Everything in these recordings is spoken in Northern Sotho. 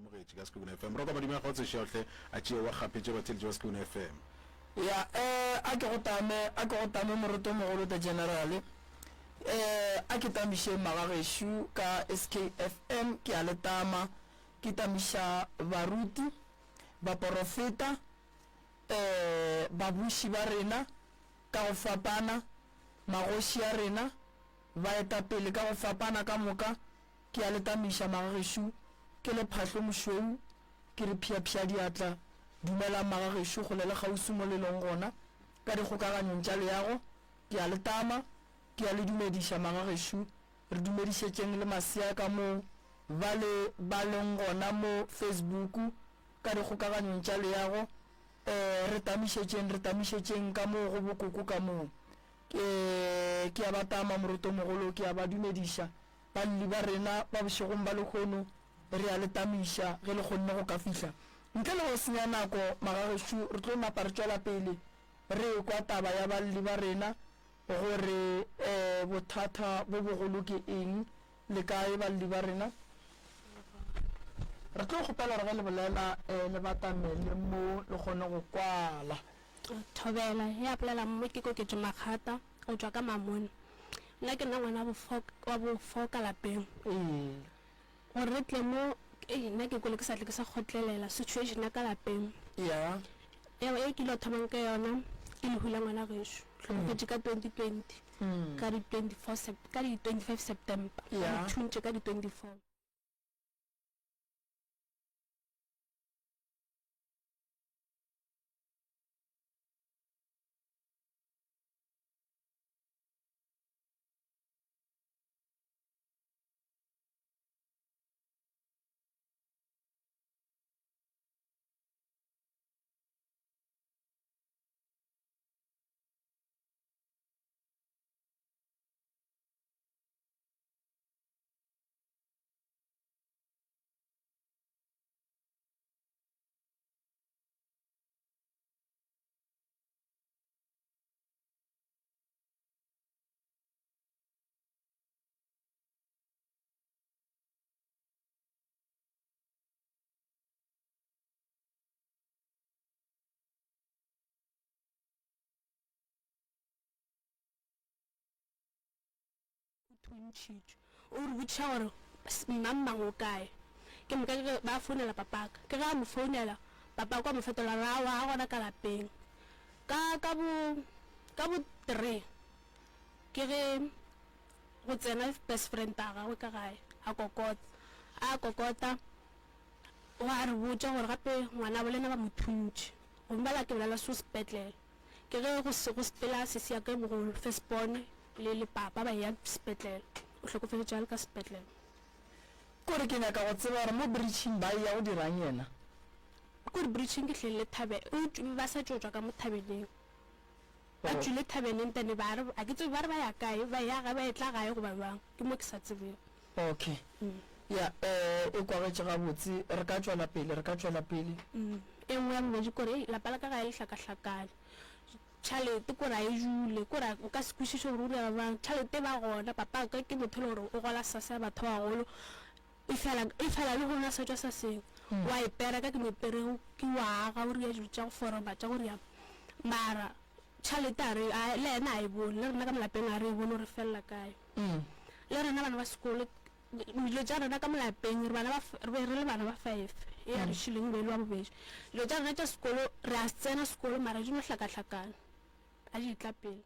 amogetše ka Sekhukhune FM. Roka madimo a kgotse šeohle a tšee wa kgapetše batheeletši ba Sekhukhune FM. Ya, eh, a ke go tame, a ke go tame Morotomogolo the General. Eh, a ke tamiše magagešo ka SKFM, ke a le tama. Ke tamiša baruti, baporofeta, eh, babuši ba rena ka go fapana, magoši a rena, baetapele ka go fapana ka moka, Ke a le tamiša, magagešo, ke le phahlo mošweu, ke re phiaphia diatla. Dumelang, magagešo, kgole le kgauswi mo le leng gona, ka dikgokaganyong tša leago. Ke a le tama, ke a le dumediša, magagešo. Re dumedišetšeng le masea ka moo ba le ba leng gona mo Facebook, ka dikgokaganyong tša leago. Eh, re tamišetšeng, re tamišetšeng ka moo go bokoko ka moo. Ke, ke a ba tama, Morotomogolo, ke a ba dumediša. Balli ba rena ba bošegong ba lehono, re a le tamiša ge le kgonne go ka fihla. Ntle le go senya nako, magagešo, re tlo napa re tšwela pele re ekwa taba ya balli ba rena gore bothata bo bogolo ke eng. Le kae balli ba rena? Re tlo kgopela gore ge le bolela le batamele mo le kgone go kwala. Thobela, ya bolela mo ke Koketšo Makgata go tšwa ka Mamone. Nna ke nna ngwana wa bofo ka lapeng. Gore re tle mo, ei nna ke kwele ke sa tle ke sa kgotlelela situation ya ka lapeng. Ya. Eo e ke ile thomang ka yona ke lehu la ngwana gešo. Hlokofetše ka 2020 ka di 24 ka di 25 September. Ya. Thuntše ka di 24. O thuntšhitšwe. O re botšiša gore mmangmang o kae. Ke moka ke ge ba founela papaka. Ke ge a mo founela, papaka wa mo fetola a re aowa ga gona ka lapeng. Ka ka bo ka bo three ke ge go tsena best friend ya gagwe ka gae a kokota. A kokota wa re botša gore gape ngwanabo le yena ba mo thuntše. Gomme bala ke bolela so sepetlele. Ke ge go se go sepela sesi ya ka e mogolo, first born, le le papa ba eya sepetlele. O hlokofetše a le ka sepetlele. Kore ke nyaka go tseba gore mo bridging ba eya go dirang yena. Kore bridging ke hleng le thabe, o ba sa tšo tšwa ka mo thabeneng. Ba tšwile thabeneng then ba re, a ke tsebe ba re ba ya kae, ba eya gae, ba etla gae goba bjang, ke mo ke sa tsebego. Okay. Ya, eh, e kwagetše gabotse. Re ka tšwela pele, re ka tšwela pele. E nngwe ya bobedi kore, ei, lapa la ka gae le hlakahlakane. Tšhalete kore a e dule, kore o ka se kwešiše gore o dira bjang. Tšhalete e ba gona, papa wa ka ke motho e le gore o gola sase ya batho ba bagolo, efela, efela lehono a sa tšwa saseng. O a e pereka, ke moperegi, ke wa aga, o dira dilo tša go foroma, tša go rialo. Mara tšhalete a re, a, le yena a e bone, le rena ka mo lapeng a re e bone gore e felela kae. Le rena bana ba sekolo, dilo tša rena ka mo lapeng, re bana ba, re be re le bana ba five, e a re šileng e be e le wa bobedi. Dilo tša rena tša sekolo, re a tsena sekolo mara di no hlakahlakana, a di tla pele.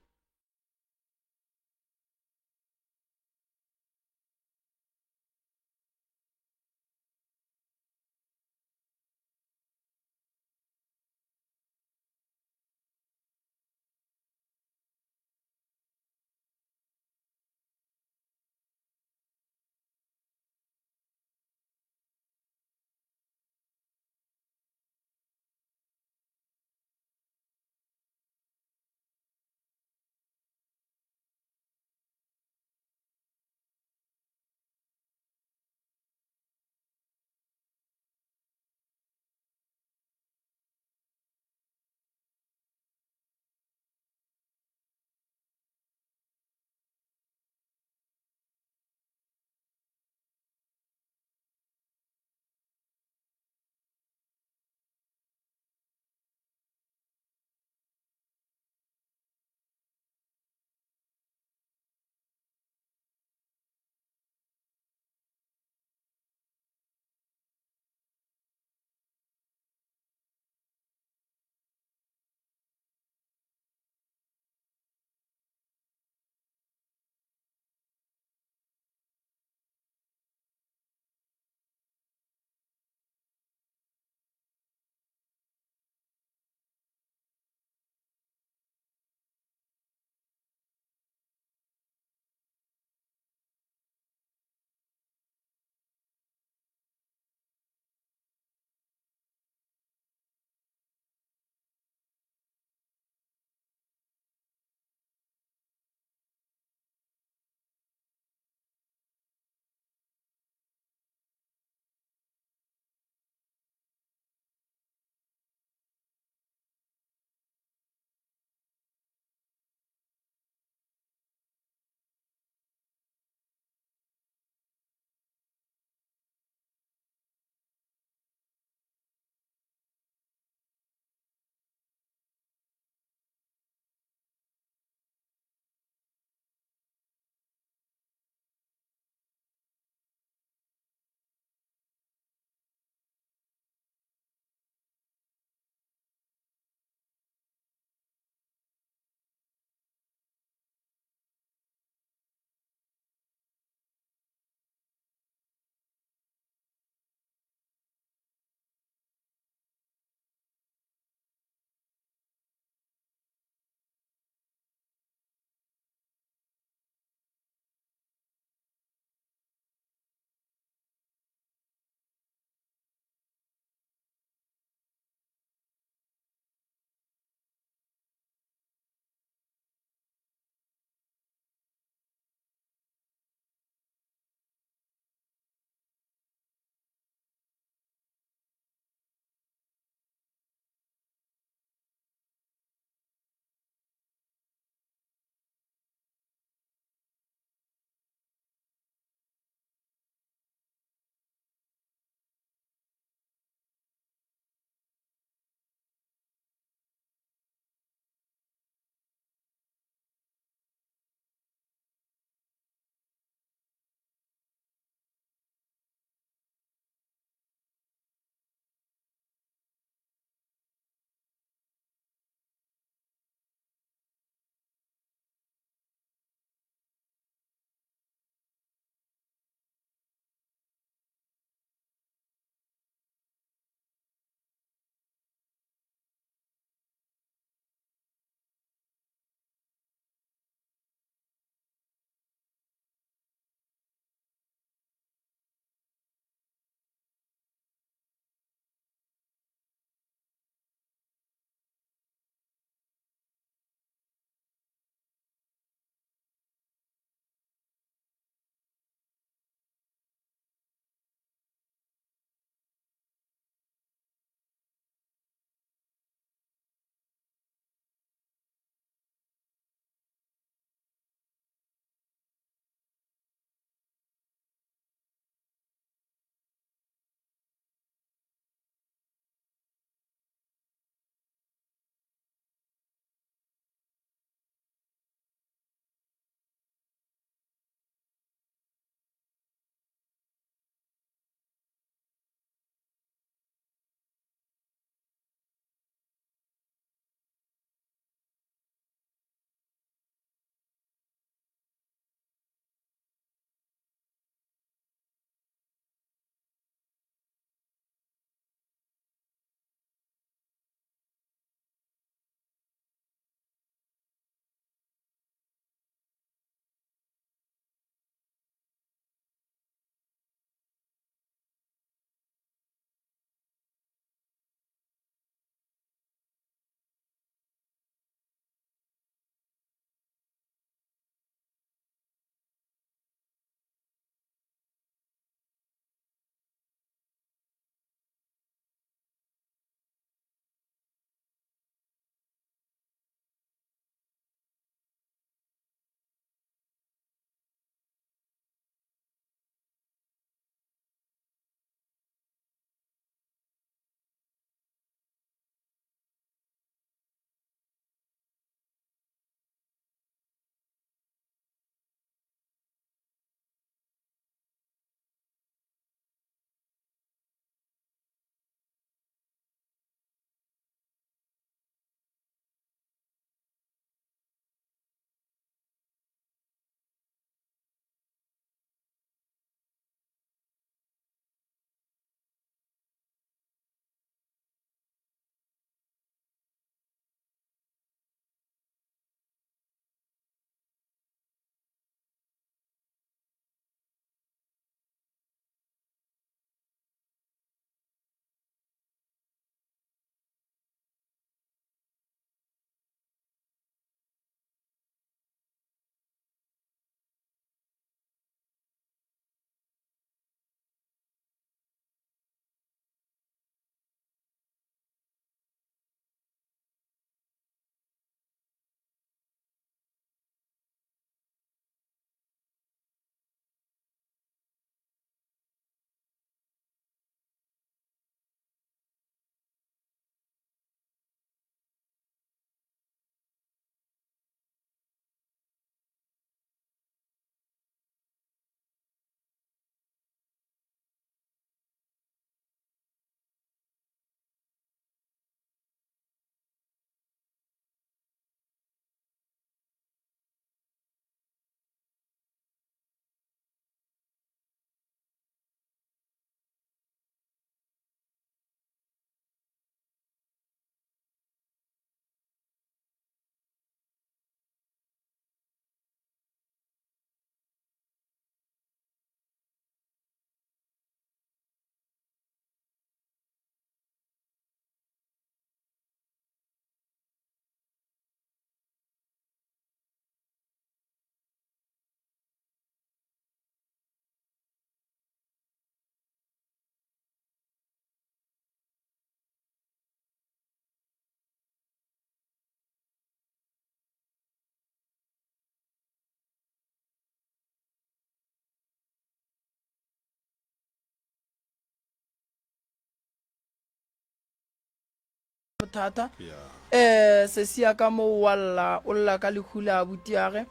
thata. Yeah. Eh sesi ya ka mo wa lla, o lla ka lehu la abutiage,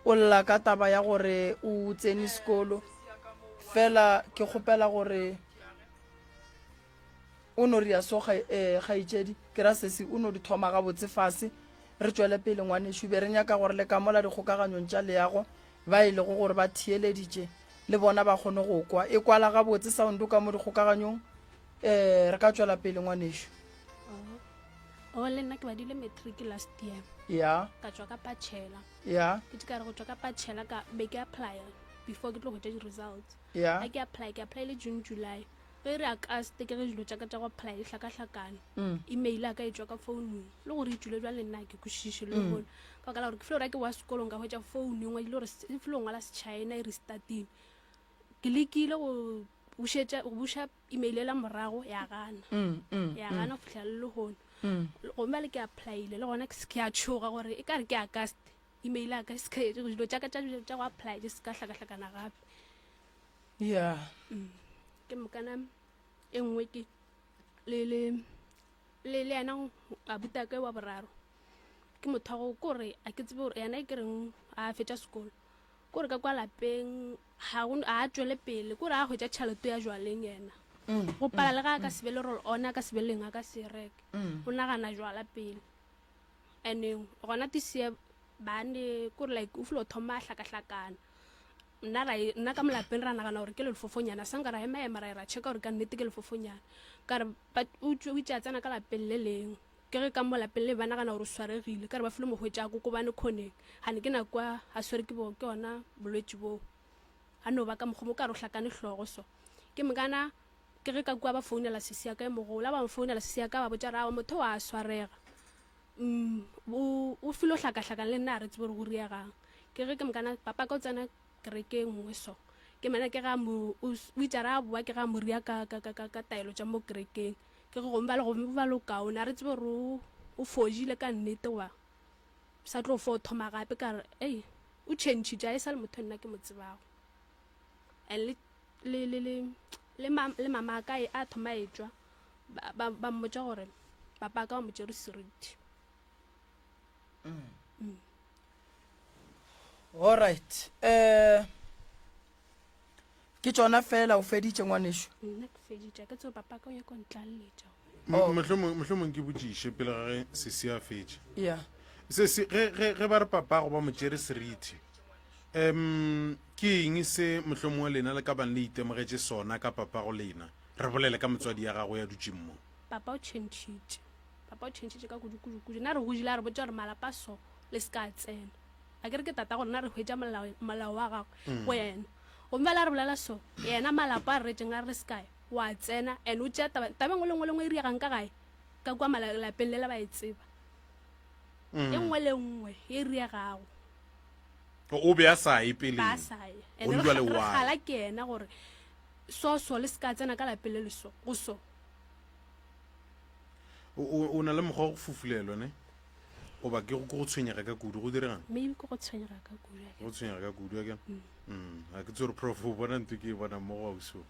o lla ka taba ya gore o tsene sekolo. Fela ke kgopela gore o no ria so eh, kgaetšedi, ke ra sesi o no di thoma gabotse fase. Re tšwele pele ngwanešu, be re nyaka gore le ka mola dikgokaganyong tša leago ba e lego gore ba theeleditše le bona ba kgone go kwa. E kwala gabotse sound ka mo dikgokaganyong. Eh re ka tšwela pele ngwanešu. Oh, oh le nna ke badile matric last year. Ya. Ka tšwa ka bachelor. Ya. Ke ka re go tšwa ka bachelor ka be ke apply before ke tlo go tša di-results. Ya. A ke apply ke apply le June July. Ge re August ke ge dilo tša ka tša go apply di hlakahlakana. Mm. Email ya ka e tšwa ka founung. Le gore e tšwile bjang le nna ke kwešiše le mm. Ka baka la gore ke filo gore ke wa sekolong ka hwetša founu e ngwadile gore e filo ngwala se-China e restartile. Ke lekile go bušetša go buša email ela morago ya gana. Mm, mm, Ya gana go fihla le lehono. mm. Gomme bjale ke applyile le gona ke a tšhoga gore e ka re ke August email ya ka e se ka dilo tša ka tša go apply di se ka hlakahlakana gape. Yeah. Mm. Ke mokana e nngwe ke le le le le yena abutake wa boraro ke motho wa go kore a ke tsebe gore yena e ke reng a fetša sekolo kore ka kwa lapeng ga go a tšwele pele kore a hwetša tšhelete ya jwaleng yena mm, go pala le ga a ka mm. se be le roll on a ka se be leng a ka se reke mm. o nagana jwala pele and gona this year bane kore like o filo thoma a hlakahlakana nna ra e, nna ka molapeng ra nagana gore ke lefofonyana sa nka ra ema ema ra e ra checka gore ka nnete ke lefofonyana ka re o itše a tsena ka lapeng le lengwe ke ge ka mo lapeng le ba nagana gore o swaregile ka re ba file mohwetša a kokobane khoneng gane ke nako a swere ke bo ke ona bolwetši boo a no ba ka mokgomo ka re o hlakane hlogo so ke mokana ke ge ka kua ba founela sesi ya ka e mogolo a ba mo founela sesi ya ka ba botša re awa motho wa swarega Mm, o, o filo hlakahlakana le nna a re tsebe gore go riegang. Ke ge ke mokana papa ka o tsena kereke e nngwe so. Ke mena ke ga mo o itse ra boa ke ga mo ria ka ka ka ka taelo tša mo kerekeng. Ke ge gomme ba le gomme ba lo kaone a re tsebe gore o o fodile ka nnete wa sa tlo fo thoma gape ka re ei o changile a e sa le motho nna ke mo tsebago. And le le le le le, ma, le mama ka a thoma e tšwa ba, ba, ba mmotša gore papa ka wa mo tšere seriti. Mm. Mm. Alright. Eh ke tšona fela o feditše ngwanešu? Nna ke feditše, ke tseo papa ka o nyaka go ntlalletša. Oh. Mohlomong ke botšiše pele ga ge sesi a fetše. Yeah. Sesi ge ge ge ba re papago ba mo tšere seriti. Um ke eng se mohlomongwe lena le ka bang le itemogetše sona ka papago lena? Re bolele ka motswadi ya gago ya dutšeng mo. Papa o tšhentšhitše. Papa o tšhentšhitše ka kudu kudu kudu. Nna re godile a re botša gore malapa so le se ka tsena. A ke re ke tata go rena re hwetša molao molao wa gagwe go yena. Gomme bjale a re bolela so, yena malapa a re retšeng a re re se kae, wa tsena and o tšea taba taba e nngwe le nngwe le nngwe e diregang ka gae ka kua lapeng lela ba e tseba. E nngwe le nngwe e diregago. O be a sa ye peleng. Ba sa ye. And Gone re jwale re why? kgala ke yena gore so so le se ka tsena ka lapeng le le so go so. O, o, o na le mokgwa wa go fufulelwa ne? Goba ke go ke go tshwenyega ka kudu go diregang? Maybe ke go tshwenyega ka kudu. a ke- Go tshwenyega ka kudu akere? Mm. A ke tsore prof o bona ntho ke e bonang mo go ausi o.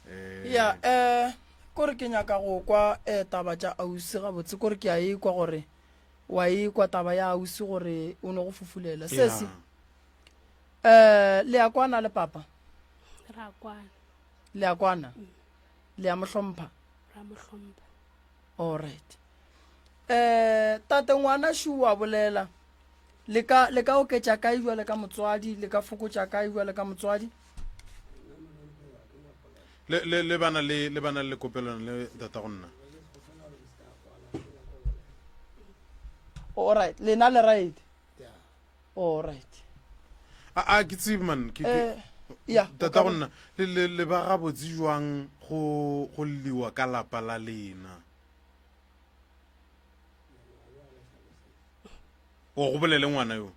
Eh, Ya, eh kore ke nyaka go kwa eh taba tša ausi gabotse kore ke a e kwa gore wa e kwa taba ya ausi gore o no go fufulela. Sesi, ya. eh le a kwana le papa? Ra kwana. Le a kwana? Le a mo hlompha? Ra mo hlompha. All right. Eh tate ngwana shu wa bolela. Le ka le ka oketša kae jwale ka motswadi, le ka fokotša kae jwale ka motswadi? Le le le bana le le bana le kopelano le tata go nna. All right, lena le right. All right. A a ke tsebe man ke ke Eh, ya, o tata ka go bo- nna le le le ba gabotse jwang go go lliwa ka lapa la lena. O go bolele ngwana yo.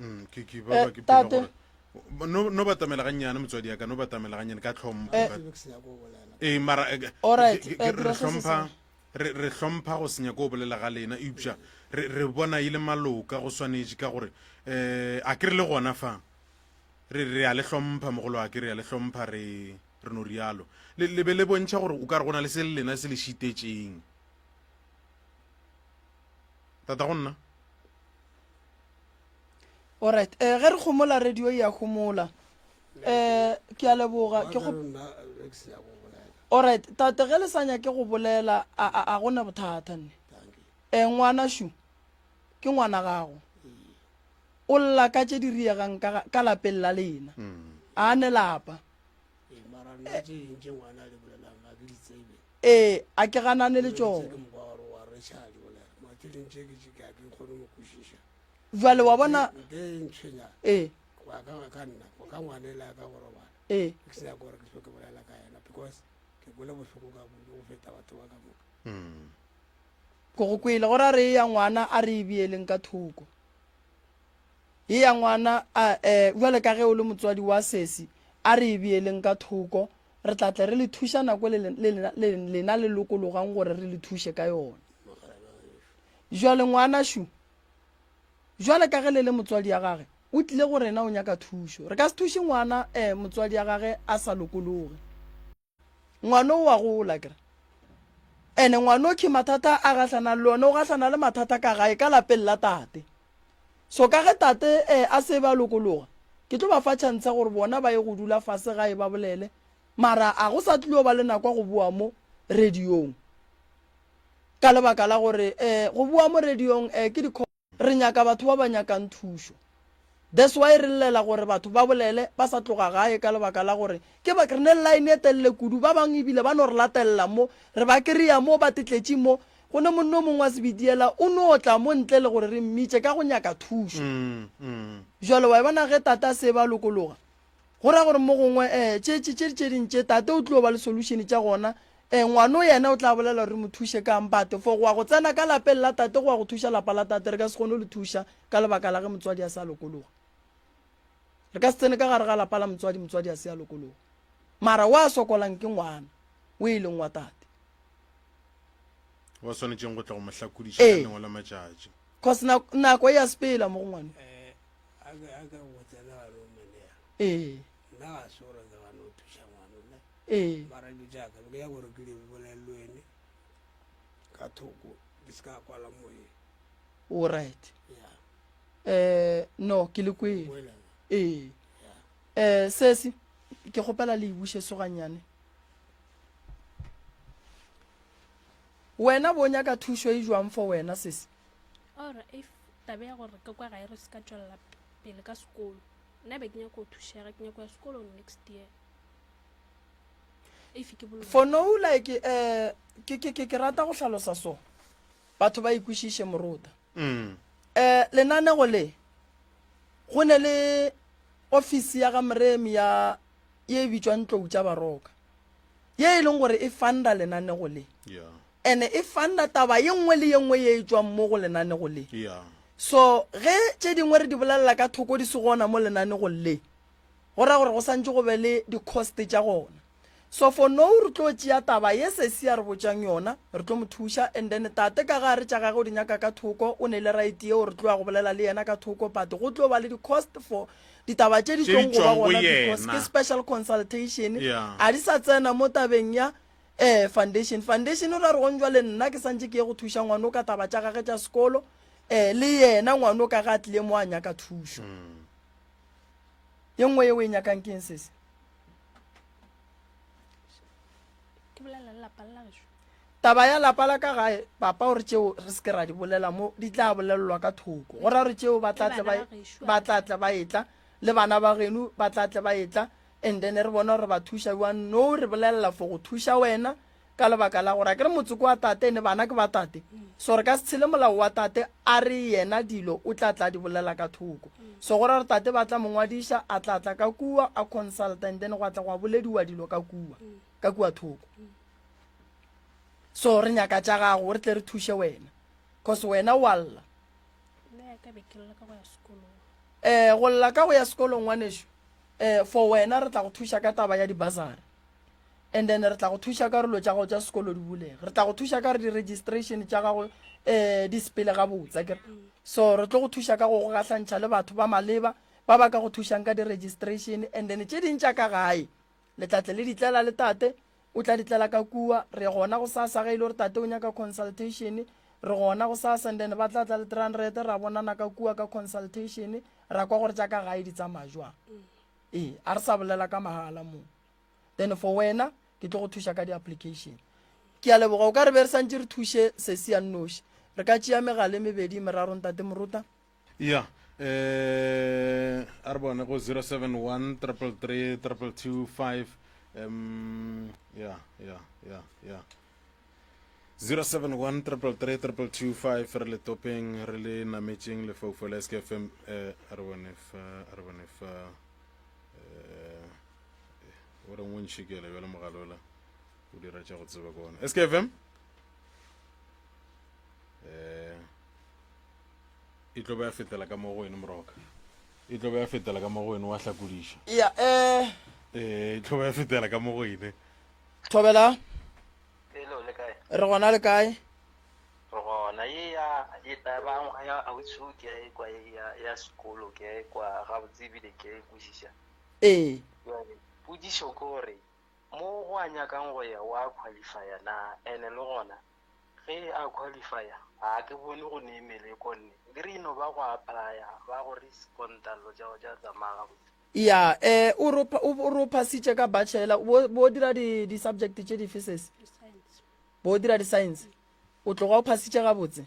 Mm, ke ke ba Eh, ba ke pela tate. gore no no batamela gannyane motswadi ya ka no batamela gannyane ka tlhompho Eh. ka- ee mara eh, Alright, ke- ke- eh, re dira se se hlompha sengwe. Re, re hlompha go se nyake go bolela ga lena, eupša re, re bona e le maloka go swanetše, ka gore, um a ke re le gona fa, re, re a le hlompha, mogolo wa ke, re a le hlompha, re, re no rialo. Le, le be le bontšha gore o ka re go na le se le lena se le šitetšeng. Tatago nna. Alright, eh, ge re homola radio e a homola. Eh, ke a leboga. Ke go Alright, tate ge le sa nyake go bolela a a a gona bothata nne. Eh, ngwana shu ke ngwana gago. O lla ka tše di riegang ka ka lapeng la lena. A ne lapa. Ee, a ke ganane le tšona. Bjale wa bona. Ee. Ee. Ke go kwele gore a re e ya ngwana a re e beeleng ka thoko. E ya ngwana a eh bjale ka ge o le motswadi wa sesi a re e beeleng ka thoko re tla tle re le thuša nako le le lena le lokologang gore re le thuše ka yona. Jwale ngwana šu, jwale ka ge le le motswadi ya gage, o tlile go rena o nyaka thušo. Re ka se thuše ngwana eh motswadi ya gage a sa lokologe. Ngwana o wa gola kere. Ene ngwana o ke mathata a gahlanang le one, o gahlana le mathata ka gae ka lapeng la tate. So ka ge tate eh a se ba lokologa, ke tlo ba fa chance gore bona ba ye go dula fase gae ba bolele, mara a go sa tlilo ba le nako ya go boa mo radiong. Ka lebaka la gore eh go boa mo radiong eh ke di Re nyaka batho ba ba nyakang thušo. That's why re llela gore batho ba bolele ba sa tloga gae ka lebaka la gore ke ba re ne le line e telele kudu ba bang ebile ba no re latelela mo re ba kry-a mo ba tetletše mo go ne monna o mongwe wa Sebediela o no tla mo ntle le gore re mmitše ka go nyaka thušo. Jwale wa e bona ge tate a se ba lokologa Go ra gore mo gongwe eh, tše, tše, tše, tše ding tše, tate o tlio ba le solution tša gona. Eh, ngwano yena o tla bolela gore re mo thuše kang, but for go ya go tsena ka lapeng la tate go ya go thuša lapa la tate, re ka se kgone go le thuša ka lebaka la ge motswadi a se a lokologa. Re ka se tsene ka gare ga lapa la motswadi, motswadi a se a lokologa. Mara wa sokolang ke ngwana o e leng wa tate. Wa swanetšeng go tla go mo hlakodiša ka lengwe la matšatši. Cause nako e ya sepela mo go ngwana. Eh, A ke a ke go tsena gare o menea. Ee. Nna ga se gore ke gane o thuša ngwana ne. Ee. Mara dilo tša ka ke ya gore ke di bolele le wene ka thoko di se ka kwala moyeng. O right. Yeah. Eh no ke le kwele. Kwele. Ee. Yeah. Eh sesi ke kgopela le e buše so gannyane. Wena bo nyaka thušo e jwang for wena sesi? Or if taba ya gore ka kwa gae re se ka tšwelela pele ka sekolo nna be ke nyaka go thušega ke nyaka go ya sekolong next year if ke boloka For now like eh ke ke ke ke rata go hlalosa so batho ba ikwešiše morota. Mm. Eh lenanego le go ne le office ya ga Moremi ya ye e bitšwang Tlou tša Baroka ye e leng gore e funda lenanego le. Yeah. Ene e funda taba ye nngwe le ye nngwe ye e tšwang mo go lenanego le. Yeah. So ge tše dingwe re di bolelela ka thoko di se gona mo lenanegong le, go ra gore go santše go be le di-cost tša gona. So for now re tlo tšea taba ye sesi a re botšang yona, re tlo mo thuša and then tate ka ge a re tša gage o di nyaka ka thoko, o ne le right yeo re tlo ya go bolela le yena ka thoko but go tlo ba le di-cost for ditaba tše di Tše di tlong go ba tšwang go gona because yena. ke special consultation, Yeah. a di sa tsena mo tabeng ya Ee, foundation. Foundation o ra re gong jwale nna ke santše ke ye go thuša ngwano ka taba tša gage tša sekolo, eh, le yena ngwano ka ge a tlile mo a nyaka thušo. Ye nngwe ye o e nyakang ke eng sesi? Ke bolela le lapa la gešo. Taba ya lapa la ka gae, papa o re tšeo re se ke ra di bolela mo, di tla bolelelwa ka thoko. Go ra gore tšeo ba tla tle ba, ba tla tle ba etla, le bana ba geno ba tla tle ba etla, And then re bona gore re ba thuša bjang. No re bolelela for go thuša wena ka lebaka la gore akere motse ke wa tate ene bana ke ba tate. So re ka se tshele molao wa tate a re yena dilo o tla tla di bolela ka thoko. So go ra gore tate ba tla mo ngwadiša a tla tla ka kua a consulta and then gwa tla gwa bolediwa dilo ka kua ka kua thoko. So re nyaka tša gago re tle re thuše wena cause wena wa lla. Nna ya ka be ke lla ka go ya sekolong. Eh go lla ka go ya sekolong ngwanešu. Eh, for wena re tla go thuša ka taba ya di-bursary. And then re tla go thuša ka gore dilo tša gago tša sekolo di bulege. Re tla go thuša ka gore di-registration tša gago um di sepele gabotse, akere? So re tlo go thuša ka go go gahlantšha le batho ba maleba ba ba ka go thušang ka di-registration. And then tše ding tša ka gae le tla tle le di tlela le tate, o tla di tlela ka kua. Re gona gosasa ge e le gore tate o nyaka consultation, re gona gosasa. And then ba tla tla le 300 ra bonana ka kua ka consultation, ra kwa gore tša ka gae di tsamaya jwang. Ee, a re sa bolela ka mahala mo. Then for wena ke tlo go thuša ka di-application. Ke a leboga. O ka re be re santše re thuše sesi ya nnoši. Re ka tšea megala e mebedi e meraro ntate Moruta? Ya, eh, a re bone go 071 333 2225 um ya ya ya ya 071 333 2225 re le topeng re le nametšeng lefaufau la SKFM eh a re bone fa a re bone fa eh o reng o ntšhikele bjale mogalola o dira tša go tseba ke ona SKFM eh e tlo ba ya fetela ka mo go wene moroka e tlo ba ya fetela ka mo go wene wa hlakodiša ya eh eh e tlo ba ya fetela ka mo go ene thobela Hello, le kae? Re gona le kae? Re gona. Ye ya ye taba ya ausi ke ya ekwa ye ya ya sekolo ke ya ekwa gabotse ebile ke ya e kwešiša. Ee. Jwale potšišo ke gore mo go a nyakang go ya wa qualifya na? Ene le gona ge a qualifya ga ke bone go ne meleko nne ke re e no ba go applya ba go responda dilo tša go tša tsamaya gabotse. Ya, eh, o re o re o phasitše ka bachelor, bo bo dira di di subject tše dife sesi? Science. Bo dira di science. O tloga o phasitše gabotse?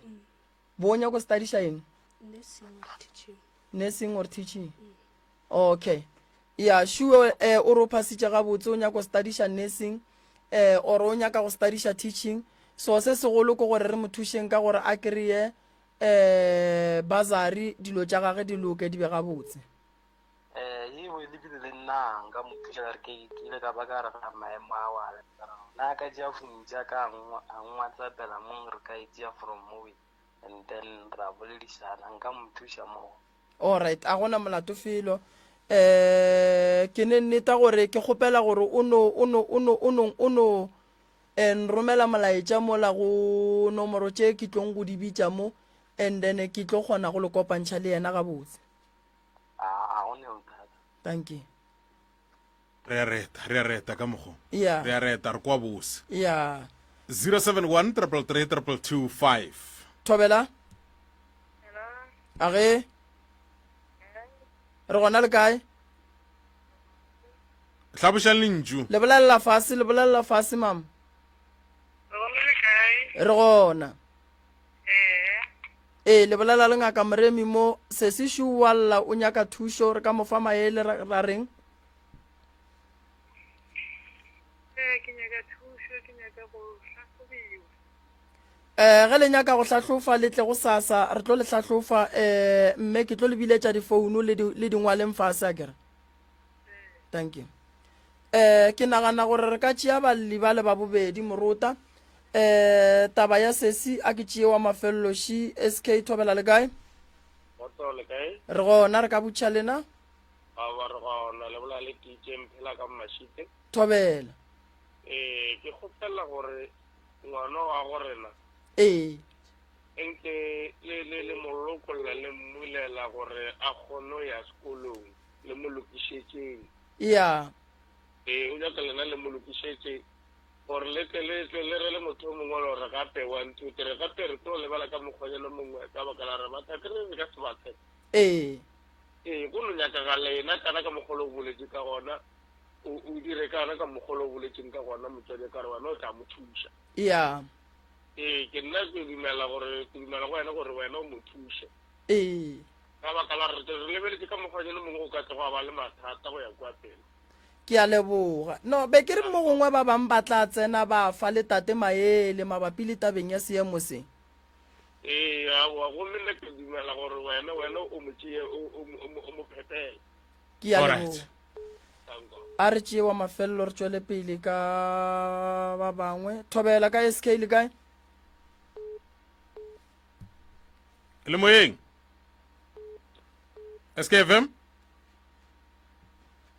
Bo o nyako studiša eng? Nursing or teaching. Nursing or teaching. Okay. Ya, sure, eh, o re o phasitše gabotse, o nyako studiša nursing, eh, or o nyaka go studiša teaching. So se segolo ke gore re mo thušeng ka gore a kry-e eh bursary, dilo tša gage di loke di be gabotse. Eh, ye o lebile le nna nka mo thuša ka re ke ke ile ka ba ka re ga maemo ao a na ka tšea phone tša ka a ngwatsapela mong re ka e tšea from mowe and then ra boledišana nka mo thuša moo. Alright, a gona molato felo. Eh, ke ne nneta gore ke kgopela gore o no o no o no o no o no eh, nromela molaetša mola go nomoro tše ke tlong go di bitša mo and then ke tlo kgona go le kopantšha le yena gabotse. A a go ne bothata. Dankie. Re a reta, re a reta ka mokgo. Yeah. Re a reta, re kwa bose. Yeah. 071 333 2225. Thobela. A ge. Re gona le kae? Hlabošang lentšu. Le bolelela fase, le bolelela fase mama. Re gona le kae? Re gona. Ee. Ee, le bolela le Ngaka Moremi mo. Sesi šo o a lla, o nyaka thušo. Re ka mo fa maele ra, ra reng? Ee, ke nyaka thušo, ke nyaka go hlahlobiwa. Eh, ge le nyaka go hlahlofa, le tle gosasa, re tlo le hlahlofa. Eh, mme ke tlo le biletša difouno le di, le di ngwaleng fase, akere? Thank you. Eh, ke nagana gore re ka tšea balli ba le ba bobedi, morota. Eh, taba ya sesi a ke tšee wa mafello ši. SK Thobela le kae? Kgotso le kae? Re gona, re ka butšha lena. Aowa re gona, le bolela le TJ Mphela ka Mmashite. Thobela. Eh, ke kgopela gore ngwana wa go rena Ee. nke le le le mo lokolla le mmulela gore a kgone go ya sekolong le mo lokišetšeng. Ya. Ee, o nyaka lena le mo lokišetše gore le tle le tle le rele motho o mongwe le gore gape one two three gape re tlo lebala ka mokgwanyana mongwe ka baka la re batho ke re ka se ba tshepe. Ee. Ee, go no nyakaga lena kana ka mokgwa o boletše ka gona o o dire kana ka mokgwa o boletseng ka gona motswadi ka re wena o tla mo thuša. Ya. Ee, ke nna ke dumela gore ke dumela go wena gore wena o mo thuše. Ee. Ka baka la gore re lebeletše ka mokgwanyana mongwe go ka tloga ba le mathata go ya kua pele. Ke a leboga. No, be ke re mo gongwe ba bang ba tla tsena ba fa le tate maele mabapi le tabeng ya seemo se. Ee, aowa, gomme nna ke dumela gore wena, wena o mo tšee, o, o, o, o mo phepele. Ke a Alright. leboga. Danko. A re tšee wa mafelelo re tšwele pele ka ba bangwe. Thobela ka SK le kae? Le moyeng. SKFM?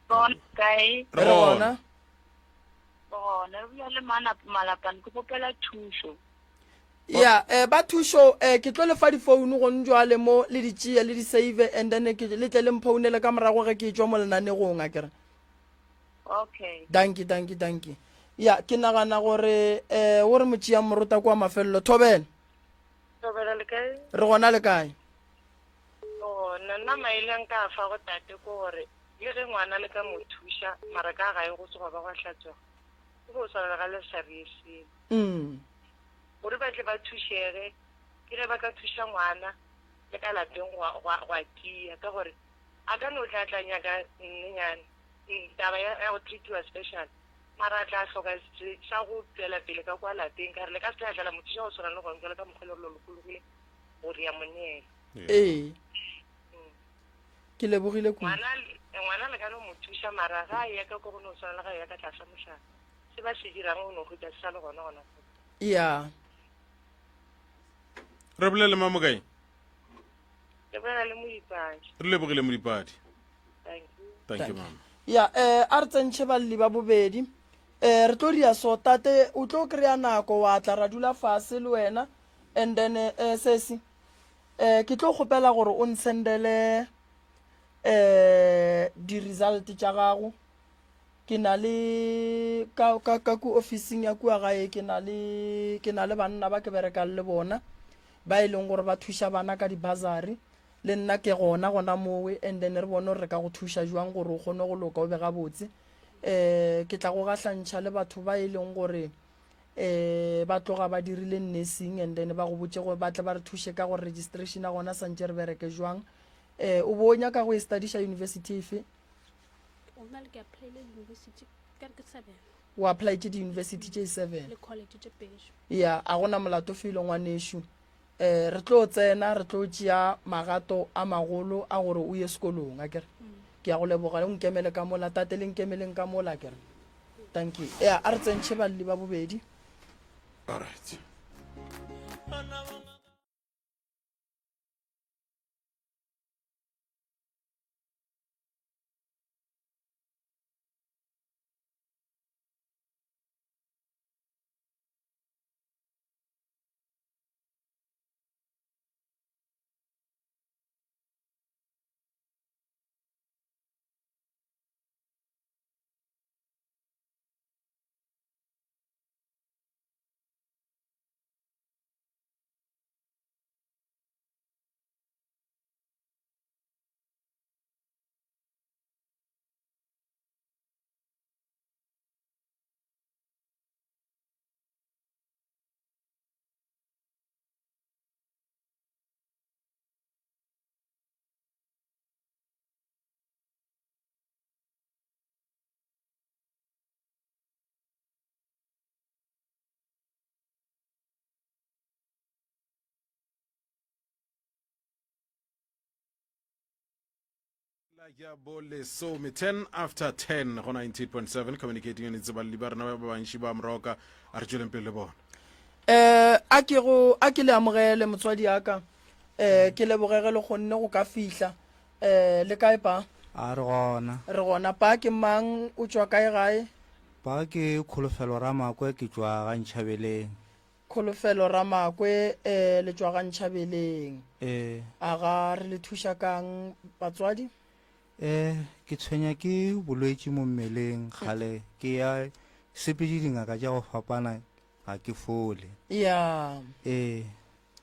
Gona kae? Re gona. Gona. gona re boya le mana malapane ke kgopela thušo. Ya, eh, ba thušo, eh, ke tlo le fa difounu gone jwale mo, le di tšee, le di save, and then ke, le tle le mphounele ka morago ge ke tšwa mo lenanegong, a kere. Okay. Dankie, dankie, dankie. Ya, ke nagana gore, eh, o re motšeang morota kwa mafelelo. Thobela. Thobela le kae? Re gona le kae? Gona, nna maele a nka a fago tate ke gore le ge ngwana le ka mo thuša mara ka gae go se gwa ba gwa hlatswega, go bo swana le ga le sa reye selo. Mm. Gore ba tle ba thušege, ke ge ba ka thuša ngwana le ka lapeng gwa, gwa, gwa tia, ka gore a ka no tla tla nyaka nnenyana, mm, taba ya, ya go treatiwa special, mara a tla hloka se, sa go tšwela pele ka kwa lapeng, ka re le ka se tla tla la mo thuša go swana le gona bjalo ka mokgwa e le gore le lokologile go re ya mo neela. Ee. Ke lebogile kudu. Ngwana, ngwana le ka no mo thuša, mara ga a eya ka ko go no swana le ga a eya ka tlasa mohlare. Se ba se dirang o no hwetša se sa le gona gona foo. Ya. Re bolele Mamokae? Re bolela le Modipadi. Re lebogile Modipadi. Thank you. Thank you mama. Ya, eh, a re tsentšhe balli ba bobedi. Eh, re tlo dia so, tate, o tlo kry-a nako wa tla ra dula fase le wena. And then, eh, sesi, eh, ke tlo kgopela gore o nsendele eh di-result tša gago. Ke na le ka, ka, ka ku ofising ya kua gae ke na le, ke na le banna ba ke berekang le bona ba e leng gore ba thuša bana ka di-bursary. Le nna ke gona gona mowe and then re bone gore re ka go thuša jwang gore o kgone go loka o be gabotse. Um ke tla go gahlantšha le batho ba e leng gore um ba tloga ba dirile nursing and then ba go botše gore ba tle ba re thuše ka gore registration ya gona santše re bereke jwang. Um o bo o nyaka go e studiša university efe? Gona le ke applyile university ka re ke seven. O applyetše di-university tše seven? Le college tše pedi. Ya, a gona molato felo ngwanešu. Um re tlo tsena re tlo tšea magato a magolo a gore o ye sekolong a kere. Ke ya go leboga o nkemele ka mola tate le nkemeleng ka mola a kere. Thank you. Ya, a re tsentšhe balli ba bobedi. All right. La ya bolesome 10 after 10 go 98.7 communicating and itse ba rena ba bantši ba moroka a re tšweleng pele le bona. Eh a ke go a ke le amogele motswadi ya ka eh ke lebogege le kgonne go ka fihla eh le kae pa? A re gona. Re gona pa ke mang o tšwa kae gae? Pa ke Kholofelo Ramakwe ke tšwa ga Ntšhabeleng. Kholofelo Ramakwe eh le tšwa ga Ntšhabeleng. Ee. A ga re le thuša kang batswadi? Eh ke tshwenya ke bolwetši mo mmeleng kgale ke ya sepetše dingaka tša go fapana ga ke fole. Ya. Ee.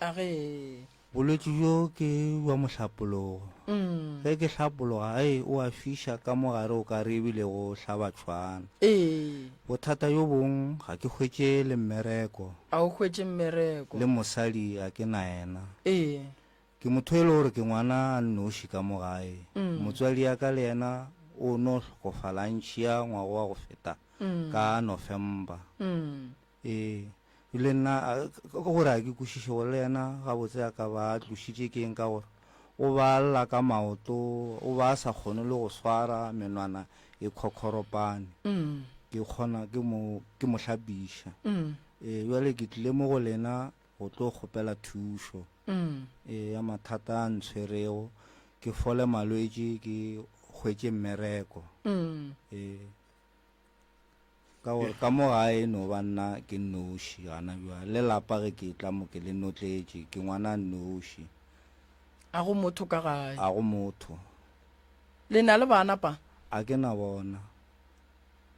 A ge. Bolwetši bjo ke bja mohlapologo. Mm. Ge ke hlapologa, hei, o a fiša ka mo gare o ka re ebile go hlaba tšhwana. Ee. Bothata bjo bong ga ke hwetše le mmereko. A o hwetše mmereko. Le mosadi ga ke na yena. Ee. Ke motho e le gore ke ngwana a nnoši ka mo gae. Mm. Motswadi ya ka le yena o no hlokofala a ntšhia ngwaga wa go feta Mm. ka November. Mm. Ee, le nna ke gore a ke kwešiše gore le yena gabotse a ka ba a tlošitše ke eng ka gore o ba a lla ka maoto, o ba a sa kgone le go swara menwana e khokhoropane. Ke kgona ke mo ke mo hlapiša. Ee, bjale ke tlile mo go lena go tlo kgopela thušo ee ya mathata a ntshwerego, ke fole malwetši, ke hwetše mmereko. Ee. Ka gore ka mo gae e no ba nna ke nnoši gana bjale. Le lapa ge ke etla mo ke le notletše, ke ngwana a nnoši. A go motho ka gae? A go motho. Le na le bana pa? A ke na bona.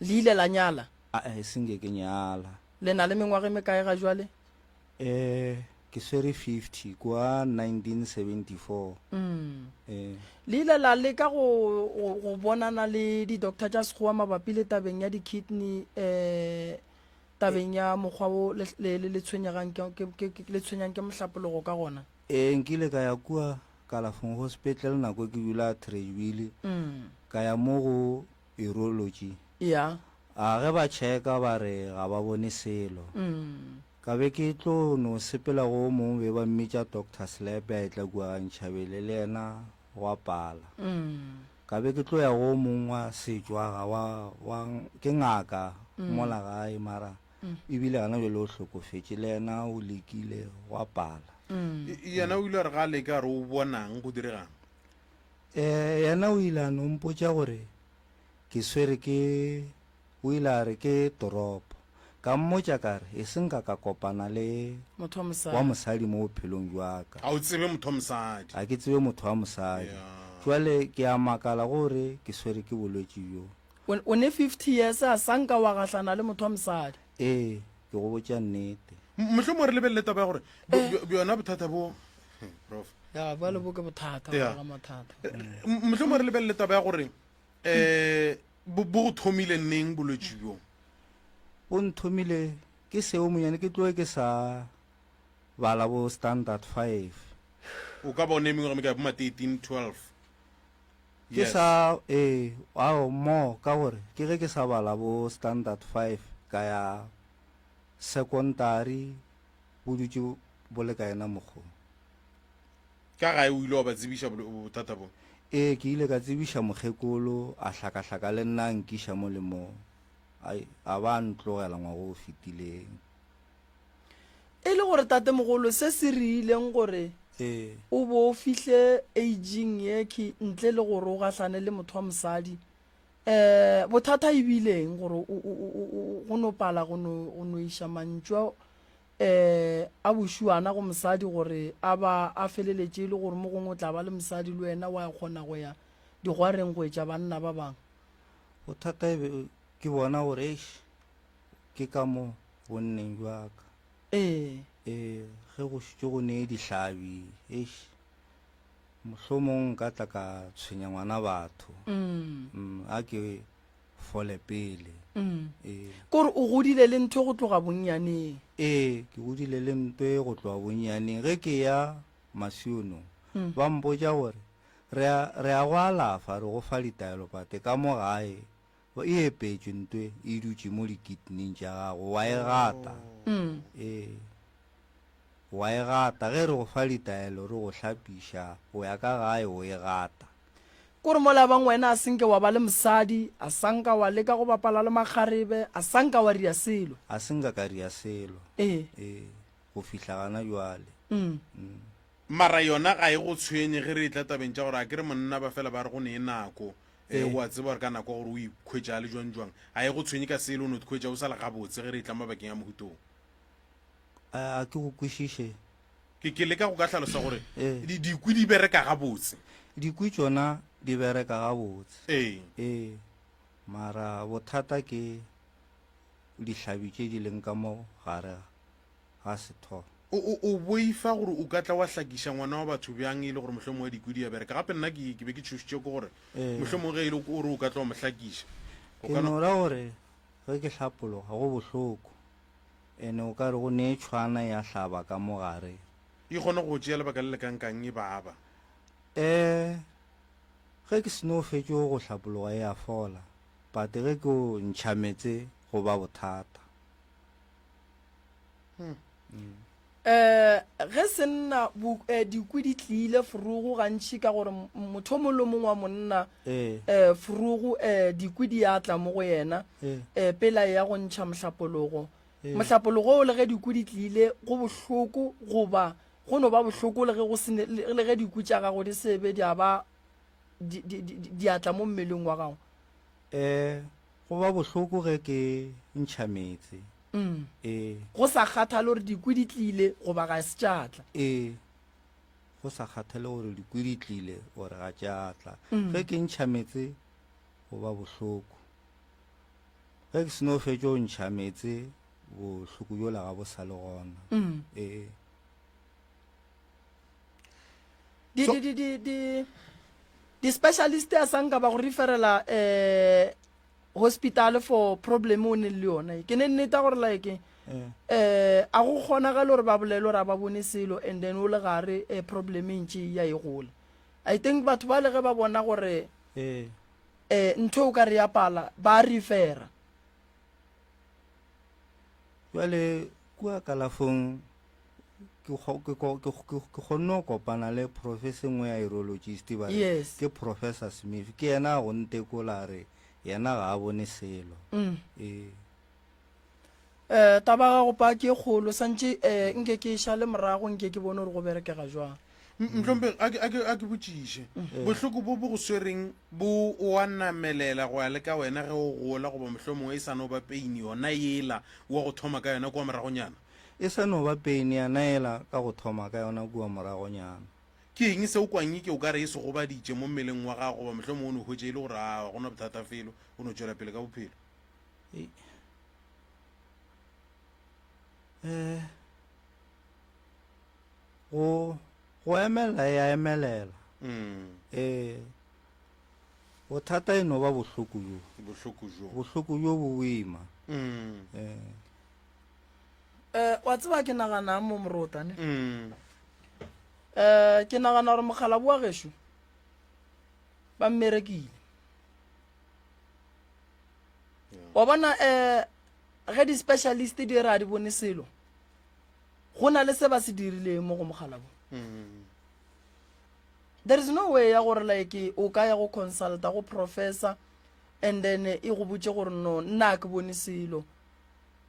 Le ile la nyala? Ae, e se nke ke nyala. Le na le mengwaga e mekae ga jwale? Eh, ke swere 50 kua 1974. Mm. Eh. Le ile la leka go, go, go bonana le di-doctor tša Sekgowa mabapi le tabeng ya di-kidney, eh, tabeng ya mokgwa wo le, le, le, le tshwenyegang ke, ke, ke, ke, le tshwenyang ke mohlapologo ka gona? Ee, nkile ka ya kua kalafong go sepetlele nako e ke dula Tradeville. Mm. Ka ya mo go urology. Ya. A ge ba checka ba re ga ba bone selo. Mm. Ka be ke tlo no sepela go o mongwe be ba mmitša Doctor Slepe a etla kua ga Ntšhabele le yena gwa pala. Ka be ke tlo ya go o mongwe wa setšwa ga wa, wa, ke ngaka mola gae mara ebile gana bjale o hlokofetše le yena o lekile gwa pala. Yena o ile a re ga a leka a re o bonang go diregang? Eh, yena o ile a no mpotša gore ke swere ke, o ile a re ke toropo. Ka mmotša ka re, e se nka ka kopana le Motho wa mosadi. wa mosadi mo bophelong bja ka. Ga o tsebe motho wa mosadi. Ga ke tsebe motho wa mosadi. Yeah. Jwale ke a makala gore ke swere ke bolwetši bjo. O, o ne 50 years a sa nka wa gahlana le motho wa mosadi. Ee, ke go botša nnete. Mohlomongwe re lebelele taba ya gore bjona bothata bo, Prof. Ya, bjale bo ke bothata, Ya. ga mathata. Mohlomongwe re lebelele taba ya gore um bo bo go thomile neng bolwetši bjo? Bo nthomile ke seo monyane ke tloge ke sa bala bo standard 5. O ka ba o ne mengwaga mekae bo ma 13, 12? Ke Yes. sa ee, ao more ka gore ke ge ke sa bala bo standard 5 ka ya sekontari bo dutše bo le ka yena mokgwa. Ka gae o ile wa ba tsebiša bothata bo? Ee, ke ile ka tsebiša mokgekolo, a hlakahlaka le nna a nkiša mo le mo. Ai, a ba a ntlogela ngwaga o fetileng. E le gore tatemogolo se se re ileng gore Ee. o bo o fihle aging ye ke ntle le gore o gahlane le motho wa mosadi, um bothata e bile eng gore o, o, o, o, go no pala go no, go no iša mantšu a um a bošuana go mosadi gore a ba a feleletše e le gore mo gongwe o tla ba le mosadi le wena wa kgona go ya digwareng go etša banna ba bangwe? Bothata e be ke bona gore eish ke ka mo bonneng bja ka. Ee. Ee, ge go šetše go ne dihlabi eish mohlomong nka tla ka tshwenya ngwana batho. Mm. A ke fole pele. Mm. Ee. Kore o godile le ntho go tloga bonnyaneng. Ee, ke godile le nto e go tloga bonnyaneng. Ge ke ya masionong, Mm. ba mpotša gore re a, re a go alafa, re go fa ditaelo pate ka mo gae e epetšwe nto e, e dutše mo dikitning tša gago, wa e gata. Mm. Ee, wa e gata. Ge re go fa ditaelo, re go hlapiša, o ya ka gae o e gata. Kore mola bang wena a se nke wa ba le mosadi, a sa nka wa leka go bapala le makgarebe, a sa nka wa ria selo. A se nka ka ria selo. Ee. Ee, go fihla gana jwale. Mm. Mm. Mara yona ga e go tshwenye ge re etla tabeng tša gore a ke re monna ba fela ba re go nee nako. Ee, Ee. o a tseba gore ka nako ya gore o ikhwetša a le jwang jwang. Ga e go tshwenye ka selo, o no ikhwetša o sa le gabotse ge re etla mabakeng a mohuta wo. A, a ke go kwešiše. Ke, ke leka go ka hlalosa gore Ee. di, dikwi di bereka gabotse. Dikwi tšona di bereka gabotse. Ee. Ee. Mara bothata ke dihlabi tše di leng ka mo gare ga setho. O, o, o boifa gore o ka tla wa hlakiša ngwana wa batho bjang e le gore mohlomongwe dikwi di a bereka. Gape nna ke, ke be ke tšhošitše ke gore Ee. mohlomongwe ge e le o re o ka tla wa mo hlakiša, o Ke ka no. no ra gore ge ke hlapologa go bohloko. Ene o ka re go ne tšhwana ya hlaba ka mo gare. E kgona go tšea lebaka le lekankang e baba? Eh, ge ke seno fetšo go hlapologa e a fola, but ge ke o ntšha meetse go ba bothata. Eh, ge senna bo, eh, dikwi di tliile forogo gantši ka gore motho o mongwe le o mongwe wa monna Eh. eh, forogo eh, dikwi di a tla mo go yena Eh. eh, pele a eya go ntšha mohlapologo. Eh. Mohlapologo o le ge dikwi di tliile go bohloko goba go no ba bohloko le ge go se ne, le, le ge dikwi tša gago di se be di a ba di, di, di, di a tla mo mmeleng wa gago. Eh. Go ba bohloko ge ke ntšha meetse. Ee. Go sa kgathale gore dikwi di tlile goba ga se tša tla. Ee. Go sa kgathale gore dikwi di tlile or ga tša tla. Ge ke ntšha meetse go ba bohloko. Ge ke seno fetša go ntšha meetse bohloko bjola ga bo sa le gona. Ee. Di, di, di, di, di, di specialist a sa nka ba go referela eh hospital for problem o ne le yona ke ne nneta gore like eh a go kgonagale gore ba bolele gore a ba bone selo and then o le gare eh, problem e ntše ya e gola i think batho ba le ge ba bona gore eh eh ntho o ka re ya pala ba refera Jwale kua kalafong ke kgonne go kopana le professor nngwe ya urologist ba re Yes. ke Professor Smith ke yena a go ntekola a re yena ga a bone selo Mm. ee Eh, taba ya gago pa ke e kgolo santše eh, nke ke e šale morago nke ke bone gore go berekega jwang Mhlomphegi, a ke, a ke, a ke botšiše. Bohloko bo bo go swereng bo o a namelela go ya le ka wena ge o gola, goba mohlomongwe e sa no ba peini yona yela wa go thoma ka yona kua moragonyana? E sa no ba peini yana yela ka go thoma ka yona kua moragonyana. Ke eng se o kwang eke o ka re e se gobaditše mo mmeleng wa gago, goba mohlomongwe o no hwetša e le gore a go na bothata felo, o no tšwela pele ka bophelo? Ei. Eh. Go, go emelela e a emelela. Mm. Ee. Bothata e no ba bohloko bjo. Bohloko bjo. Bohloko bjo bo boima. Mm. Ee. Eh, wa tseba ke naganang mo morota ne? Mm. Eh, ke nagana gore mokgalabo wa gešo ba mmerekile. Wa bona eh ge di-specialist di re a di bone selo Go na le se ba se dirileng mo go mogala bo. There is no way ya gore like o ka ya go consulta go professor and then e go botše gore no nna a ke bone selo.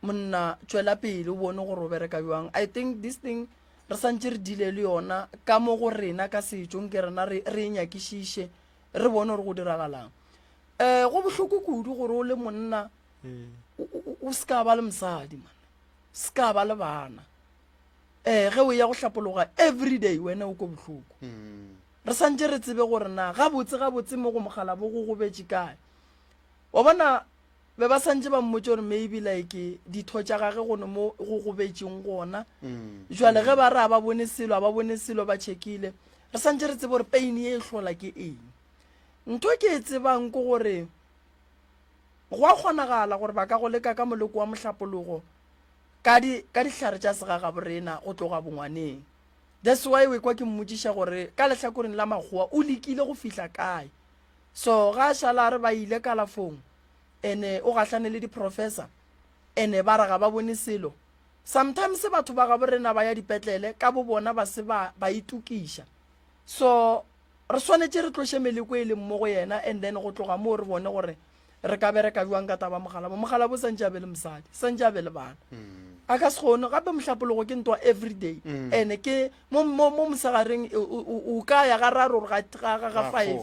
Monna tšwela pele o bone gore o bereka bjang. I think this thing re santše re deale le yona ka mo go rena ka setšo nke rena re re e nyakišiše re bone gore go diragalang. Eh go bohloko kudu gore o le monna o se ka ba le mosadi man. Se ka ba le bana. Ee, ge o eya go hlapologa everyday wena o ko bohloko. Re santše re tsebe gore na gabotse gabotse mo go mogalabo go gobetše kae. Wa bona be ba santše ba mmotše gore maybe like ditho tša gage go ne mo go gobetšeng gona. Jwale ge ba re a ba bone selo, a ba bone selo ba checkile. Re santše re tsebe gore pain ye e hlola ke eng. Ntho ke e tsebang ke gore Go a kgonagala gore ba ka go leka ka moleko wa mohlapologo ka di, ka dihlare tša segagaborena go tloga bongwaneng. That's why o ekwa ke mmotšiša gore ka lehlakoreng la makgowa o lekile go fihla kae. So ga a šala a re ba ile kalafong ene o gahlane le di-professor ene ba re ga ba bone selo. Sometimes batho ba gaborena ba ya dipetlele ka bobona ba se ba, ba itokiša. So Re swanetše re tloše meleko e leng mo go yena and then go tloga moo re bone gore re ka bereka bjang ka taba Mogalabo. Mogalabo o santše a be le mosadi, santše a be le bana. A ka se kgone gape mohlapologo ke ntwa everyday and ke mo mo mo mosegareng o ka ya ga raro ga ga ga ga five.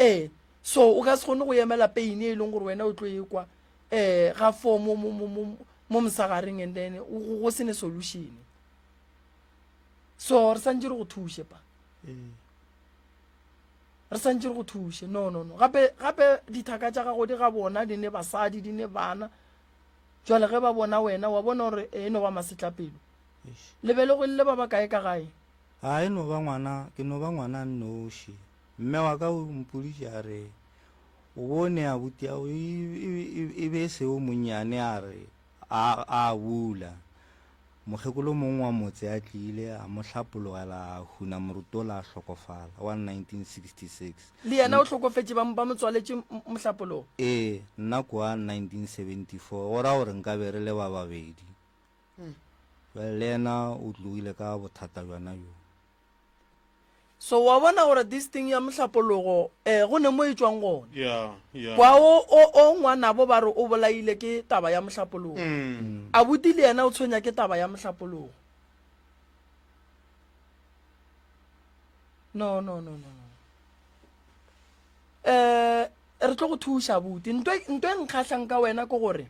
Ee, so o ka se kgone go emela pain e leng gore wena o tlo e kwa eh ga four mo mo mo mo mo mosegareng and then go se ne solution. So re santše re go thuše pa. Re santše re go thuše. No, no, no. Gape, gape dithaka tša gago di ga bona, di ne basadi, di ne bana. Jwale ge ba bona wena, wa bona gore e no ba masetlapelo. Le be le golile ba bakae ka gae? A e no ba ngwana, ke no ba ngwana a nnoši. Mme wa ka o mpoditše a re, O bone abuti ao e, e, e, e be e se o monnyane a re, a, a bula. Mokgekolo mongwe wa motse a tlile, a mo hlapologela, a huna morutola a hlokofala, wa 1966. Le yena o hlokofetše, ba, ba mo tswaletše mohlapologo? Ee, nna kwa 1974, go ra gore nka be re le ba babedi. Bjale le yena o tlogile ka bothata bjona bjo. So wa bona gore this thing ya mohlapologo eh go ne mo e tšwang gona. Yeah, yeah. Kwa o o o ngwanabo ba re o bolaile ke taba ya mohlapologo. Mm. Abuti le yena o tshwenya ke taba ya mohlapologo. No no no no no. Eh. Re tlo go thuša abuti. Nto nto e nkgahlang ka wena ke gore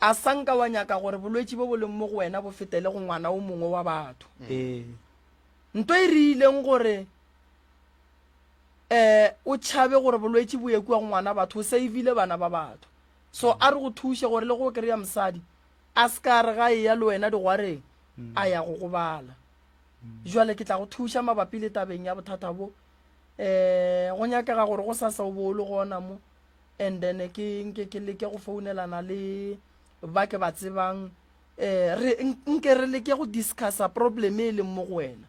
a sa nka wa nyaka gore bolwetši bo bo leng mo go wena bo fetele go ngwana o mongwe wa batho. Ee. Nto e rileng gore eh o tšhabe gore bolwetši bo ye kua go ngwana batho o savile bana ba batho. So a re go thuše gore le go kry-a mosadi a se ka re ga eya le wena digwareng a ya go gobala. Jwale ke tla go thuša mabapi le tabeng ya bothata bo. Um go nyakega gore go sasa o bo o le gona mo and then ke nke ke leke go founelana le ba ke ba tsebang um re nke re leke go discussa problem e leng mo go wena.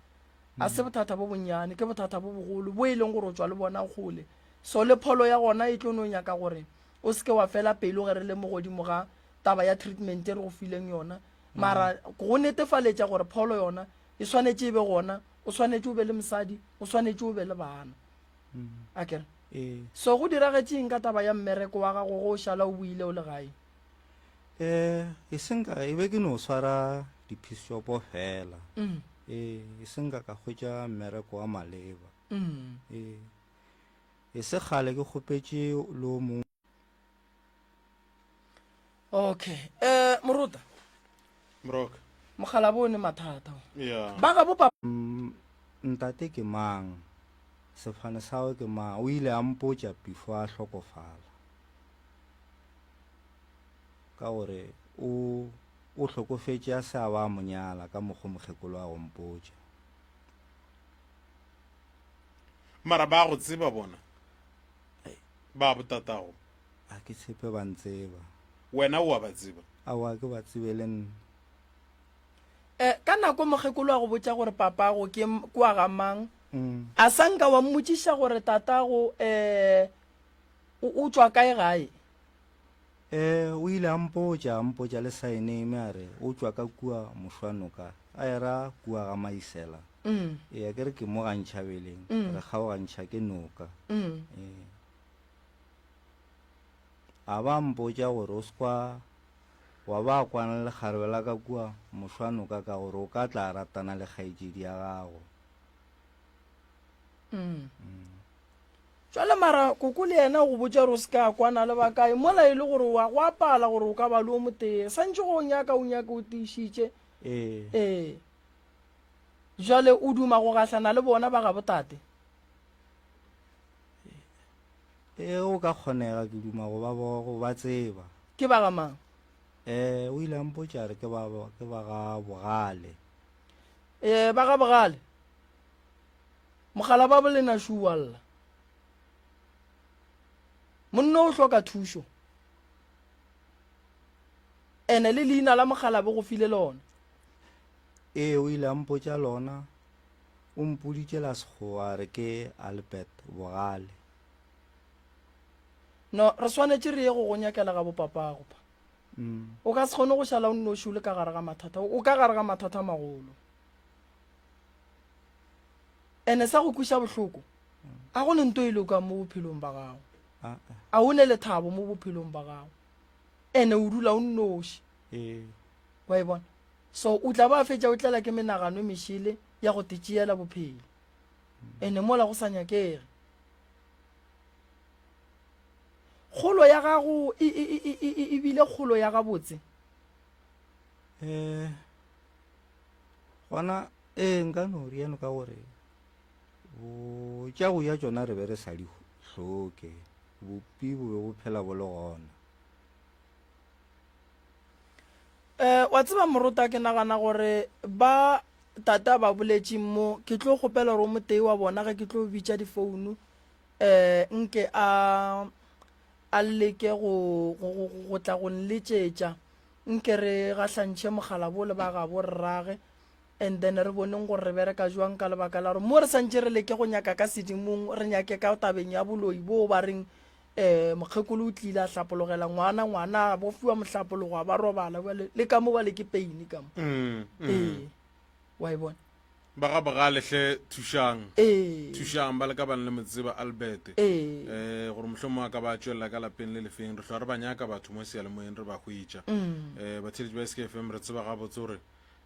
A se bothata bo bonnyane, ke bothata bo bogolo bo e leng gore o tšwa le bona kgole. So le pholo ya gona e tlo no nyaka gore o se ke wa fela pelo ge re le mo godimo ga taba ya treatment e re go fileng yona. Mara go netefaletša gore pholo yona e swanetše e be gona, o swanetše o be le mosadi, o swanetše o be le bana. A kere? Ee. So go diragetše eng ka taba ya mmereko wa gago ge o šala o boile o le gae? Eh, e seng ka e be ke no swara di-piece-shopo fela. Mm. Ee, e seng ka ka hwetša mmereko wa maleba. Mm. Ee. E se kgale ke kgopetše le o mongwe. Okay. Eh, Moruta. Moroka. Mogala bo ne mathata. Yeah. Ba ga bo papa. Mm, ntate ke mang? Sefane sa gagwe ke mang? O ile a mpotša before a hlokofala. Ka gore o o hlokofetše a se a ba a mo nyala ka mokgo mokgekolo a go mpotša. Mara ba go tseba bona? Ba botatago? A ke tshepe ba ntseba. Wena o a ba tseba? Aowa, ke ba tsebe le nna. Eh, ka nako mokgekolo a go botša gore papago ke kwa ga mang, a sa nka wa mmotšiša gore tatago eh o tšwa kae gae? Eh, o ile a mpotša, a mpotša le surname a re o tšwa ka kua Mošwanoka, a e ra kua ga Maisela. Ee, a ke re ke mo ga Ntšhabeleng, re kgaogantšha ke noka. Ee. A ba mpotša gore o se kwa wa ba kwana le lekgarebe la ka kua Mošwanoka ka gore o ka tla ratana le kgaetšedi ya gago. Jwale mara koko le yena o go botša gore o se ka kwana le ba kae mola e le gore wa go apala gore o ka ba le o motee. Santše go o nyaka o nyake o tiišitše. Ee. Ee. Jwale o duma go gahlana le bona ba gabo tate? Ee, go ka kgonega ke duma go ba go ba tseba. Ke ba ga mang? Ee, o ile a mpotša a re ke ba ke ba ga Bogale. Ee, ba ga Bogale. Mogala ba bolena šua lla. Monna o hloka thušo. Ene le leina la mogala bo go file lona. Ee, o ile a mpotša lona. O mpoditše la Sekgowa a re ke Albert Bogale. No, re swanetše re ye go go nyakela ga bopapago pa. O ka se kgone go šala o nnoši o le ka gare ga mathata. O ka gare ga mathata a magolo. Ene sa go kweša bohloko, a go ne nto e lokang mo bophelong ba gago. A o ne lethabo mo bophelong ba gago. Ene o dula o nnoši. Ee. Wa e bona? So o tla ba fetša o tlela ke menagano e mešele ya go te tšeela bophelo. Ene mola go sa nyakege. Kgolo ya gago e, e, e, e, e, e bile kgolo ya gabotse. Eh, gona ee nka no riano ka gore bo tša go ya tšona re be re sa di hloke bopi bo be bo phela bo le gona Eh, wa tseba morota ke nagana gore ba tata ba boletše mo ke tlo kgopela gore o motee wa bona ge ke tlo bitša difounu eh nke a a leke go go go go tla go nletšetša nke re gahlantšhe mogala bo le ba gabo rrage and then re boneng gore re bereka jwang ka lebaka la gore mo re santše re leke go nyaka ka sedimong re nyake ka tabeng ya boloi bo ba reng um mokgekolo o tlile a hlapologela ngwana ngwana a bo fiwa mohlapologo a ba robala bjale le ka mo bale ke pain ka mo Mm, mm. ee wa e bona ba ga bogale hle thušang ee thušang ba le ka bang le motseba albert ee eh gore mohlomong a ka ba tšwelela ka lapeng le lefeng re hlwa re ba nyaka batho mo seyalemoyeng re ba hwetša Mm. eh batheeletši ba skfm re tseba gabotse gore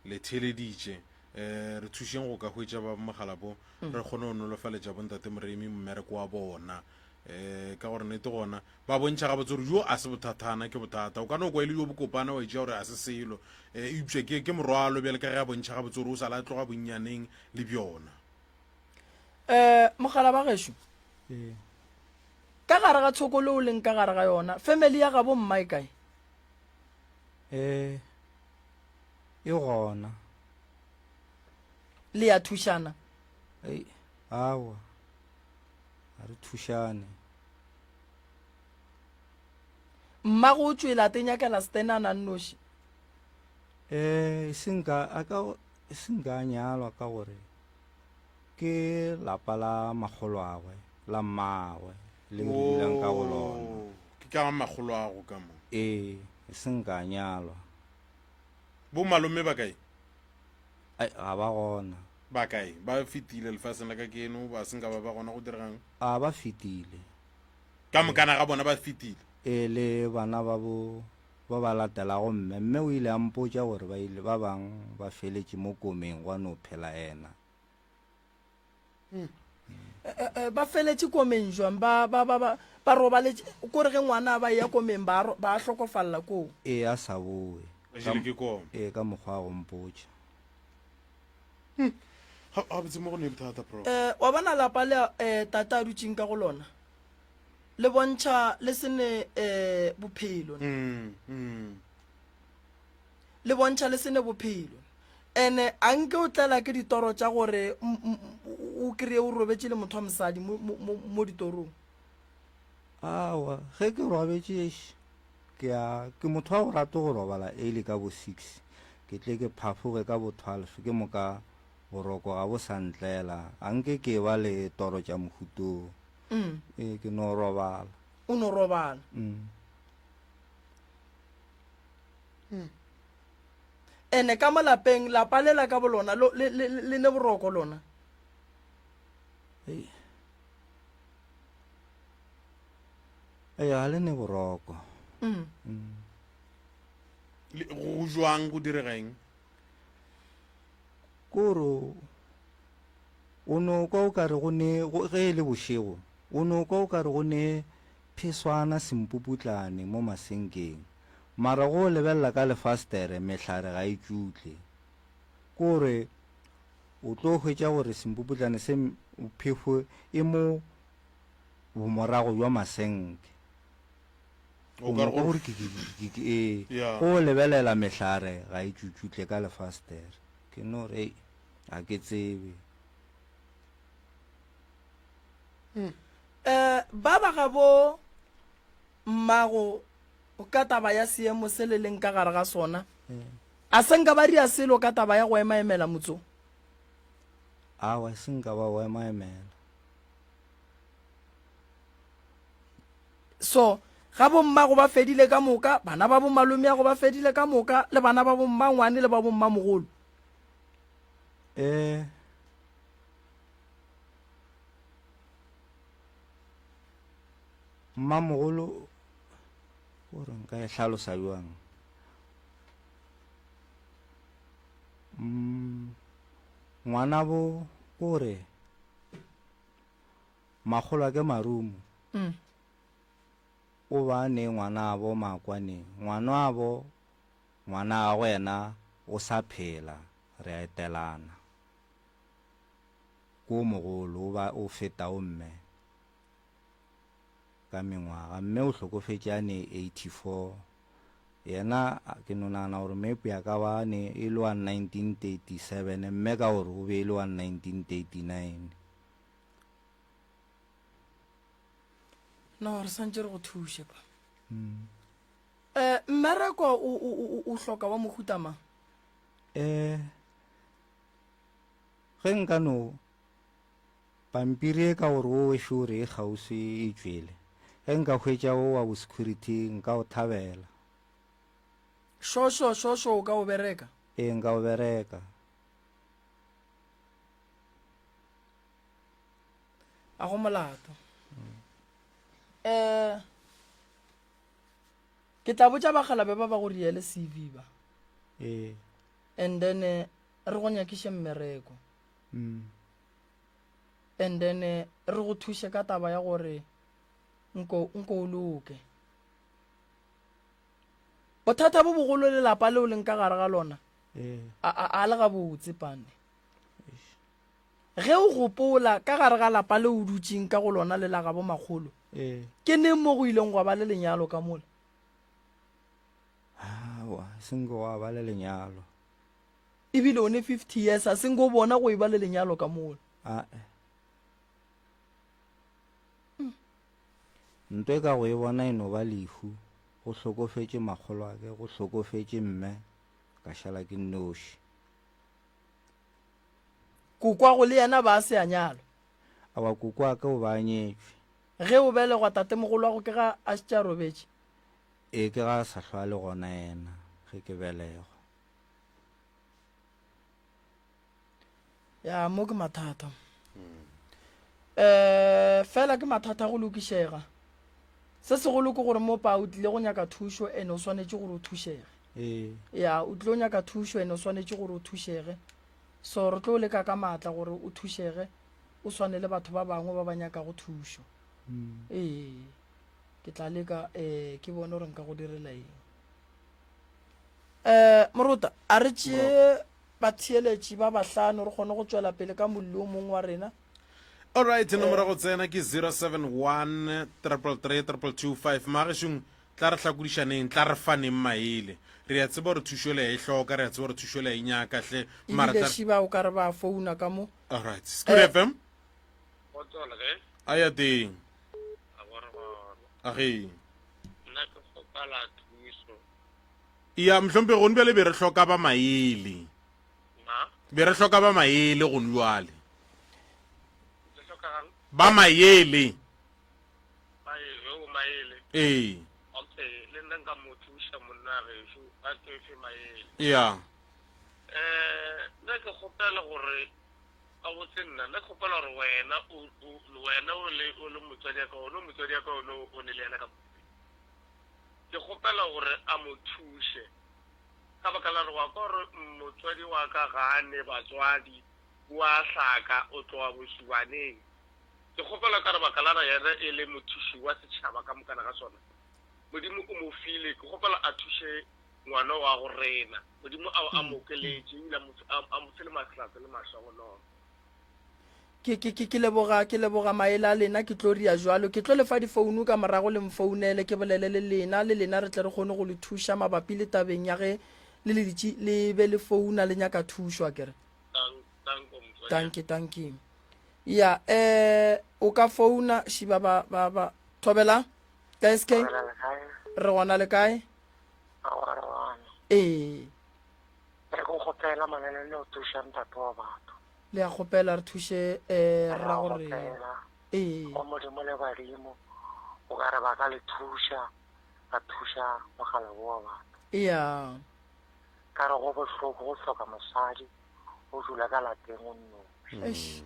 le theeleditše eh re thušeng go ka hwetša ba mogala bo re kgone go nolofaletša bontate moremi mmereko wa bona. Um ka gore nnete gona ba bontšha gabotse gore yo a se bothathana ke bothata. O ka no kwa e le yo bokopana wa itšea gore a se selo, um eupša ke, ke morwalo bjale ka ge a bontšha gabotse gore o sa le a tloga bonnyaneng le bjona. Um mogala ba gešo, Ee. ka gare ga tshokolo o leng ka gare ga yona, family ya gabo mma e kae? Eh, e gona. Le ya thušana? Ei, awa. Ga re thušane. Mmago o tšwele a te nyakela stenana a nnoši? Eh, e seng ka, a ka, e seng ka nyalwa ka gore ke lapa la makgolwagwe, la mmagwe, le re dulang ka go lona. Oh, ke ka makgolwago ka mo. Ee, e seng ka nyalwa. Bo malome ba kae? Ai, ga ba gona. Ba kae? Ba fetile lefaseng la ka keno, ba se nka ba ba gona go diregang? A ba fetile. Ka mokana ga bona ba fetile? E le bana ba bo ba ba latelago mme. Mme o ile a mpotša gore ba ile ba bang ba feletše mo komeng gwa no phela ena. Hmm. Eh, eh, ba feletše komeng jwang? Ba ba ba ba ba robaletše kore ge ngwana a ba eya komeng ba ba hlokofalela koo. Ee, a sa boe. Ba jele ke koma. Ee, ka mokgwa wa go mpotša. Hmm. Ga gabotse mo go ne bothata prof. Eh, wa bona lapa le eh, tate a dutšeng ka go lona le bontšha le se ne eh, bophelo ne. Mm, mm. Le bontšha le se ne bophelo. Ene a nke o tlela ke ditoro tša gore o kry-e o robetše le motho wa mosadi mo, mo, mo, mo ditorong. Aowa, ge ke robetše eish, ke a, ke motho wa go rata go robala early ka bo six, ke tle ke phafoge ka bo twelve, ke moka boroko ga bo sa ntlela, a nke ke eba le toro tša mohutong. Mm. Ee, ke no robala. O no robala. Mm. Mm. Ene ka mo lapeng, lapa lela ka bolona lo, le, le, le ne boroko lona. Ei. Ei, ga le ne boroko. Mm. Mm. Le, go jwang go direga eng? Koro o no kwa o kare go ne go, ge e le bošego, o no kwa o kare go ne pheswana sempuputlane mo masenkeng. Mara go o lebelela ka lefastere mehlare ga e tšutle. Ke gore o tlo hwetša gore sempuputlane se phefo e mo bomorago bja masenke. O O ka no re kwa go gore kikikikiki ee. Ya. Go o lebelela mehlare ga e tšutšutle ka lefastere. Ke no re ei ga ke tsebe. Eh, ba ba gabo mmago ka taba ya seemo se le leng ka gare ga sona, a se nka ba ria selo ka taba ya go emaemela motso? Awa, se nka ba go emaemela. So, ga bommago ba fedile ka moka, bana ba bomalomeago ba fedile ka moka, le bana ba bommangwane le ba bommamogolo. Eh. Mmamogolo o re nka e hlalosa bjang? Mm, ngwanabo o re makgolwa ke marumo mm. o ba ne ngwanabo makwane ngwanabo ngwanagwe yena o sa phela re a etelana ko mogolo o ba o feta o mme ka mengwaga mme o hlokofetše a ne 84 yena ke no nagana gore maybe a ka ba a ne e le wa 1937 mme ka gore o be e le wa 1939. No re swantše re go thuše pa. Eh mmereko o o o o hloka wa mohuta mang? Eh ge nka no Pampiri e ka gore wo wešo o re e kgauswi e tšwele. Ge nka hwetša wo wa bosecurity nka o thabela. Šošo, šošo o ka o bereka? Ee, nka o bereka. A go molato. Eh, ke tla botša bakgalabe ba ba go riele CV ba. Ee. And then eh, re go nyakiše mmereko. Mm. And then eh, re go thuše ka taba ya gore. Nko, nko o loke. Bothata bo bogolo lelapa leo leng ka gare ga lona, a, a, a le gabotse, pane. Ge o gopola ka gare ga lapa leo o dutšeng ka go lona le la gabo makgolo, ke neng mo go ileng gwa ba le lenyalo ka mola? Aowa, e se nko gwa ba le lenyalo. Ebile o ne 50 years, a se nko o bona go e ba le lenyalo ka mola. Ae. Nto e ka go e bona e no ba lehu. Go hlokofetše makgolwake, go hlokofetše mme, ka šala ke nnoši. Kokwago le yena ba se a nyalwa. Aowa, kokwake o ba a nyetšwe. Ge o belegwa tatemogolwago ke ga a šetše a robetše? Ee, ke ga a sa hlwa a le gona yena ge ke belegwa. Ya, mo ke mathata. Um fela ke mathata go lokišega. Se segolo ke gore mo pa o tlile go nyaka thušo ene o swanetše gore o thušege. Ee. Ya, o tlile go nyaka thušo ene o swanetše gore o thušege. So re tlo leka ka maatla gore o thušege, o swane le batho ba bangwe ba ba nyakago thušo. Ee, ke tla leka um ke bone gore nka go direla eng. Um Morota, a re tšee batheeletši ba bahlano re kgone go tšwela pele ka mollo o mongwe wa rena. Alright, nomoro go tsena ke 071 333 2225. Magešong, tla re hlakodišaneng, tla re faneng maele. Re a tseba gore thušo le ya e hloka, re a tseba gore thušo le ya e nyaka hle. Mara Ebile tla šiba o ka re ba founa ka mo. Alright, Scoot Eh. FM. Kgotso le ge? A ya teng. A gore gona. A ge. Nna ke kgopela thuso. Ya, mohlomphegi, gone bjale be re hloka ba maele. Ma? Be re hloka ba maele gone bjale. Le hlokagang? Ba maele. Maele, o maele. Ee. Okay, le nna nka mo thuša monna gešo, a ke fe maele. Ya. Eh, nna ke kgopela gore gabotse nna nna ke kgopela gore wena o o wena o le o le motswadi ya ka o le motswadi ya ka o ne o ne le yena ka Ke kgopela gore a mo thuše, ka baka la gore wa kwa gore motswadi wa ka ga a ne batswadi, o a hlaka, o tloga bošubaneng. Ke kgopela ka lebaka la gore yena e le mothuši wa setšhaba ka mokana ga sona, Modimo o mo file, ke kgopela a thuše ngwana wa go rena. Modimo a a mo okeletše ebile a mo a mo fe le mahlatse le mahlogonolo. Ke, ke, ke, ke leboga, ke leboga maele a lena, ke tlo ria jwalo. Ke tlo le fa difounu ka morago le mfounele, ke bolele le lena, le lena re tle re kgone go le thuša mabapi le tabeng ya ge le le ditše le be le founa le nyaka thušo, akere? Dankie, dankie. Ya, eh, o ka founa, šiba ba, ba, ba, Thobela, ka SK? Thobela le kae? Re gona le kae? Aowa, re gona. Ee. Re go kgopela mananeo le go thuša ntate wa batho. Le a kgopela re thuše eh, Re a rra gore kgopela ee go Modimo le badimo o ka re ba ka le thuša ba thuša mogala wo wa batho. ea Ka re go bohloko go hloka mosadi o dula ka lapeng o nnoši. Eish.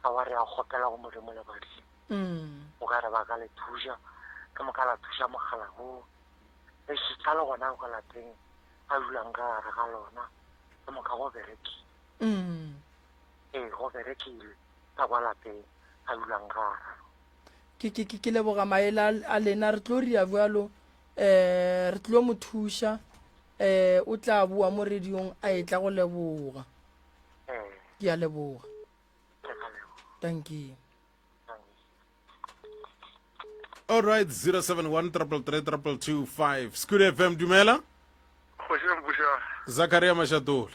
Aowa re a kgopela go Modimo le badimo Mm. o ka re ba ka le thuša ke moka la thuša mogala wo. Ešita le gona ka lapeng a dulang ka gare ga lona ke moka go berekile. Mm. Ee, go berekile ka kwa lapeng a dulang ka gare ga lona. Ke, ke, ke, ke leboga maele a, a lena. Re tlo ria bjalo, eh, re tlo mo thuša. Eh, o tla boa mo radiong a etla go leboga. Ee. Ke a leboga. Ke a leboga. Thank you. All right, 071 333 Scoot FM, dumela. Kgoši ya mpuša. Zakaria Mashatola.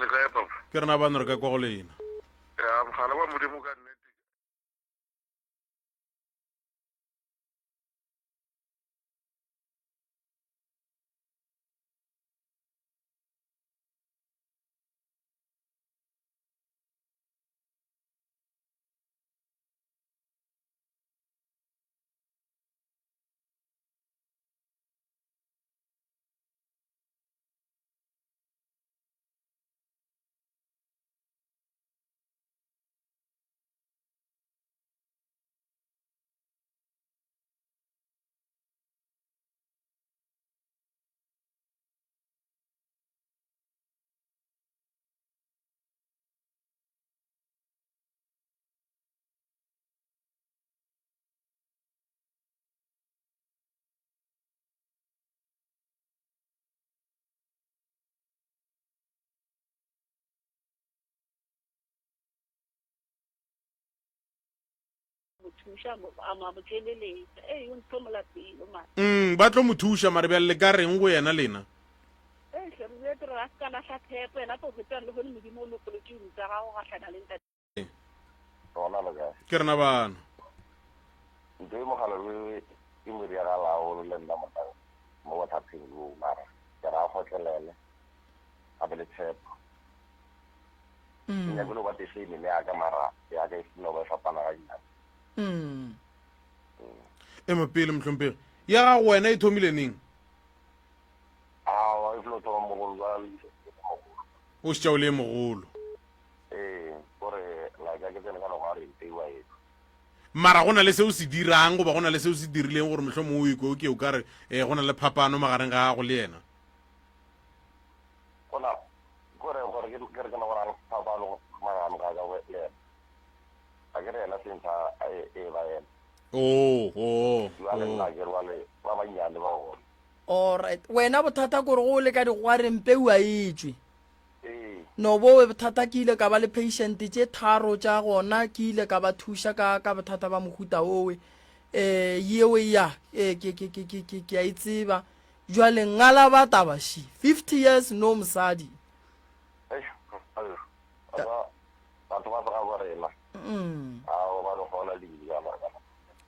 Le kae papa? Ke rena bano re ka kwa go lena. Ya mogala wa Modimo ka nnete. thuša, a mo, a mo, a mo tšweleletša. Ei, o ntlhomola pelo, man. Mm, ba tlo mo thuša, mare bjale le ka reng go yena lena? Ei, hle, re bile re a se ka lahla tshepo, yena tlo hwetša lehono Modimo o lopolotše dilo tša gago gahlana le ntate. Gona le kae? Ke rena bano. Ntho e mogala we e mo diagalago le nna monna mo bothateng boo mara ke ra kgotlelele a be le tshepo. Ke nyako no ba the same le ya ka mara ya ka e no ba e fapana ga nnyane. Ema pele mohlomphegi. Ya gago wena e thomile neng? Aowa e felo thoma mogolo ba le mogolo. O šetša o le mogolo. Ee, gore like a ke tsene ka legwa re nteiwa etšwa. Mara go na le se o se dirang goba go na le se o se dirileng gore mohlomongwe o ikwe o ke o ka re eh, go na le phapano magareng ga gago le yena? Go na, gore gore ke ke re ke na go na le phapano magareng ga ka le yena. A ke re yena since a e e ba yena. Oh, oh, Jwale oh. nna ke re bale ba bannyane ba gona. Alright. Wena bothata kore go le ka digwareng peu a e tšwe. Ee. No bowe bothata ke ile ka ba le patient tše tharo tša gona ke ile ka ba thuša ka ka bothata ba mohuta owe eh yeo ya eh ke ke ke ke ke ke a e tseba jwale ngala ba taba shi 50 years no mosadi Eish, ba batho ba tloga bo rena. Mm. Ao ba re kgona dilo ka baka.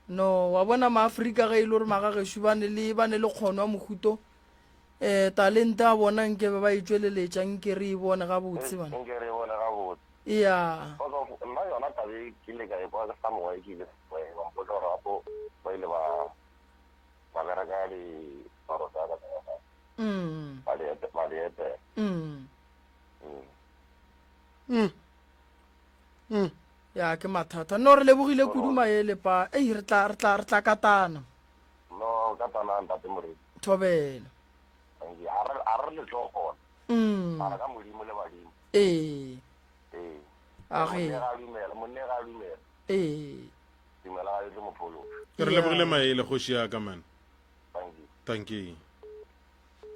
No wa bona maafrika ge e le gore magagešo ba ne le ba ne le kgono ya mohuto Eh, talente ya bona nke be ba e tšweleletša, nke re e bone gabotse bana. Nke re e bone gabotse. Ea. Because of nna yona taba e ke ile ka e kwa sa mongwe ke ile ba mpotsa gore gapo ba ile ba ba bereka diparo tsa ka tsa Mm. ba di ete ba di etela. Mm. Mm. Mm. Mm. Ya ke mathata. No re lebogile kudu maele pa. Ei re tla re tla re tla katana. No, ka tana ntate Moremi. Thobela. Thank you. A re a re le tlo kgona. Mm. Mara ka Modimo le badimo. Ee. Ee. A ge. Monne ga a dumela, monne ga a dumela. Ee. Dumela ga e tlo mo phološa. Re lebogile maele kgoši ya ka man. Thank you. Thank you.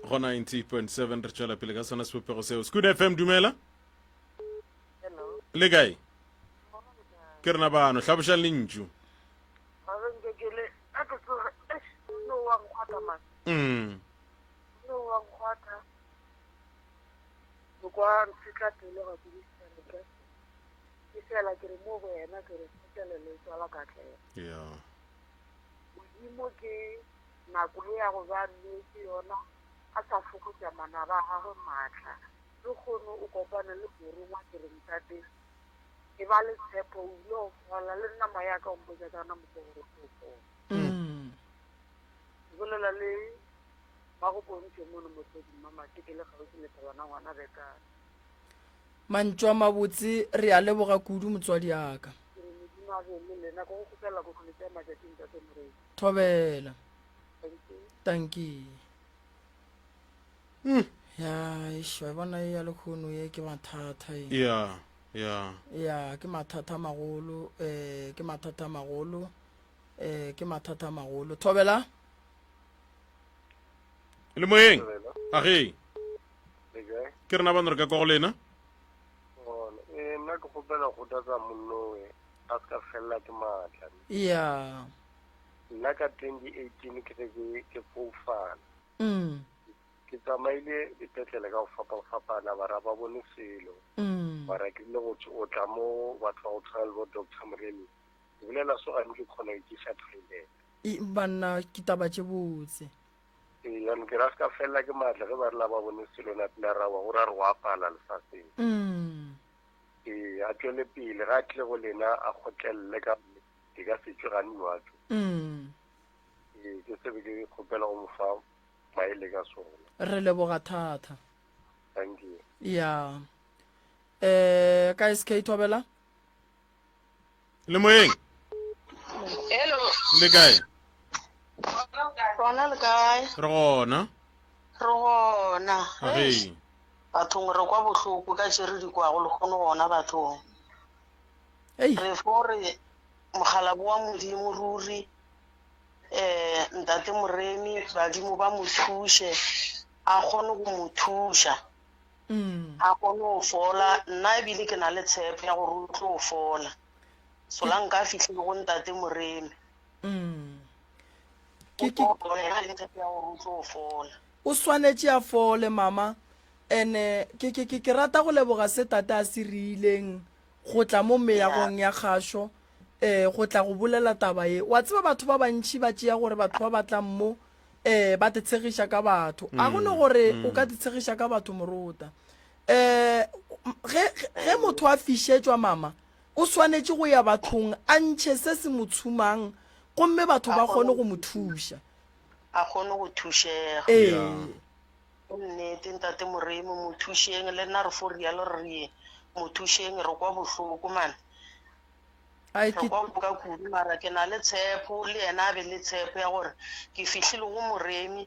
Go 90.7 re tšwela pele ka sona sebopego seo. Scoot FM dumela. Hello. Le kae? Ke rena bano, hlabošang lentšu. Mabenke ke le a ke tsoge eish no wa nkgwatha man. Mm. No wa nkgwatha. Ke kwa ntshitla pelo ga ke disenke. Ke fela ke re mo go yena ke re kgotlelelo e tswala katlego. Yeah. Modimo ke nako e ya go ba neetše yona a sa fokotša manaba a gagwe maatla. Lekgono o kopane le morongwa ke re ntate E ba le tshepo, o ile go fola. Le nna moya ka o mpotša ka yona mokgwa gore o tlo fola. Ke bolela le Magopontšhe mono Motlodi Mmamate ke le kgauswi le Thabana ngwana Bekane. Mantšu a mabotse, re a leboga kudu motswadi aka. Ke re Modimo a be le lena. Ke go kgopela go go tšea matšatši ntate Morena. Thobela. Thank you. Tanki. Mm. Ya, eish, wa e bona e ya lekhono ye ke mathata e. Ya, ya. Ya, ke mathata a magolo, eh, ke mathata a magolo, eh, ke mathata a magolo. Thobela? Le moyeng? A ge. Le kae? Ke rena bano re ka kwa go lena. Gona. Eh, nna ke kgopela go kgothatsa monnowe a se ka felela ke maatla. Ya. Nna ka 2018 ke ge ke ke foufala. Mm. Ke tsamaile dipetlele ka go fapafapana bara ba bone selo. Mm. Mara ke rile go o tla mo batho ba go tshwana le bo Doctor Moremi. Ke bolela so gantši ke kgona go ikisa toilet. E, banna ke taba tše botse. Ee, jaanong ke ra se ka felela ke maatla ge ba re la ba bone selo na pila ra wa gore a re go apala lefaseng. Mm. Ee, a tšwele pele ga a tle go lena a kgotlelele ka di ka se tšwe gane wa tšwe. Mm. Ee, ke se be ke kgopela go mo fa maele ka sona. Re leboga thata. Thank you. Ya. Eh, ka SK Thobela? Le moyeng? Hello. Le kae? Rona le kae? Re gona. Re gona. Agee. Bathong re kwa bohloko ka tše re di kwago lekgono gona bathong. Ei. Re fo re mokgalabo wa Modimo ruri um ntate Moremi badimo ba mo thuše a kgone go mo thuša Mm. a kgone go fola nna ebile ke na le tshepo ya gore o tlo fola. Solanka a fihlile go ntate Moremi. Mm. O Ke, ke, tlo bona yena le tshepo ya gore o tlo fola. O swanetše a fole mama. Ene ke, ke, ke, ke rata go leboga se tate a se riileng go tla mo Ya. meagong ya kgašo, eh, go tla go bolela taba ye. Wa tseba batho ba bantši ba tšea gore batho ba ba tlang mo, eh, ba te tshegiša ka batho. A go ne gore o ka te tshegiša ka batho morota. Eh, ge, ge, ge motho a fišetšwa mama, O swanetše go ya bathong a ntšhe se se mo tshumang gomme batho A ba kgone kgone go go mo thuša. A kgone go thušega. Ee. Ke nnete ntate Moremi mo thušeng le nna re fo rialo re re mo thušeng re kwa bohloko man. Ai Re ke kwa boka kudu mara ke na le tshepo le yena a be le tshepo ya gore ke fihlile go Moremi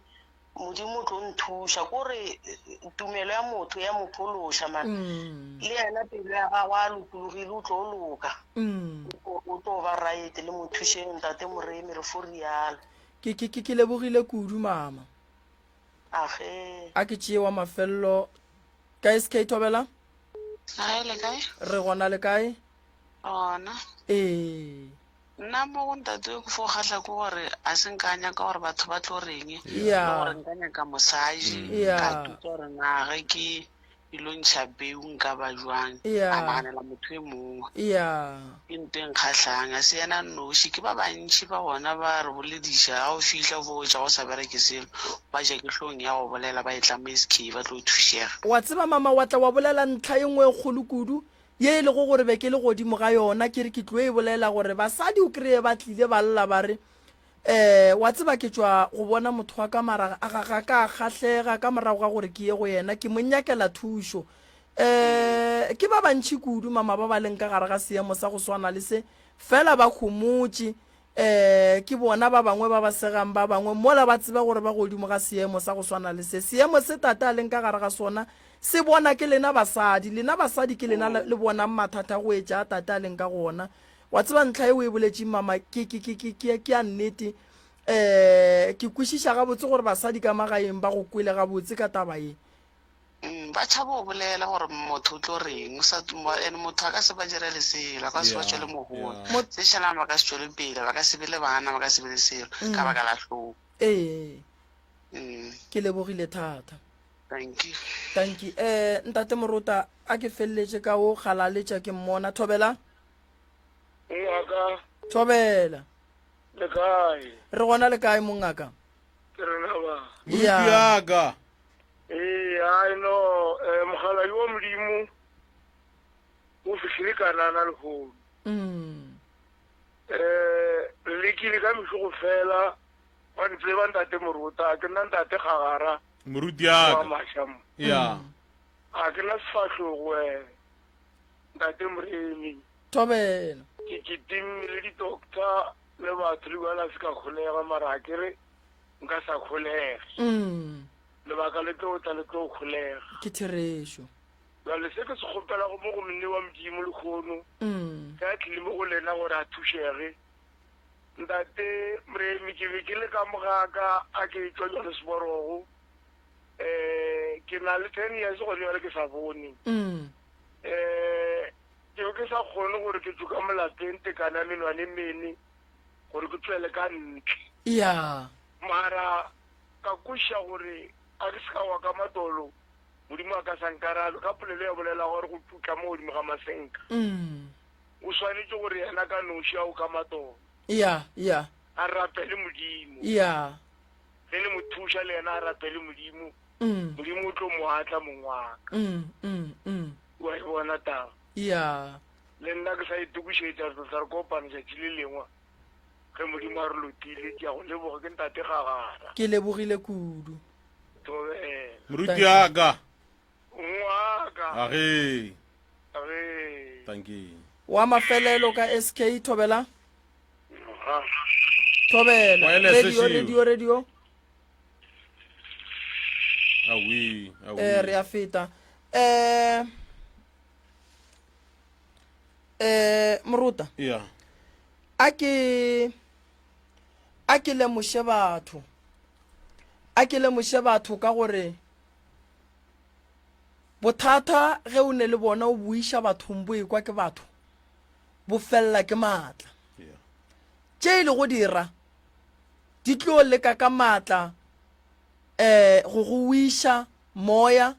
Modimo o tlo nthuša. Ko re tumelo ya motho ya mo phološa man. Le yena pelo ya gagwe a lokologile o tlo loka. O tlo ba right le mo thušeng ntate Moremi re fo rialo. Ke ke ke ke lebogile kudu mama. Age. A ke tšee wa mafello ka SK Thobela. Gae le kae? Re gona le kae? Gona. Ee. Nna mo go ntate yo ke fo kgahla ke gore a se nka nyaka gore batho ba tlo reng le gore nka nyaka mosadi ka tutsa gore na ge ke ilo ntšha peu nka ba jwang a naganela motho e mongwe ke nto e nkgahlang a se yena noši ke ba bantši ba gona ba re bolediša ga o fihla o fo tša go sa bereke selo ba ja ke hlong ya go bolela ba e tla mo SK ba tlo thušega. Wa tseba mama wa tla wa bolela ntlha e nngwe e kgolo kudu ye e lego gore be ke le godimo ga yona, ke re ke tlo e bolela gore basadi o kreye ba tlile ba lla ba re, Eh, wa tseba ke tšwa go bona motho wa ka mara ga, ga ka kgahlega ka morago ga gore ke ye go yena ke mo nyakela thušo. Eh, ke ba bantši kudu mama ba ba leng ka gare ga seemo sa go swana le se, fela ba homotše. Eh, ke bona ba bangwe ba ba segang ba bangwe mola ba tseba gore ba godimo ga seemo sa go swana le se. Seemo se tate a leng ka gare ga sona se bona ke lena basadi. Lena basadi ke lena le bonang mathata go etša a tate a leng ka go ona. Wa tseba ntlha ye o e boletšeng mama ke, ke, ke, ke, ke, ke ya nnete. Eh, ke kwešiša gabotse gore basadi ka magaeng ba go kwele gabotse ka taba ye. Mm, ba tšhaba go bolela gore motho o tlo reng o sa and motho a ka se ba direle selo a ka se ba tšwele mohola se šalang ba ka se tšwele pele ba ka se be le bana ba ka se be le selo ka baka la hlong ee mm. ke lebogile thata thank you thank you eh ntate morota a ke feleletše ka o galaletša ke mmona thobela ngaka thobela le kae re gona le kae mongaka ke rena ba Moruti yaka Ee, ai no, eh, mogalabi wa Modimo o fihlile Kanana lehono. Mm. Eh, re lekile ka mešogo fela, wa ntseba ntate Morota, ke nna ntate Gagara Moruti wa yaka. Masha mo. Ya. A ke na sefahlogo eh, ntate Moremi. Thobela. Ke kitimme le di-doctor le batho le bjala se ka kgolega mara a ke re nka sa kgolege. Mm. Lebaka le tlo tla le tlo kgolega. Ke therešo. Bjale se ke se kgopelago mo go monne wa Modimo lehono, Mm. ge a tlile mo go lena gore a thušege, Ntate Moremi, ke be ke le ka mo ga ka a ke tšwa Johannesborogo, um ke na le ten years gone bjale ke sa bone. Mm. Um ke be ke sa kgone gore ke tšwe ka mo lapeng tekano ya menwana e mene gore ke tšwele ka ntle. Ya. Mara Ka kwešiša gore a ke se ka wa ka matolo, Modimo a ka sa nkarabe ka polelo ya bolelago gore go putla mo godimo ga masenka. O swanetše gore yena ka noši a o ka matolo. Ya, ya. A rapele Modimo. Ya. Ge le mo thuša le yena a rapele Modimo, Modimo o tlo mo atla mong wa ka. Wa e bona taba? Ya. Le nna ke sa itokišetša re tlo tla re kopana tšatši le lengwe. Ge Modimo a re lotile, ke a go leboga, ke Ntate Gagara. Ke lebogile kudu. Thobela. Moruti aka. Ngwaka. Age. Age. Thank you. Wa mafelelo ka SK Thobela. Thobela. Wireless Radio issue. radio radio. Awi, awi. Eh re a feta. Eh Eh Moruta. Yeah. A ke a ke lemoše batho. A ke lemoše batho ka gore bothata ge o ne le bona o buiša bathong bo ekwa ke batho. bo felela ke maatla. Tše e lego dira di tlo leka ka maatla um go go wiša moya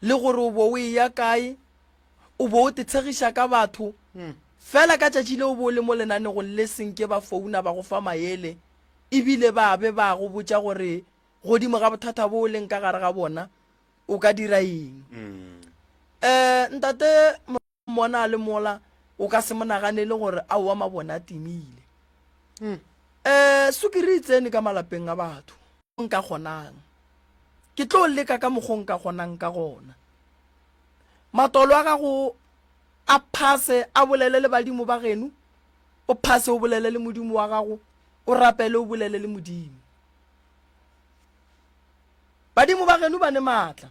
le gore o bo o eya kae, o bo o tetshegiša ka batho. Fela ka tšatši le o bo o le mo lenanegong le senke ba founa ba go fa maele ebile ba be ba go botša gore godimo ga bothata bo o leng ka gare ga bona o ka dira eng. Um ntate Mmona a le mola, o ka se mo naganele gore aowa mabone a timile. Um sukiri e tsene ka malapeng a batho. Nka kgonang. Ke tlo leka ka mokgo nka kgonang ka gona. Matolo a gago a phase a bolele le badimo ba geno, o phase o bolele le Modimo wa gago, o rapele o bolele le Modimo. Badimo ba geno ba ne maatla.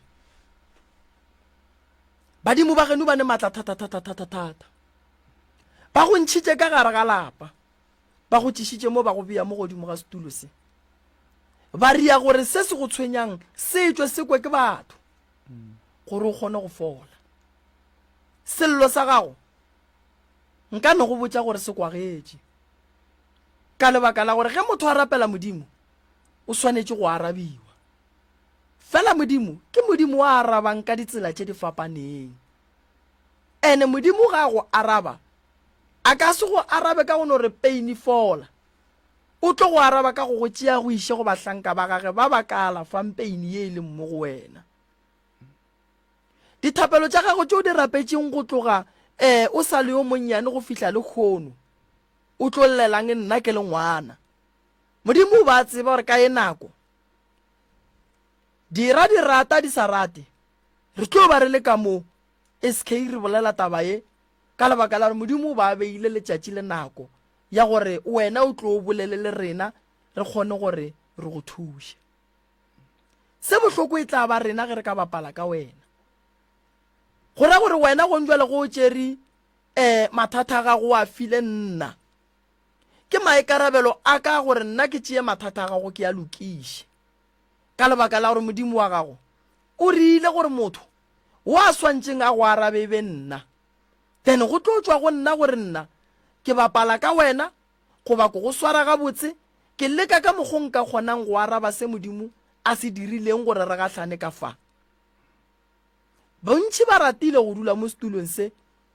Badimo ba geno ba ne maatla thata thata thata thata. Ba go ntšhitše ka gare ga lapa, ba go tšišitše mo ba go bea mo godimo ga setulo se. Ba ria gore se se go tshwenyang se tšwe se kwe ke batho gore o kgone go fola. Sello sa gago nka no go botša gore se kwagetše ka lebaka la gore ge motho a rapela Modimo o swanetše go arabiwa. Fela Modimo ke Modimo wa arabang ka ditsela tše di fapaneng. Ene Modimo ga a go araba, a ka se go arabe ka go no re peini fola. O tlo go araba ka go go tšea go iše go bahlanka ba gage ba ba ka alafang peini ye e leng mo go wena. Dithapelo tša gago tše o di rapetšeng go tloga eh, o sa le yo monnyane go fihla lekgono, o tlo llelang nna ke le ngwana? Modimo o ba tseba gore ka ye nako Dira di rata di sa rate, re tlo ba re le ka mo SK re bolela taba ye ka lebaka la gore Modimo o ba beile letšatši le nako ya gore wena o tlo o bolele le rena re kgone gore re go thuše. Se bohloko e tla ba rena ge re ka bapala ka wena. Go ra gore wena gong jwale go o tšere um mathata a gago wa file nna. Ke maikarabelo a ka gore nna ke tšee mathata a gago ke a lokiše. Ka lebaka la gore Modimo wa gago o rile gore motho wo a swantšeng a go arabe e be nna. Then go tlo tšwa go nna gore nna ke bapala ka wena goba ke go swara gabotse, ke leka ka mokgo nka kgonang go araba se Modimo a se dirileng gore re gahlane ka fa. Bontši ba ratile go dula mo setulong se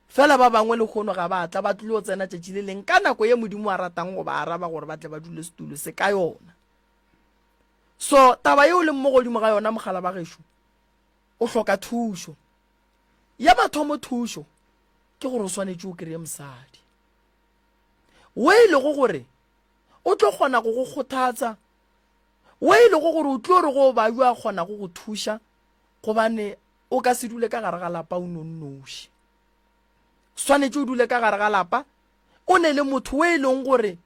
Fela ba bangwe lehono ga ba tla, ba tlilo tsena tšatši le leng ka nako ye Modimo a ratang go ba araba gore ba tle ba dule setulo se ka yona. So taba yeo leng mo godimo ga yona mogala ba gešo, o hloka thušo. Ya mathomo thušo ke gore o swanetše o kry-e mosadi wo e lego gore o tlo kgona go go kgothatsa, wo e lego gore o tlo re go ba yo a kgonago go thuša gobane O ka se dule ka gare ga lapa o nonnoši. Swanetše o dule ka gare ga lapa o ne le motho o e leng gore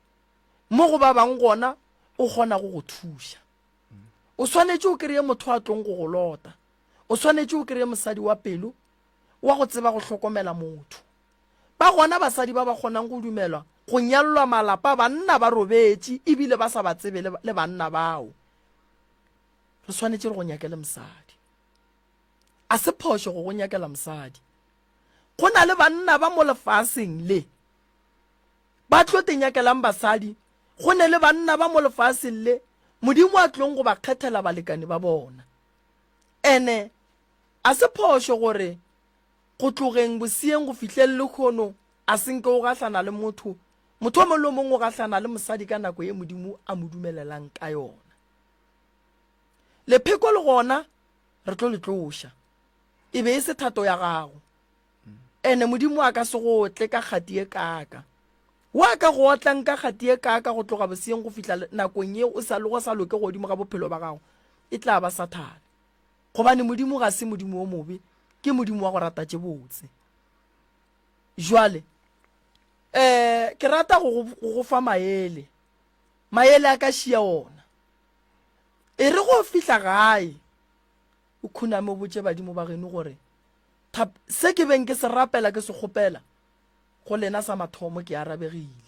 mo go ba bang gona o kgona go go thuša. O swanetše o kry-e motho a tlong go go lota. O swanetše o kry-e mosadi wa pelo wa go tseba go hlokomela motho. Ba gona basadi ba ba kgonang go dumelwa go nyalelwa malapa banna ba robetše ebile ba sa ba tsebe le banna bao. Re swanetše re go nyakele mosadi. A se phošo go go nyakela mosadi. Go na le banna ba mo lefaseng le ba tlo te nyakelang basadi, go ne le banna ba mo lefaseng le Modimo a tlong go ba kgethela balekane ba bona. Ene a se phošo gore go tlogeng boseeng go fihleng lekgono a se nke o gahlana le motho, motho o mongwe le o mongwe o gahlana le mosadi ka nako ye Modimo a mo dumelelang ka yona. Lepheko le gona re tlo le tloša. E be e se thato ya gago. Ene Modimo a ka se go otle ka kgati e kaaka. Wa ka go otlang ka kgati e kaaka go tloga boseeng go fihla nakong ye o sa le go sa loke godimo ga bophelo ba gago, e tla ba Sathane. Gobane Modimo ga se Modimo wo mobe, ke Modimo wa go rata tše botse. Jwale, eh, ke rata go go fa maele. Maele a ka šia ona. E re go fihla gae, o khuname o botše badimo ba geno gore, Thap, se ke beng ke se rapela ke se kgopela go lena sa mathomo ke arabegile.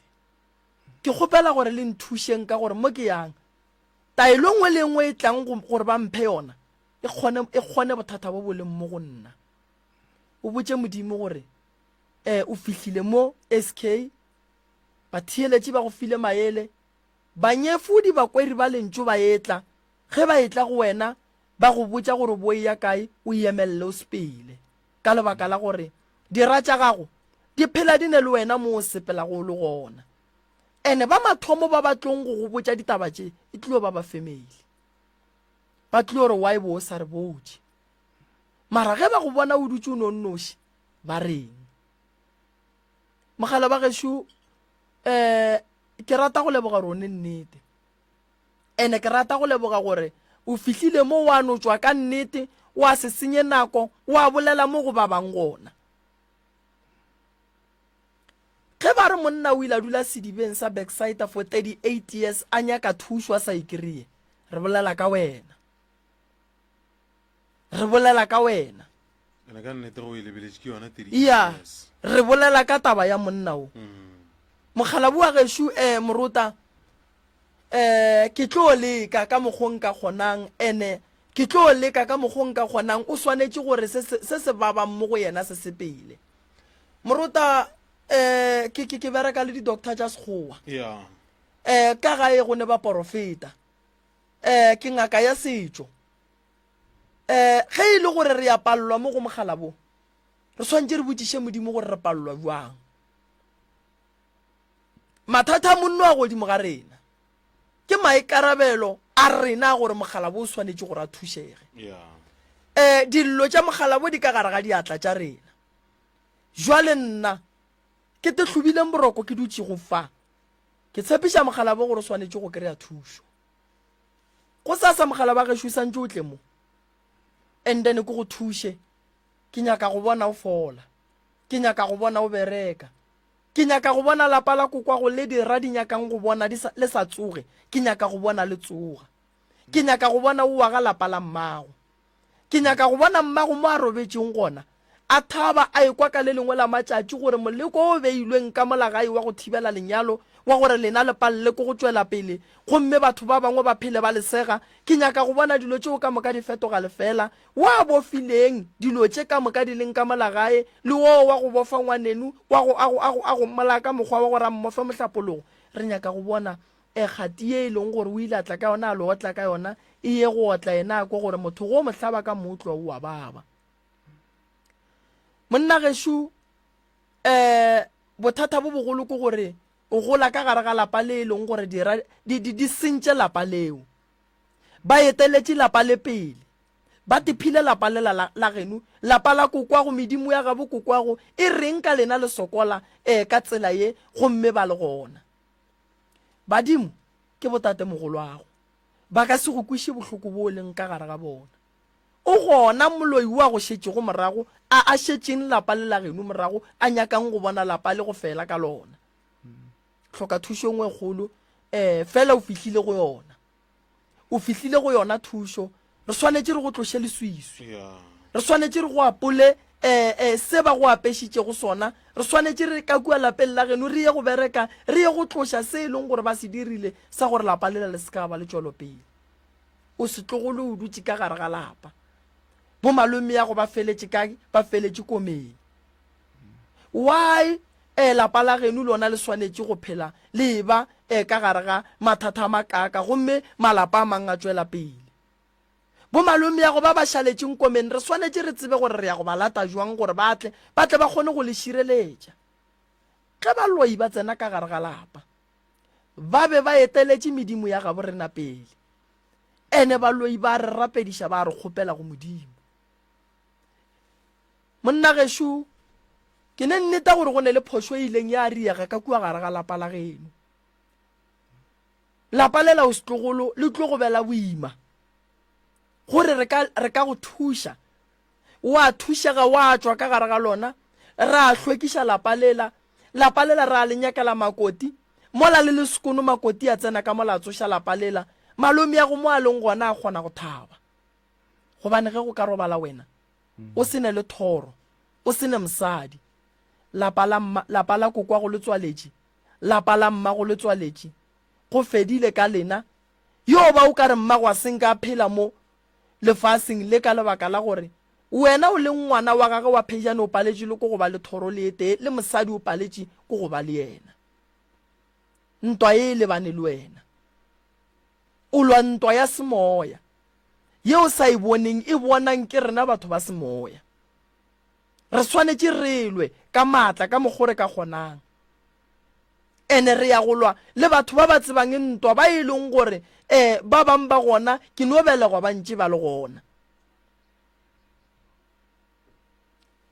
Ke kgopela gore le nthušeng ka gore mo ke yang, taelo e nngwe le e nngwe e tlang gore ba mphe yona e kgone, e kgone bothata bo bo leng mo go nna. O botše Modimo gore. Um o fihlile mo SK, batheeletši ba go file maele, banyefodi bakweri ba lentšu ba etla, ge ba etla go wena ba go botša gore bo eya kae, o emelele o sepele, ka lebaka la gore dira tša gago di phela di ne le wena mo o sepelago o le gona. Ene ba mathomo ba ba tlong go go botša ditaba tše e tlilo ba ba family. Ba tlilo re why bo o sa re botše. Mara ge ba go bona o dutše o no nnoši, ba reng? Mogala ba gešo, eh, ke rata go leboga rone nnete. Ene ke rata go leboga gore o fihlile mo wa no tšwa ka nnete, wa se senye nako, wa bolela mo go ba bang gona. Ge ba re monna o ile a dula sedibeng sa Bethsaida for 38 years a nyaka thušo a sa e kry-e, re bolela ka wena. Re bolela ka wena. Ene ka nnete go e lebeletše ke yona 38 Ya, years. re bolela ka taba ya monna o. Mokgalabje wa gešo, eh, morota, eh, ke tlo leka ka mokgo nka kgonang, ene ke tlo leka ka mokgo nka kgonang, o swanetše gore se, se, se se babang mo go yena se sepele. Morota, eh, ke, ke, ke bereka le di-doctor tša Sekgowa. Yeah. Eh, ka gae go ne baporofeta. Eh, ke ngaka ya setšo. Eh, ge e le gore re ya palelwa mo go mogala bo, re swanetše re botšiše Modimo gore re palelwa bjang. Mathata a monno a godimo ga rena. Ke maikarabelo a rena gore mogala bo o swanetše gore a thušege. Yeah. Eh, dillo tša mogala bo di ka gare ga diatla tša rena. Jwale nna, ke te hlobileng boroko ke dutšego fa, ke tshepiša mokgalabo gore o swanetše go kry-a thušo. Gosasa mokgalabo wa gešo o santše o tle mo, and then ke go thuše. Ke nyaka go bona o fola. Ke nyaka go bona o bereka. Ke nyaka go bona lapa la kokwago le dira di nyakang go bona di sa, le sa tsoge. Ke nyaka go bona le tsoga. Ke nyaka go bona o aga lapa la mmago. Ke nyaka go bona mmago mo a robetšeng gona, a thaba, a ekwa ka le lengwe la matšatši gore moleko o beilweng ka mola gae wa go thibela lenyalo, wa gore lena le palele ke go tšwela pele gomme batho ba bangwe ba phele ba le sega. Ke nyaka go bona dilo tšeo ka moka di fetoga lefeela. Wo a bofileng dilo tše ka moka di leng ka mola gae, le woo wa go bofa ngwanenu, wa go, a go, a go, a go mmolaya ka mokgwa wa gore a mmofe mohlapologo. Re nyaka go bona E kgati ye e leng gore o ile a tla ka yona a lo otla ka yona e ye go otla yena a kwe gore motho go mo hlaba ka mootlwa o a baba. Monna gešo um bothata bo bogolo ke gore o gola ka gare ga lapa le e leng gore dira di, di, di sentše lapa leo. Ba eteletše lapa le pele. Ba tephile lapa lela la, la geno, lapa la kokwago, medimo ya gabo kokwago e reng ka lena le sokola um ka tsela ye gomme ba le gona. Badimo ke botatemogolwago. Ba ka se go kweše bohloko bo o leng ka gare ga bona. O gona moloi wo a go šetšego morago, a a šetšeng lapa le la geno morago, a nyakang go bona lapa le go fela ka lona. Hloka thušo e nngwe e kgolo, eh, fela o fihlile go yona. O fihlile go yona thušo. Re swanetše re go tloše leswiswi. Re swanetše re go apole eh, eh, se ba go apešitšego sona. Re swanetše re ka kua lapeng la geno re ye go bereka, re ye go tloša se e leng gore ba se dirile sa gore lapa lela le se ka ba le tšwelopele. O setlogolo o dutše ka gare ga lapa. Bomalomeago ba feletše kae? Ba feletše komeng. Why eh, lapa la geno lona le swanetše go phela le eba eh, ka gare ga mathata a makaaka gomme malapa a mang a tšwela pele? Bomalomeago ba ba šaletšeng komeng re swanetše re tsebe gore re ya go ba lata jwang gore ba tle, ba tle ba kgone go le šireletša. Ge baloi ba tsena ka gare ga lapa, ba be ba eteletše medimo ya gabo rena pele. Ene baloi ba re rapediša ba re kgopela go Modimo. Monna gešo, ke ne nneta gore go ne le phošo e ileng ya riega ka kua gare ga lapa la geno. Lapa le la o setlogolo le tlo go bela boima. Gore re ka, re ka go thuša. Wa thušega wa tšwa ka gare ga lona, ra hlwekiša lapa lela. Lapa lela ra le nyakela makoti. Mola le le sekono makoti a tsena ka mola a tsoša lapa lela. Malomeago mo a leng gona a kgona go thaba. Gobane ge go ka robala wena, o se ne le thoro, o se ne mosadi, lapa la mma, lapa la kokwago le tswaletše, lapa la mmago le tswaletše, go fedile ka lena. Yo ba o ka re mmago a se nka a phela mo lefaseng le ka lebaka la gore Wena o leng ngwana wa gage wa phejane o paletše le ko go ba le thoro le e tee, le mosadi o paletše ko go ba le yena. Ntwa ye e lebane le wena. O lwa ntwa ya semoya, ye o sa e boneng, e bonang ke rena batho ba semoya. Re swanetše re lwe ka maatla ka mokgo re ka kgonang. Ene re ya go lwa le batho ba ba tsebang ntwa, ba e leng gore um ba bang ba gona ke no belegwa ba ntše ba le gona.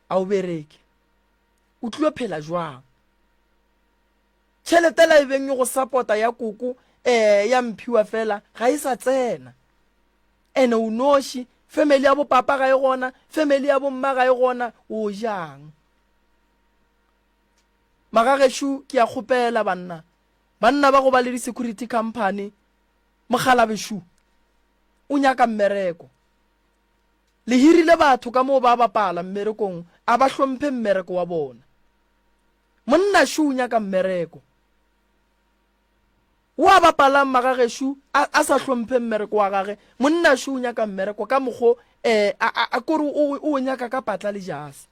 A o bereke? O tlilo phela jwang? Tšhelete la e beng e go sapota ya koko um ya mphiwa fela ga e sa tsena. Ene o noši, family ya bopapa ga e gona, family ya bomma ga e gona, o jang? Magagešo ke a kgopela banna, banna ba go ba le di-security company, mokgalabešo o nyaka mmereko. Le hirile batho ka moo ba bapala mmerekong, a ba hlomphe mmereko wa bona. Monna šo o nyaka mmereko. O a bapalang magagešo a, a sa hlomphe mmereko wa gage. Monna šo o nyaka mmereko ka mokgo eh, a, a, a kore o, o nyaka ka patla le jase.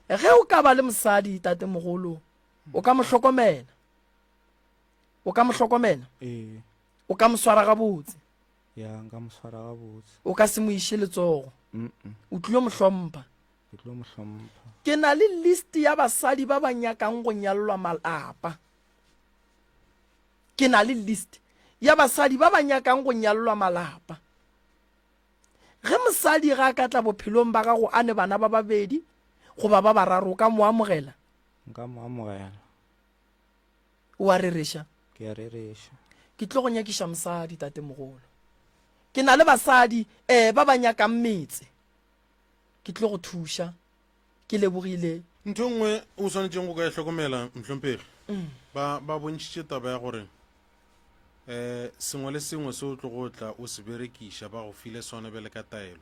Ge o ka ba le mosadi tatemogolo, o ka mo hlokomela. O ka mo hlokomela? Ee. O ka mo swara gabotse? Ya, nka mo swara gabotse. O ka se mo iše letsogo? Mm-mm. O tlilo mo hlompha? Ke tlo mo hlompha. Ke na le list ya basadi ba ba nyakang go nyallwa malapa. Ke na le list ya basadi ba ba nyakang go nyallwa malapa. Ge mosadi ga a ka tla bophelong ba gago a ne bana ba babedi goba ba bararo, o ka mo amogela? Nka mo amogela. O a rereša? Ke a rereša. Ke tlo go nyakiša mosadi, tatemogolo. Ke na le basadi um ba ba nyakang metse. Ke tlo go thuša. Ke lebogile. Ntho e nngwe o swanetšeng go ka e hlokomela, mohlomphegi, ba, ba bontšhitše taba ya gore um sengwe le sengwe se o tlogo tla o se berekiša ba go file sona bjale ka taelo,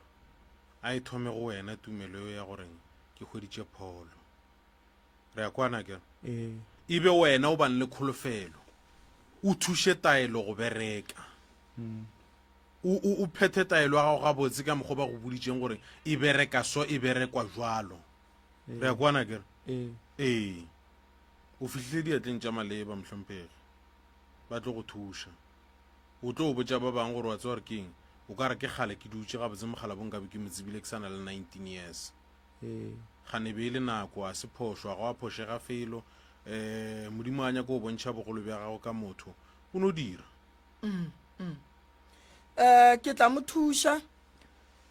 a e thome go wena tumelo eo ya goreng ke hweditše pholo. Re a kwana ke? Ee. E be wena o bang le kholofelo, o thuše taelo go bereka. O, o, o phethe taelo ya gago gabotse ka mokgwa ba go boditšeng gore e bereka so, e berekwa jwalo. Re a kwana ke? Ee. Ee. O fihlile diatleng tša maleba, mohlomphegi. Ba tlo go thuša. O tlo botša ba bangwe gore wa tseba gore ke eng, o ka re ke kgale ke dutše gabotse mogala bo nkabe ke mo tsebile ke sa na le 19 years. Ee. Gane be e le nako, a se phošo, a go a phošega felo. Um Modimo a nyaka go bontšha bogolo bja gago ka motho, o no dira. Mm, mm. Eh, ke tla mo thuša.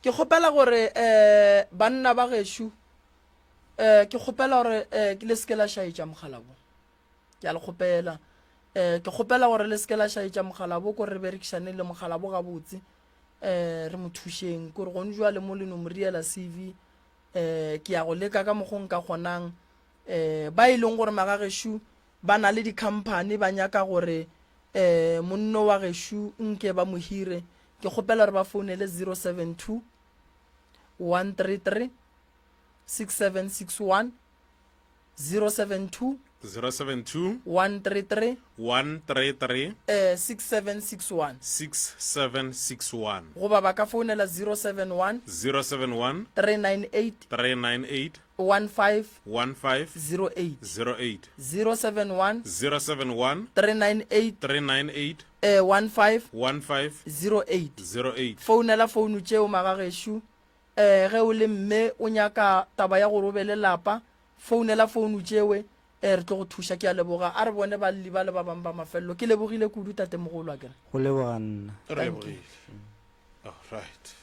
Ke kgopela gore eh banna ba gešo eh ke kgopela gore eh le se ke la šaetša mogala bo. Ke a le kgopela. Eh ke kgopela gore le se ke la šaetša mogala bo ko re berekišane le mogala bo gabotse. Eh re mo thušeng kore gone jwale mo le no mo riela CV eh ke ya go leka ka mokgo nka kgonang eh ba e leng gore magagešu Ba na le dikhamphani ba nyaka gore um monno wa gešo nke ba mo hire. Ke kgopela gore ba founele 072 133 6761 072 072 133 133 eh 6761 6761 goba ba ka founela 071 071 398 398 15 15 08 08 071 071 398 398 eh, 15 15 08 08 founela founu tšeo magagešo eh, ge o le mme o nyaka taba ya gore o be le lapa founela founu tšewe eh, re tlo go thuša ke a leboga a re bone balli ba le ba bangwe ba mafelelo ke lebogile kudu tatemogolo a kere Go leboga nna. re lebogile all right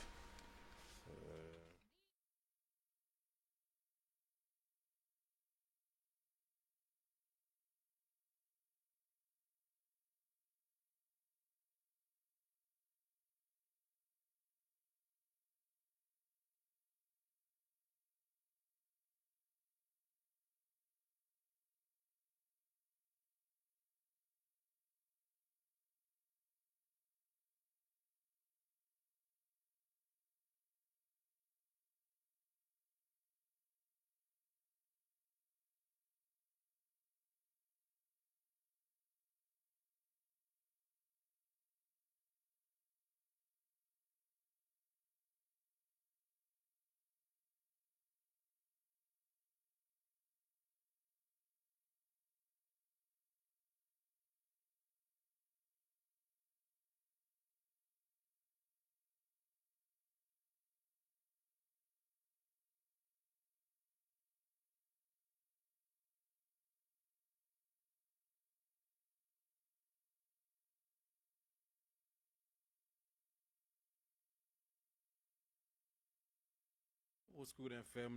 Go Skoon FM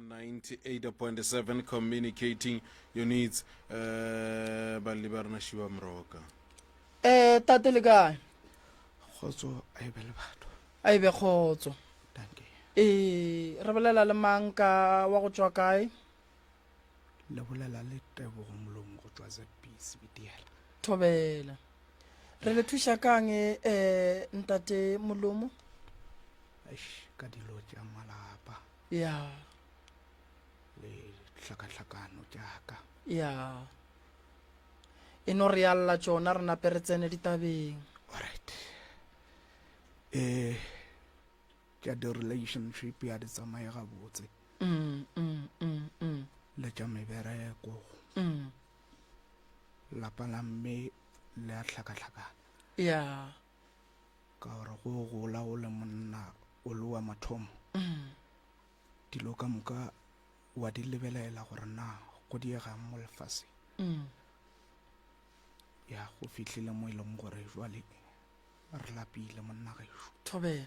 98.7 communicating your needs. Eh balli ba rena Shiba Mroka. Eh tate le kae? Kgotso a e be le batho. A e be kgotso. Dankie. Eh re bolela le mang ka wa go tšwa kae? Le bolela le Tebogo Molomo go tšwa ZB Sebitiela. Thobela. Re le thuša kang eh ntate Molomo? Eish, ka dilo tša malapa. Ya. Le tlhakatlhakano tša ka. Ya. E no re yalla tšona re nape re tsene ditabeng. Alright. Eh tša di-relationship ya di tsamaye gabotse. Mm, mm, mm, mm. Le tša mebereko. Mm. Lapa la mme le a hlakahlakana. Ya. Ka gore go gola o le monna o le wa mathomo, dilo ka moka wa di lebelela gore na go diegang mo lefaseng. Ya go fihlile mo e leng gore jwale re lapile monna gešo. Thobela.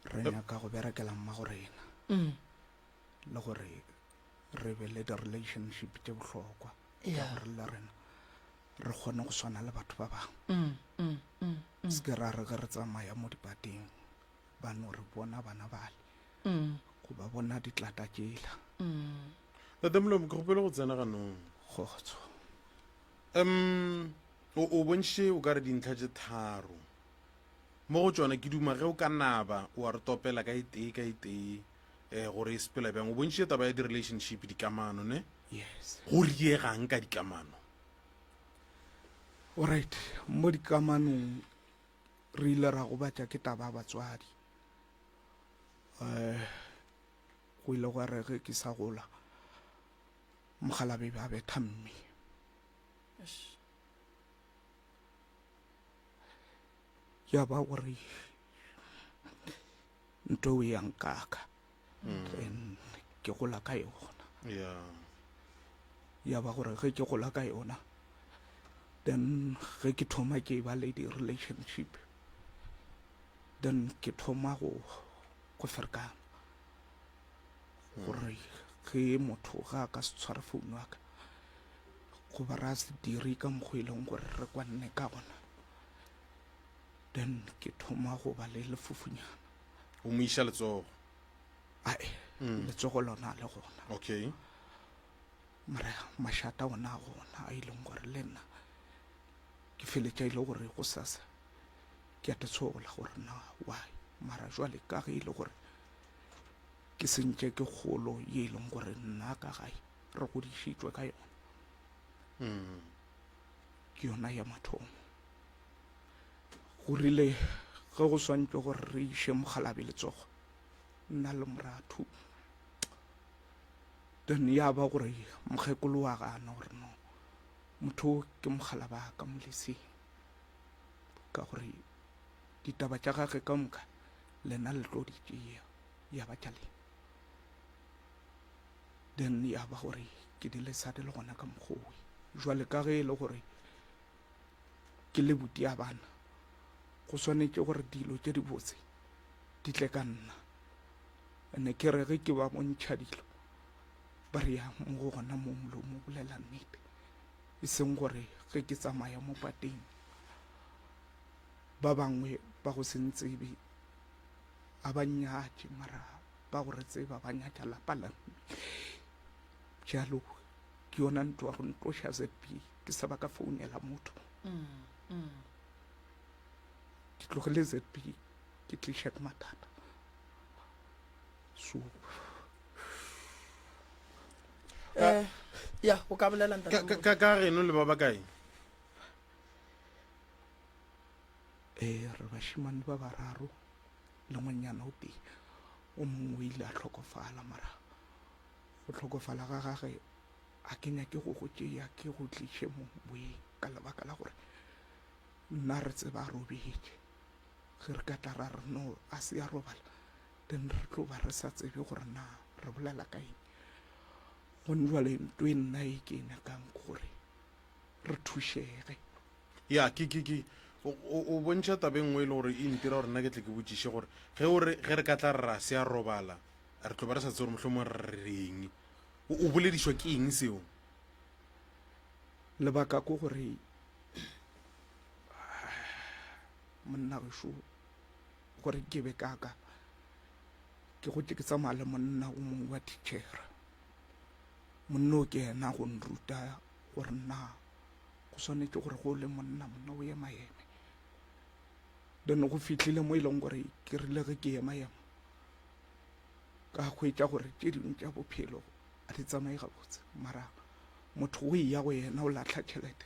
Re nyaka go berekela mmago rena le gore re be le di-relationship tše bohlokwa tša gore le rena re kgone go swana le batho ba bangwe. Mm, mm, mm, mm. Se ke ra re ge re tsamaya mo dipateng ba no re bona bana bale Mm. goba bona ditlata tšela. Mm. Tate Molomo, ke kgopele go tsena ganong. Kgotso. Um, o, o bontšhitše o ka re dintlha tše tharo. Mo go tšona ke duma ge o ka naba wa re topela ka e tee ka e tee eh, gore e sepela bjang. O bontšhitše taba ya di-relationship, dikamano, ne? Yes. Go riegang ka dikamano? Alright, mo dikamanong re ile ra gobatša ke taba ya batswadi. Um go ile gwa re ge ke sa gola mokgalabje ba betha mme. Ya ba gore nto e ya nkaka. Then ke gola ka yona. Yeah. Ya ba gore ge ke gola ka yona then ge ke thoma ke ba le di-relationship then ke thoma go go ferekana gore ge motho ga a ka se tshware founu ya ka goba ra se dire ka mokgwa e leng gore re kwanne ka gona then ke thoma go ba le lefufunyana. O mo iša letsogo? Ae, mm. letsogo lona le gona. Okay. Mara mašata ona a gona a e leng gore le nna ke feletša e le gore go sasa ke a tetshola gore na why mara jwale ka ge e le gore ke sentše ke kgolo ye e leng gore nna ka gae re godišitšwe ka yona mm. ke yona ya mathomo Go rile ge go swantšwe gore re iše mokgalabje letsogo, nna le moratho, then ya ba gore mokgekolo wa gana gore no motho o ke mokgalaba ka moleseng ka gore ditaba tša gage ka moka lena le tlo di tšea ya ba tša lena. Then ya ba gore ke di lesa di le gona ka mokgowe. Jwale ka ge e le gore ke le buti ya bana, go swanetše gore dilo tše dibotse di tle ka nna. Ene ke re ge ke ba bontšha dilo, ba re ya mo go gona mo molomo o bolela nnete, e seng gore ge ke tsamaya mo pateng ba bangwe ba go se ntsebe a ba nnyatše, mara ba go re tseba ba nyatša lapa la mme. Bjalo ke yona ntwa go ntloša ZB ke sa ba ka founela motho. Ke tlogele ZB ke tliša ke mathata. So Eh, ya o ka bolela ntate Ka, ka, ka geno le ba bakae? Eh, re bašemane ba bararo le ngwanyana o tee. O mongwe o ile a hlokofala mara go hlokofala ga gage a ke nyake go go tšea ke go tliše mo moyeng ka lebaka la gore nna re tseba a robetše. Ge re ka tla ra re no a se a robala then re tlo ba re sa tsebe gore na re bolela ka eng. Gone jwale nto e nna e ke e nyakang ke gore re thušege. Ya, ke, ke, ke, o, o, o bontšha taba e nngwe e le gore e ntira gore nna ke tle ke botšiše gore ge o re ge re ka tla re ra se a robala. Re tlo ba re sa tsebe gore mohlomongwe re reng. O, o boledišwa ke eng seo? Lebaka ke gore monna gešo gore ke be kaka ke gotše ke tsamaya le monna o mongwe wa teachera. Monna o ke yena go nruta gore na go swanetše gore go le monna monna o ema eme. Then go fihlile mo e leng gore ke rile ge ke ema ema ka hwetša gore tše dingwe tša bophelo a di tsamaye gabotse mara motho o eya go yena o lahla tšhelete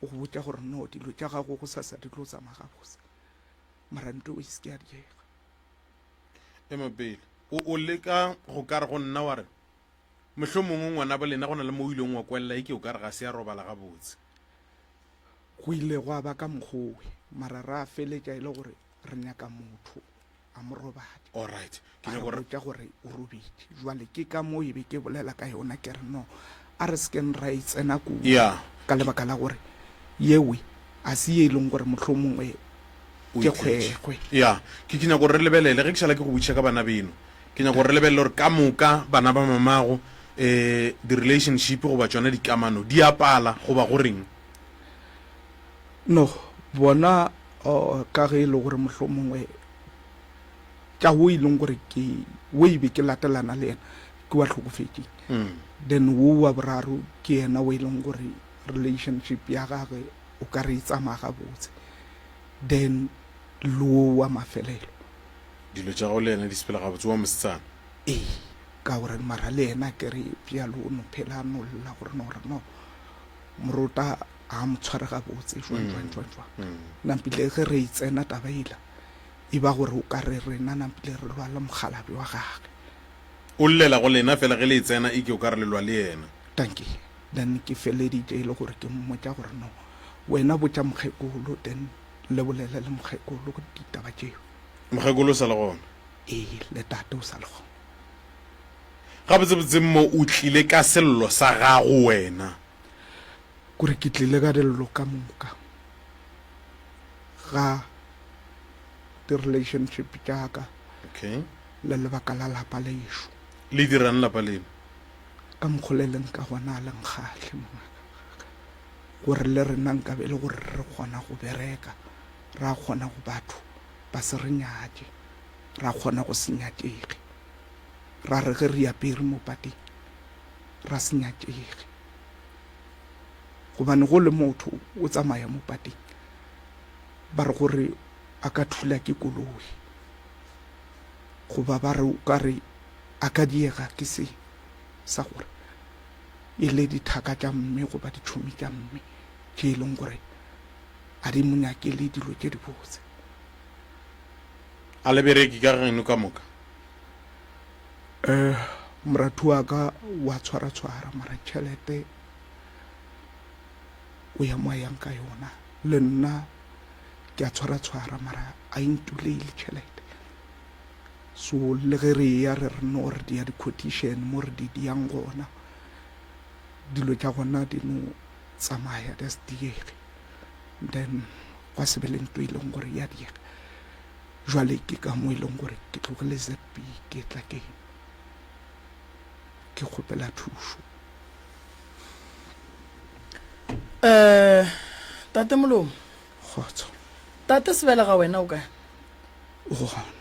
o go botša gore no dilo tša gago go sasa di tlo tsamaya gabotse mara nto e se ke ya diega. Ema pele o o leka go ka re go nna wa re mohlomongwe ngwana bo lena go na le mo o ileng wa kwelela e ke o ka re ga se ya robala gabotse. Go ile gwa ba ka mokgowe mara ra feletša e le gore re nyaka motho a mo robatša. Alright ke A re nyaka gore botša gore o robetše. Jwale ke ka moo e be ke bolela ka yona ke re no a re se keng ra e tsena kudu Yeah. ka lebaka la gore yewe a se ye e leng gore mohlomongwe O ke ithetše. kgwekgwe. Ya, ke ke nyaka gore re lebelele ge ke šala ke go botšiša ka bana beno. Ke nyaka gore re lebelele gore ka moka bana ba mamago eh di-relationship goba tšona dikamano di a pala goba go reng. No, bona oh, ka ge e le gore mohlomongwe tša wo e leng gore ke wo e be ke latelana le yena ke wa hlokofetšeng. Mm. Then wo wa boraro ke yena wo e leng gore relationship ya gagwe o ka re e tsamaya gabotse. Then le wo wa mafelelo. Dilo tša gago le yena di sepela gabotse wa mosetsana? Ee, ka gore mara le yena ke re bjalo o no phela a no lla gore no gore no morota a mo tshware gabotse jwang jwang jwang jwang. Nampile ge re e tsena taba ela e ba gore o ka re rena nampile re lwa le mokgalabje wa gage. O llela go lena fela ge le e tsena e ke o ka re le lwa le yena. Dankie. Then ke feleditše e le gore ke mmotša gore no wena botša mokgekolo then le bolele le mokgekolo ditaba tšeo. Mokgekolo o sa le gona? Ee, le tate o sa le gona. Gabotsebotse mo o tlile ka sello sa gago wena? Kore ke tlile ka dillo ka moka ga di-relationship tša ka Okay. le lebaka la lapa lešo. Le dirang lapa leno? Ka mokgo le leng ka gona a le nkgahle, mongaka, gore le rena nkabe e le gore re kgona go bereka, ra kgona go batho ba se re nyatše, ra kgona go se nyatšege, ra re ge re apere mo pateng ra se nyatšege. Gobane go le motho o tsamaya mo pateng, ba re gore a ka thula ke koloi, goba ba re o ka re a ka diega ke se sa gore e le dithaka tša mme goba ditšhomi tša mme tše e leng gore a di mo nyakele dilo tše dibotse. A le bereke ka geno ka moka? Um moratho wa ka wa tshwaratshwara mara tšhelete o ya mo a yang ka yona le nna ke a tshwaratshwara mara a e ntulele tšhelete. So le ge re eya re re no re dia di-quotation mo re di diang gona, dilo tša gona di no tsamaya di a se diege. Then gwa se be le nto e leng gore ya diega. Jwale ke ka mo e leng gore ke tlogile ZB ke tla ke ke kgopela thušo. Um tate Molomo. Kgotso. Tate Sebelega wena o kae? O gona.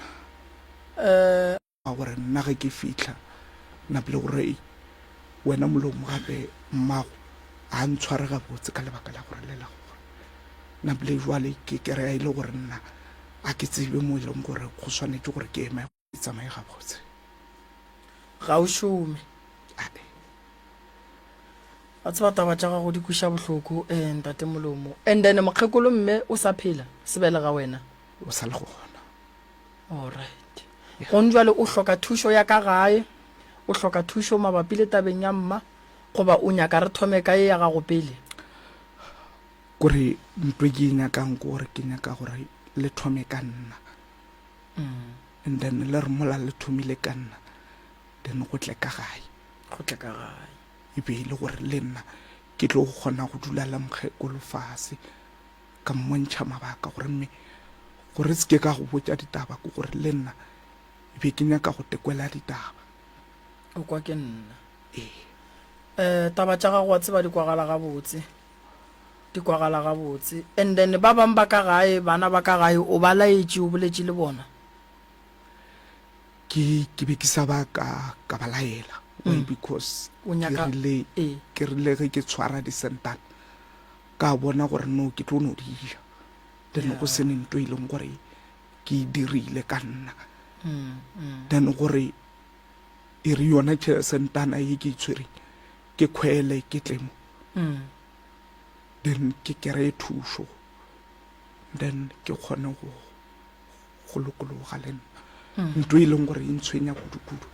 Um. A gore nna ge ke fihla napile gore ei wena Molomo gape mmago a ntshware gabotse ka lebaka la gore le la gore napile jwale ke kry-a e le gore nna a ke tsebe mo e leng gore go swanetše gore ke eme e tsamaye gabotse. Ga o šome. Ae. Wa tseba taba tša gago di kweša bohloko eh, ntate Molomo. And then mokgekolo mme o sa phela sebelega wena. O sa le gona. Alright. Gong jwale o hloka thušo ya ka gae, o hloka thušo mabapi le tabeng ya mma, goba o nyaka re thome ka ye ya gago pele? Kore ntho e ke e nyakang ke gore ke nyaka gore le thome ka nna. And then le re mola le thomile ka nna, then go tle ka gae. Go tle ka gae. E be e le gore le nna ke tlo kgona go dula le mokgekolo fase. Ka mmontšha mabaka gore mme gore se ke ka go botša ditaba ke gore le nna e. Be ke nyaka go tekwela ditaba. O kwa ke nna. Ee. Eh, taba tša gago wa tseba di kwagala gabotse. Di kwagala gabotse. And then ba bang ba ka gae, bana ba ka gae, o ba laetše, o boletše le bona? Ke, ke be ke sa ba ka, ka ba laela. Why? Mm. Because O nyaka, ke rile, ee. ke rile ge ke tshwara disentana, ka bona gore no ke tlo no di ja. Then go Yeah. se ne nto e leng gore ke e dirile ka nna. Mm, mm. Then gore e re yona sentana ye ke e tshwereng, ke khwele ke tle mo. Mm. Then ke kry-e thušo, then ke kgone go, go lokologa le nna. Mm. Nto e leng gore e ntshwenya kudu-kudu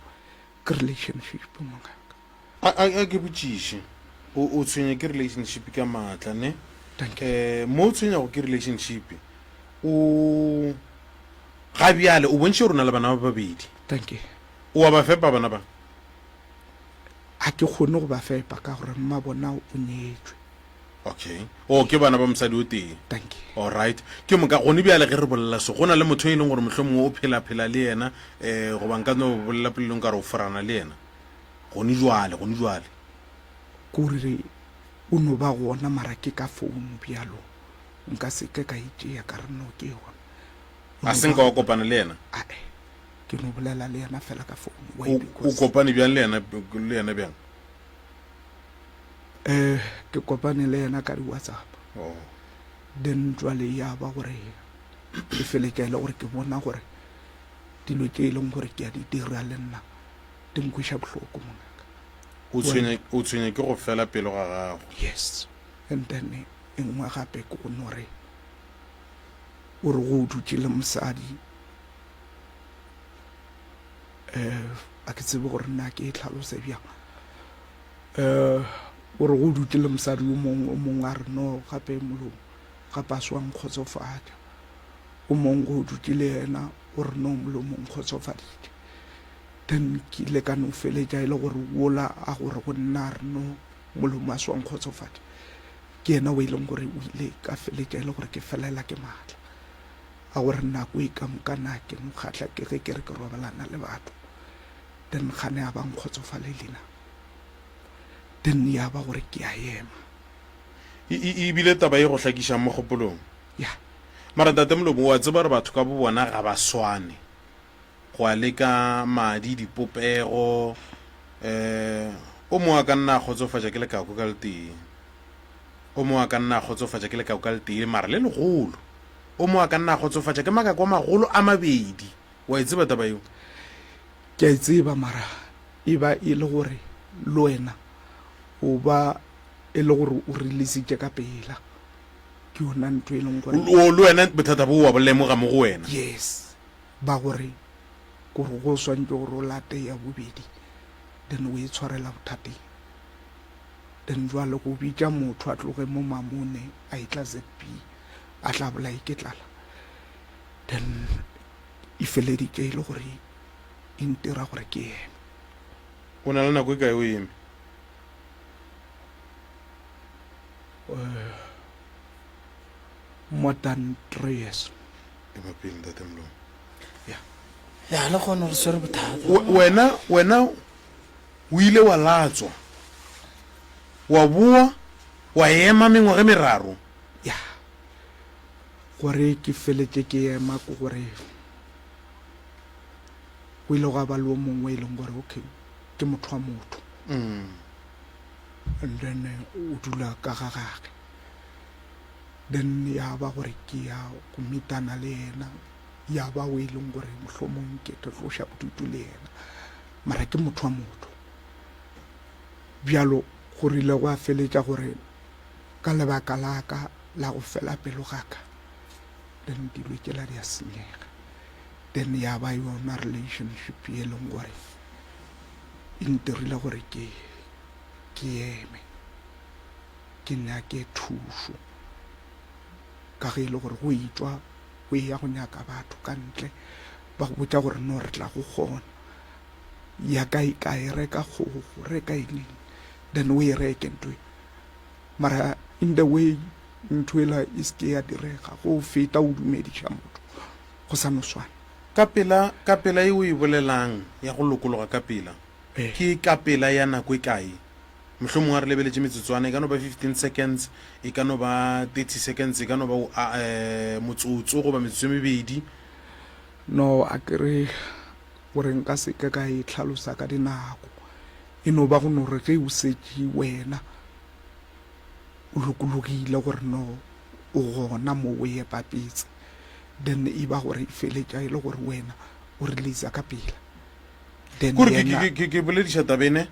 ke relationship mongaka. A, a, a ke botšiše, o, o tshwenya ke relationship ka maatla, ne? Thank you. Eh, mo o tshwenyago ke relationship, o ga bjale o bontšhe gore o na le bana ba babedi. Thank you. O a ba fepa bana ba? A ke kgone go ba fepa ka gore mma bona o nyetšwe. Okay. O ke bana ba mosadi o tee. Thank you. All right. Ke moka gone bjale ge re bolela so, go na le motho e leng gore mohlomongwe o phela-phela le yena, eh, goba nka no bolela polelong ka re o forana le yena. Gone jwale, gone jwale. Kore o no ba gona mara ke ka founu bjalo nka se ke ka e tšea ka re no ke yona. O A no se ba nka wa kopana le yena? Ae, ke no bolela le yena fela ka founu. Why? O, o Because kopane bjang le yena, le yena bjang? Eh, ke kopane le yena ka di-WhatsApp. Oh. Then jwale ya ba gore ke feletša e le gore ke bona gore dilo tše e leng gore ke a di dira le nna di nkweša bohloko mongaka. O tshwenya, o tshwenya ke go fela pelo ga gago. Yes. And then e nngwe gape ke go no re o re go dutše le mosadi eh a ke tsebe gore nna ke e tlhalose bjang. Um o re go dutše le mosadi yo mongwe, o mongwe a re no gape molomo gape a se wa nkgotsofatša. O mongwe go dutše le yena o re no molomo o nkgotsofaditše. Then ke ile ka no feletša e le gore wola a gore go nna a re no molomo a se wa nkgotsofatša ke yena o e leng gore o ile ka feletša e le gore ke felela ke maatla a gore nako e ka moka na ke mo kgahla ke ge ke re ke robalana le batho then gane a ba nkgotsofalele na. Then ya ba gore ke a ema. E, e, e bile taba e go hlakišang mo kgopolong. Ya. Mara Ntate Molomo, o a tseba gore batho ka bo bona ga ba swane. Go a le ka madi, dipopego, eh, o mongwe a ka nna a kgotsofatša ke lekako ka letee. O mongwe a ka nna a kgotsofatša ke lekako ka letee, mara le legolo. O mongwe a ka nna a kgotsofatša ke makako a magolo a mabedi. Wa e tseba taba yeo? Ke a e tseba, mara e ba e le gore le wena o ba e le gore o releasitše ka pela. Ke yona ntho e leng gore. O, le wena bothata bo wa bo lemoga mo go wena. Yes, ba gore kore go swantše gore o late ya bobedi then o e tshwarela bothateng. Then jwale go bitša motho a tloge mo Mamone a etla ZB a tla bolae ke tlala. Then e feleditše e le gore e ntira gore ke eme. O na le nako e kae o eme? Uh, more than 3 years. Ema pele ntate Molomo. Ya. Ya le gona re swere bothata. Wena wena o ile wa latswa wa boa wa ema mengwaga e meraro. Ya. Gore ke feletše ke ema ke gore go ile gwa ba le o mongwe e leng gore okay ke motho wa motho mm. and then o dula ka ga gage then ya ba gore ke ya go mitana le yena ya ba o e leng gore mohlomong ke tlo tloša bodutu le yena mara ke motho wa motho bjalo go rile go a feletša gore ka lebaka la ka la go fela pelo ga ka then dilo tšela di a senyega Then ya ba yona relationship ye leng gore e ntirile gore ke ke eme ke nyake thušo ka ge e le gore go etšwa o eya go nyaka batho ka ntle ba go botša gore no re tla go kgona ya kae kae reka kgogo reka eng then o e reke ntho e mara in the way ntho ela e se ke ya direga go feta o dumediša motho go sa no swana. Ka pela, ka pela ye o e bolelang ya go lokologa ka pela, ke ka pela ya nako e kae? Mohlomongwe a re lebeletše metsotswana, e ka no ba 15 seconds, e ka no ba 30 seconds, e ka no ba a, motsotso goba metsotso e mebedi. No, a ke re gore nka se ke ka e hlalosa ka dinako. E no ba go no re ge o setše wena o lokologile gore no o gona mo o epa petse, then e ba gore e feletša e le gore wena o releasa ka pela. Then Kore ke, yena ke, ke, ke bolediša tabene,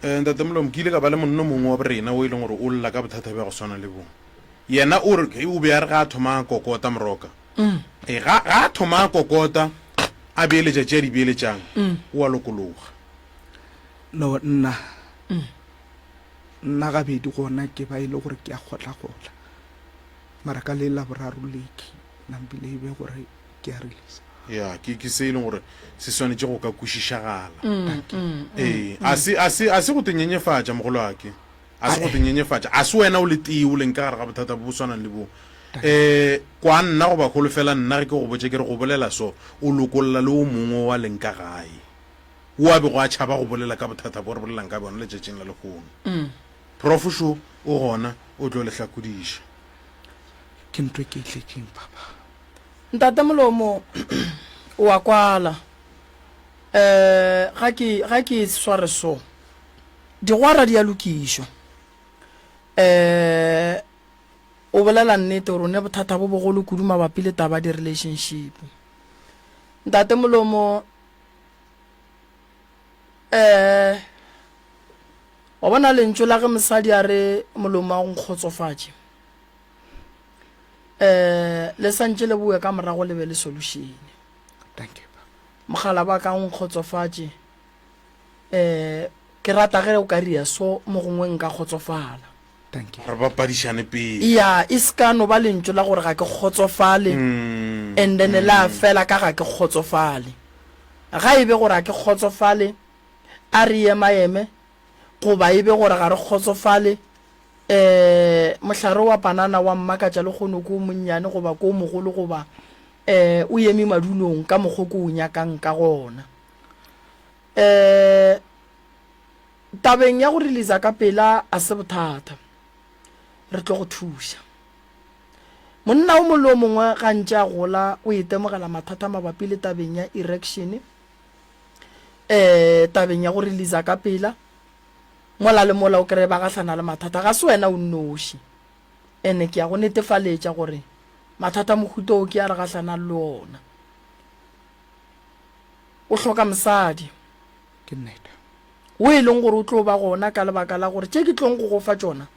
eh, Ntate Molomo, ke ile ka ba le monno mongwe wa borena o e leng gore o lla ka bothata bja go swana le bo. Yena o re, o be a re ga a thoma a kokota moroka. E, ga, ga a thoma a kokota, a beeletša tše a di beeletšang, o a lokologa. No, nna, nna gabedi gona ke ba e le gore ke a kgotlakgotla. Mara ka le la boraro leki, nampile e be gore ke a releasa. Ya, ke, ke se e leng gore se swanetše go ka kwešišagala. Ee, a se, a se, a se go te nyenyefatša, mogolwake. A se go te nyenyefatša. A se wena o le tee o leng ka gare ga bothata bo bo swanang le bo. Um, kwa nna goba holofela nna ge ke go botša ke re go bolela so, o lokolla le o mongwe wa leng ka gae, wo a bego a tšhaba go bolela ka bothata bo re bolelang ka bjona letšatšing la lehono. Prof šo o gona, o tlo le hlakodiša. Ke ntho e ke e tletšeng, Papa. Ntate Molomo o a kwala. Um ga ke, ga ke e sware so. Digwara di a lokišwa. Um o bolela nnete gore o ne bothata bo bogolo kudu mabapi le taba ya di-relationship. Ntate Molomo, um wa bona lentšu la ge mosadi a re molomo a go nkgotsofatše. um le santše le boe ka morago le be le solution. Thank you. Mogala ba ka o nkgotsofatše um ke rata ge o ka ria so mo gongwe nka kgotsofala. Thank you. Re bapadišane pele. Ya, e se ka no ba lentšu la gore ga ke kgotsofale and then la fela ka ga ke kgotsofale. Ga e be gore ga ke kgotsofale, a re emaeme goba e be gore ga re kgotsofale, Ee, mohlare wa panana wa mmakatša lehono ke o monnyane goba ke o mogolo goba ee, o eme madulong ka mokgo ke o nyakang ka gona. Ee, tabeng ya go releasa ka pela a se bothata, re tlo go thuša. Monna o mongwe le o mongwe ga ntše a gola o itemogela mathata mabapi le tabeng ya erection, ee, tabeng ya go releasa ka pela. Mola le mola o kreye ba gahlana le mathata. Ga se wena o nnoši. Ene ke ya go netefaletša gore mathata mohuta o ke a re gahlanang le ona. O hloka mosadi. Ke nnete. O e leng gore o tlo ba gona ka lebaka la gore tše ke tlong go go fa tšona,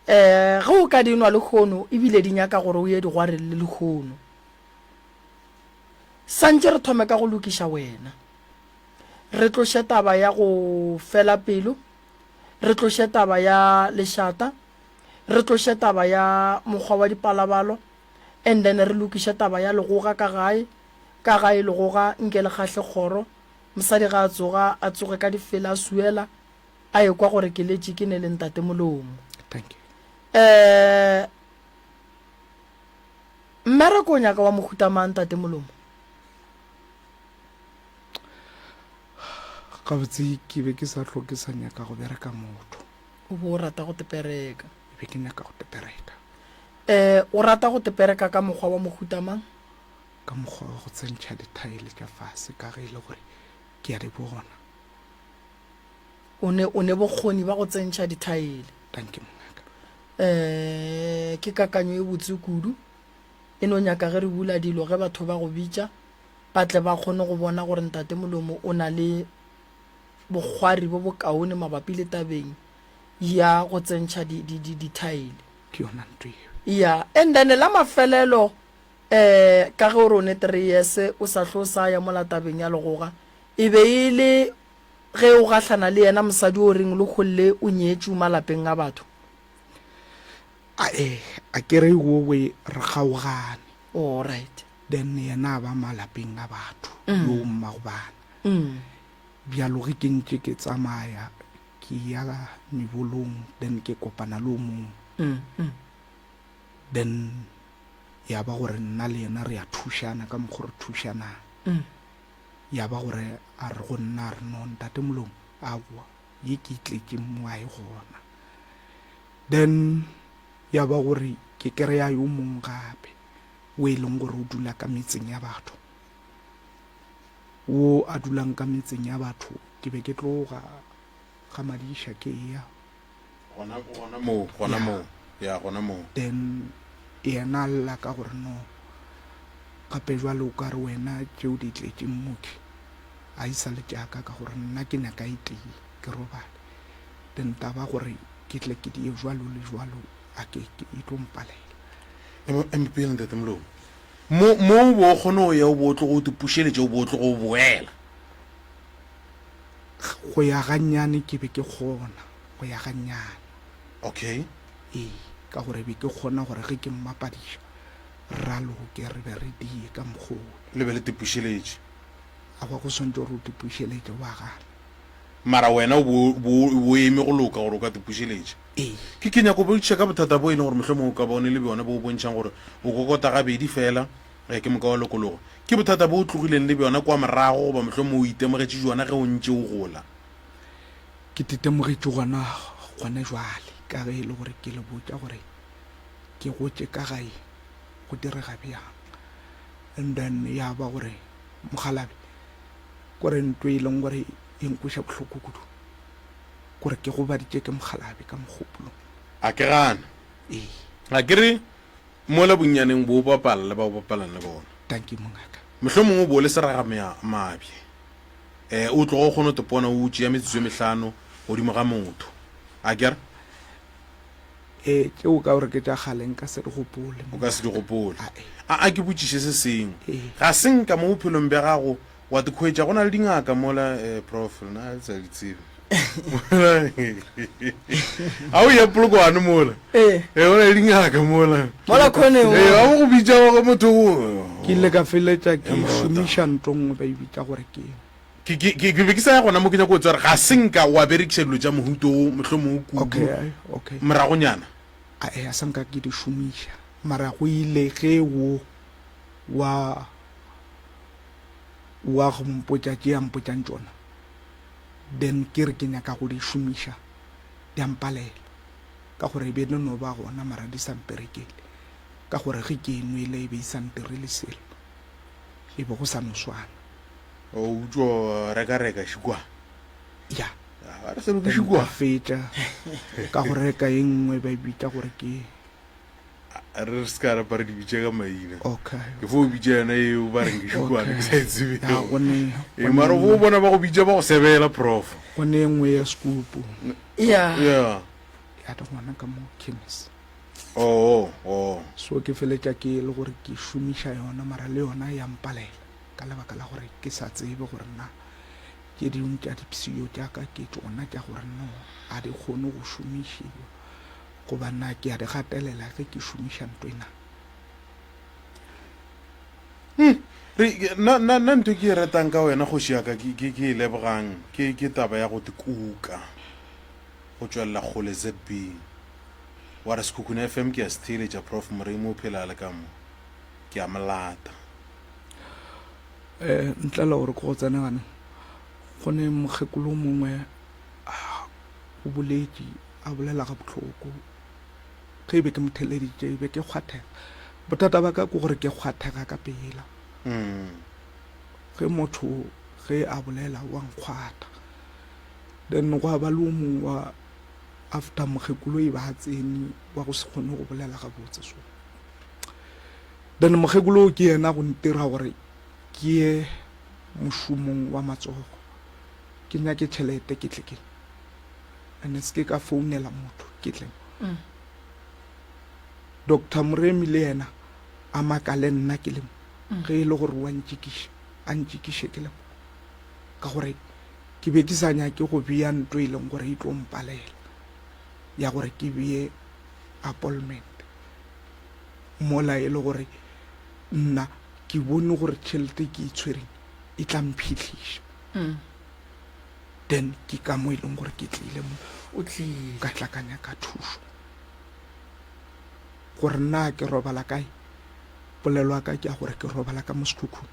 um ge o ka di nwa lehono ebile di nyaka gore o ye digwareng le lehono. Santše re thome ka go lokiša wena. Re tloše taba ya go fela pelo, re tloše taba ya lešata, re tloše taba ya mokgwa wa dipalabalo, and then re lokiše taba ya legoga ka gae, ka gae legoga nke le kgahle kgoro, mosadi ga a tsoga a tsoge ka difela a suela, a ekwa gore ke letše ke ne le ntate molomo. Thank you. Eh, mmereko o nyaka wa mohuta mang ntate molomo? Gabotse ke be ke sa hlo ke sa nyaka go bereka motho. O be o rata go tepereka. Ke be ke nyaka go tepereka. Eh, o rata go tepereka ka mokgwa wa mohuta mang? Ka mokgwa wa go tsentšha dithaele tša fase ka ge e le gore ke a di bona. O ne o ne bokgoni ba go tsentšha dithaele. Dankie mongaka. Eh, ke kakanyo e botse kudu. E no nyaka ge re bula dilo ge batho ba go bitša. ba tle ba kgone go bona gore Ntate Molomo o na le bokgwari bo bokaone mabapi le tabeng ya go tsentšha di, di, di, dithaele. Ke yona nto yeo. Ya, and then la mafelelo eh ka ge o re o ne three years o sa hlo sa ya mola tabeng ya legoga, e be e le ge o gahlana le yena mosadi o reng le kgolle o nyetšwe malapeng a batho. Ae, a ke re wowe re kgaogane. All right. Then yena a ba malapeng a batho, yo mmago bana. Bjalo ge ke ntše ke tsamaya ke ya mebolong, then ke kopana le o mongwe. Then. Ya ba gore nna le yena re a thušana ka mokgo re thušanang. Ya ba gore a re go nna a re no ntate Molomo aowa ye ke e tletšeng mo a e gona. Then ya ba gore ke kry-a yo mongwe gape o e leng gore o dula ka metseng ya batho. Wo a dulang ka metseng ya batho ke be ke tloga ga Madiša ke eya Gona, gona moo, gona Yeah. moo. Ya, gona moo. Then yena a lla ka gore no gape jwale o ka re wena tšeo di tletše mmoki a e sa le tša ka ka gore nna ke nyaka e tee ke robale. Then taba gore ke tle ke die jwalo le jwalo a ke ke e tlo mpalela. Ema, ema pele Ntate Molomo. Mo, mo o bo o kgone go ya o bo o tlogo o tipušeletša o bo o tlogo o boela. Go ya gannyane ke be ke kgona, go ya gannyane. Okay. Ee, ka gore be ke kgona gore ge ke mmapadiša, raloke re be re die ka mokgwa wola. Le be le tipušeletše. Aowa, go swantše gore o tipušeletše, wa gana. Mara wena o bo, bo, bo eme go loka gore o ka tipušeletša. Ee. Ke, ke nyako botšiša ka bothata bo e leng gore mohlomongwe o ka ba o ne le bjona bo bontšhang gore o kokota gabedi fela, eh, ke moka wa lokologa. Ke bothata bo o tlogileng le bjona kwa morago goba mohlomongwe o itemogetše bjona ge o ntše o gola? Ke itemogetše gona gona jwale ka ge e le gore ke le botša gore ke gotše ka gae go direga bjang. And then ya ba gore mokgalabje kore ntho e leng gore e nkweša bohloko kudu kore ke gobaditše ke mokgalabje ka mogopolong. A ke gane. Ee. A ke re Mola bonnyaneng bo bapala le ba o bapalang le bona. Dankie mongaka. Mohlomongwe o bo o le seragamabje. Eh, o tloga o kgona go tepona o tšea metsotso e mehlano godimo ga motho. A ke re? Eh, tšeo ka gore ke tša kgale nka se di gopole. O ka se di gopole. Ae. A, a ke botšiše se sengwe. Ee. Ga se nka mo bophelong bja gago Wa te khwetša go na le dingaka mola eh, prof nna ke sa di tsebe. A o ya Polokwane mola. Ee. Eh, go na le dingaka mola. Mola khoneng. Eh, ba go bitša ba go motho o. Ke ile ka feletša ke Ya morota. šomiša nto nngwe ba e bitša gore ke Ke ke ke ke be ke sa ya gona mo ke nyako go tseba gore ga se nka wa berekiša dilo tša mohuto wo mohlomongwe kudu Okay, ai, okay. moragonyana. Ae, a sa nka ke di šomiša. Mara go ile ge wo wa wa go mpotša tše a mpotšang tšona, then ke re ke nyaka go di šomiša, di a mpalela. Ka gore e be di no ba gona mara di sa mperekele. Ka gore ge ke e nwele e be e sa ntirele selo, e be go sa no swana. O utšwa reka-reka šikwa. Ya. Ba re selo ke Then šikwa. ka fetša ka go reka e nngwe ba e bitša gore ke. Re se ka rapa re di bitša ka maina. Okay. Ke fo bitša yona eo ba reng ke šukwane ke sa e tsebe. Ya, go ne. Ee, mara bo bona ba go bitša ba go sebela prof. Go ne e nngwe ya sekupu. Ya. Ya. Ya di gona ka mo chemist. Oh, oh. So ke feletša ke le gore ke šomiša yona mara le yona ya mpalela ka lebaka la gore ke sa tsebe gore na tše dingwe tša dipshio tša ka ke tšona tša gore no a di kgone go šomišiwa. Goba na ke a di gatelela ge ke šomiša nto e na? Hmm. Re, na, na, na nto ke e ratang ka wena, kgoši ya ka, ke, ke, ke e lebogang, ke, ke taba ya go te kuka, go tšwelela kgole ZB. Wa re Sekhukhune FM ke a se theeletša, Prof. Moremi o phela a le ka mo. Ke a mo lata. Eh, ntle le gore ke go tsene ganong, go ne mokgekolo o mongwe, ah, o boletše a bolela gabohloko. Ge e be ke mo theeleditše, e be ke kgwathega. Bothata ba ka ke gore ke kgwathega ka pela. Ge motho ge a bolela wa nkgwatha. Then gwa ba le o mongwe wa after mokgekolo e ba a tsene wa go se kgone go bolela gabotse so. Then mokgekolo ke yena go ntira gore ke ye mošomong wa matsogo ke nyake tšhelete ke tle ke and se ke ka founela motho ke tle mm. Doctor Moremi le yena a makale nna ke le mo mm. ge e le gore wa ntšikiša a ntšikiše ke le mo ka gore ke be ke sa nyake go bea nto e leng gore e tlo mpalela ya gore ke bee appointment mola e le gore nna ke bone gore tšhelete ke e tshwereng e tla mphihliša mm. Then ke ka mo e leng gore ke tlile mo, O tlile. ka tla ka nyaka thušo. Gore na ke robala kae? Polelo ya ka ke ya gore ke robala ka mo sekhukhung.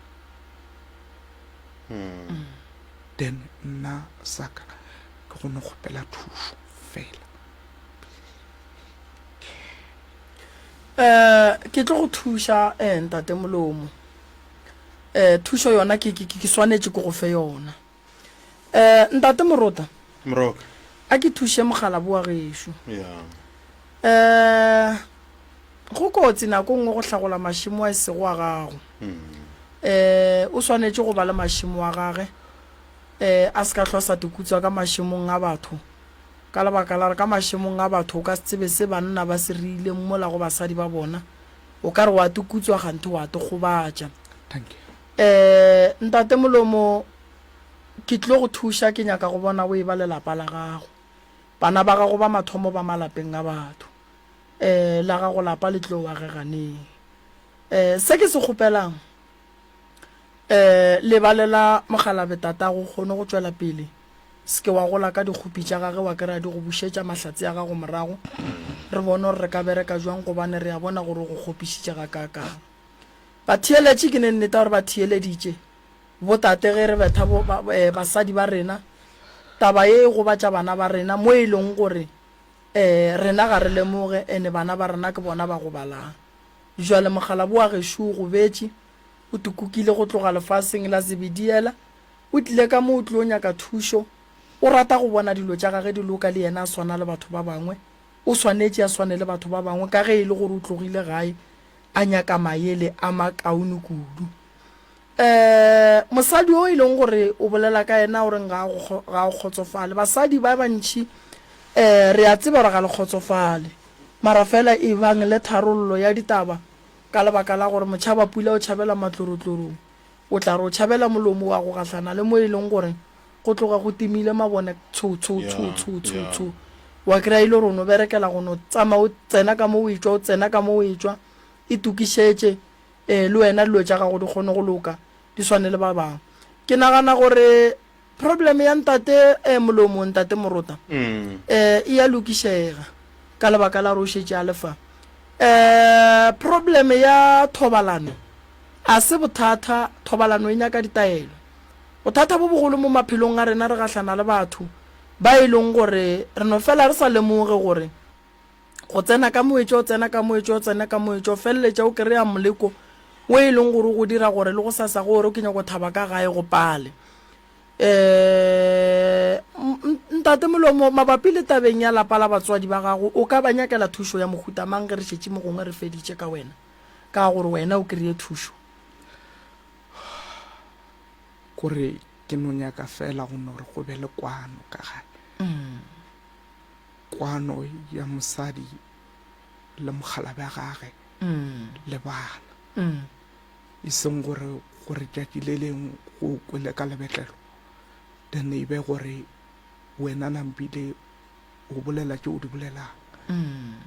Then nna saka ke go no kgopela thušo fela. Eh, ke tlo go thuša eh, ntate Molomo. Eh, thušo yona ke, ke, ke swanetše ke go fe yona. Eh, ntate Morota. Moroka. A ke thuše mokgalabo wa gešo. Yeah. Eh, go kotsi nako nngwe go hlagola mašemo a e sego a gago. Eh, o swanetše go ba le mašemo a gage. Eh, a se ka hlwa sa tikutswa ka mašemong a batho. Ka lebaka la gore ka mašemong a batho o ka se tsebe se banna ba se reileng mola go basadi ba bona. O ka re wa tikutswa kganthe wa tikgobatša. Thank you. Eh, Ntate Molomo, ke tlilo go thuša, ke nyaka go bona o eba le lapa la gago. Bana ba gago ba mathomo ba malapeng a batho. Eh, la gago lapa le tlo agega neng? Eh, se ke se kgopelang, eh, lebalela mokgalabje tatago o kgone go tšwela pele. Se ke wa gola ka dikgopi tša gage wa kry-a di go bušetša mahlatse a gago morago. Re bone gore re ka bereka jwang gobane re a bona gore o go kgopišitše gakaakang. Batheeletši ke ne nneta gore ba theeleditše botate ge re betha bo, ba, eh, basadi ba rena. Taba ye e gobatša bana ba rena mo e leng gore eh, rena ga re lemoge ene bana ba rena ke bona ba gobalang. Bjale mokgalabo wa gešo o gobetše, o tukukile go tloga lefaseng la Zebediela, o tlile ka mo o tlilo nyaka thušo, o rata go bona dilo tša gage di loka le yena a swana le batho ba bangwe, o swanetše a swane le batho ba bangwe ka ge e le gore o tlogile gae a nyaka maele a makaone kudu. Um mosadi o e leng gore o bolela ka yena o reng ga ga o kgotsofale. Basadi ba bantši um re a tseba gore ga le kgotsofale, mara fela e bang le tharollo ya ditaba ka lebaka la gore motšhaba pula o tšhabela matlorotlorong. O tla re o tšhabela molomo wa go gahlana le mo e leng gore go tloga go timile mabone tsho tsho tsho tsho tsho tsho. Wa kry-a e le gore o no berekela go no tsama o tsena ka mo o etšwa o tsena ka mo o etšwa. Itokišetše ee le wena dilo tša gago di kgone go loka di swane le ba bangwe. Ke nagana gore problem ya ntate eh, Molomo, ntate Morota eh, e ya lokišega ka lebaka la gore o šetše a le fa. Eh, problem ya thobalano a se bothata, thobalano e nyaka ditaelo. Bothata bo bogolo mo maphelong a rena re gahlana le batho ba e leng gore re no fela re sa lemoge gore go tsena ka moetšo, o tsena ka moetšo, o tsena ka moetšo, o feleletša o kry-a moleko wo e leng gore o go dira gore le go sasa go gore ke nyako thaba ka gae go pale. Um Ntate Molomo, mabapi le tabeng ya lapa la batswadi ba gago, o ka ba nyakela thušo ya mohuta mang ge re šetše mo gongwe re feditše ka wena, ka gore wena o kry-e thušo? Kore ke no nyaka fela go no re go be le kwano ka gae. Kwano ya mosadi le mokgalabje wa gage le bana. E seng gore gore tšatši le lengwe go kwele ka lebetlelo then e be gore wena nampile o bolela tše o di bolelang.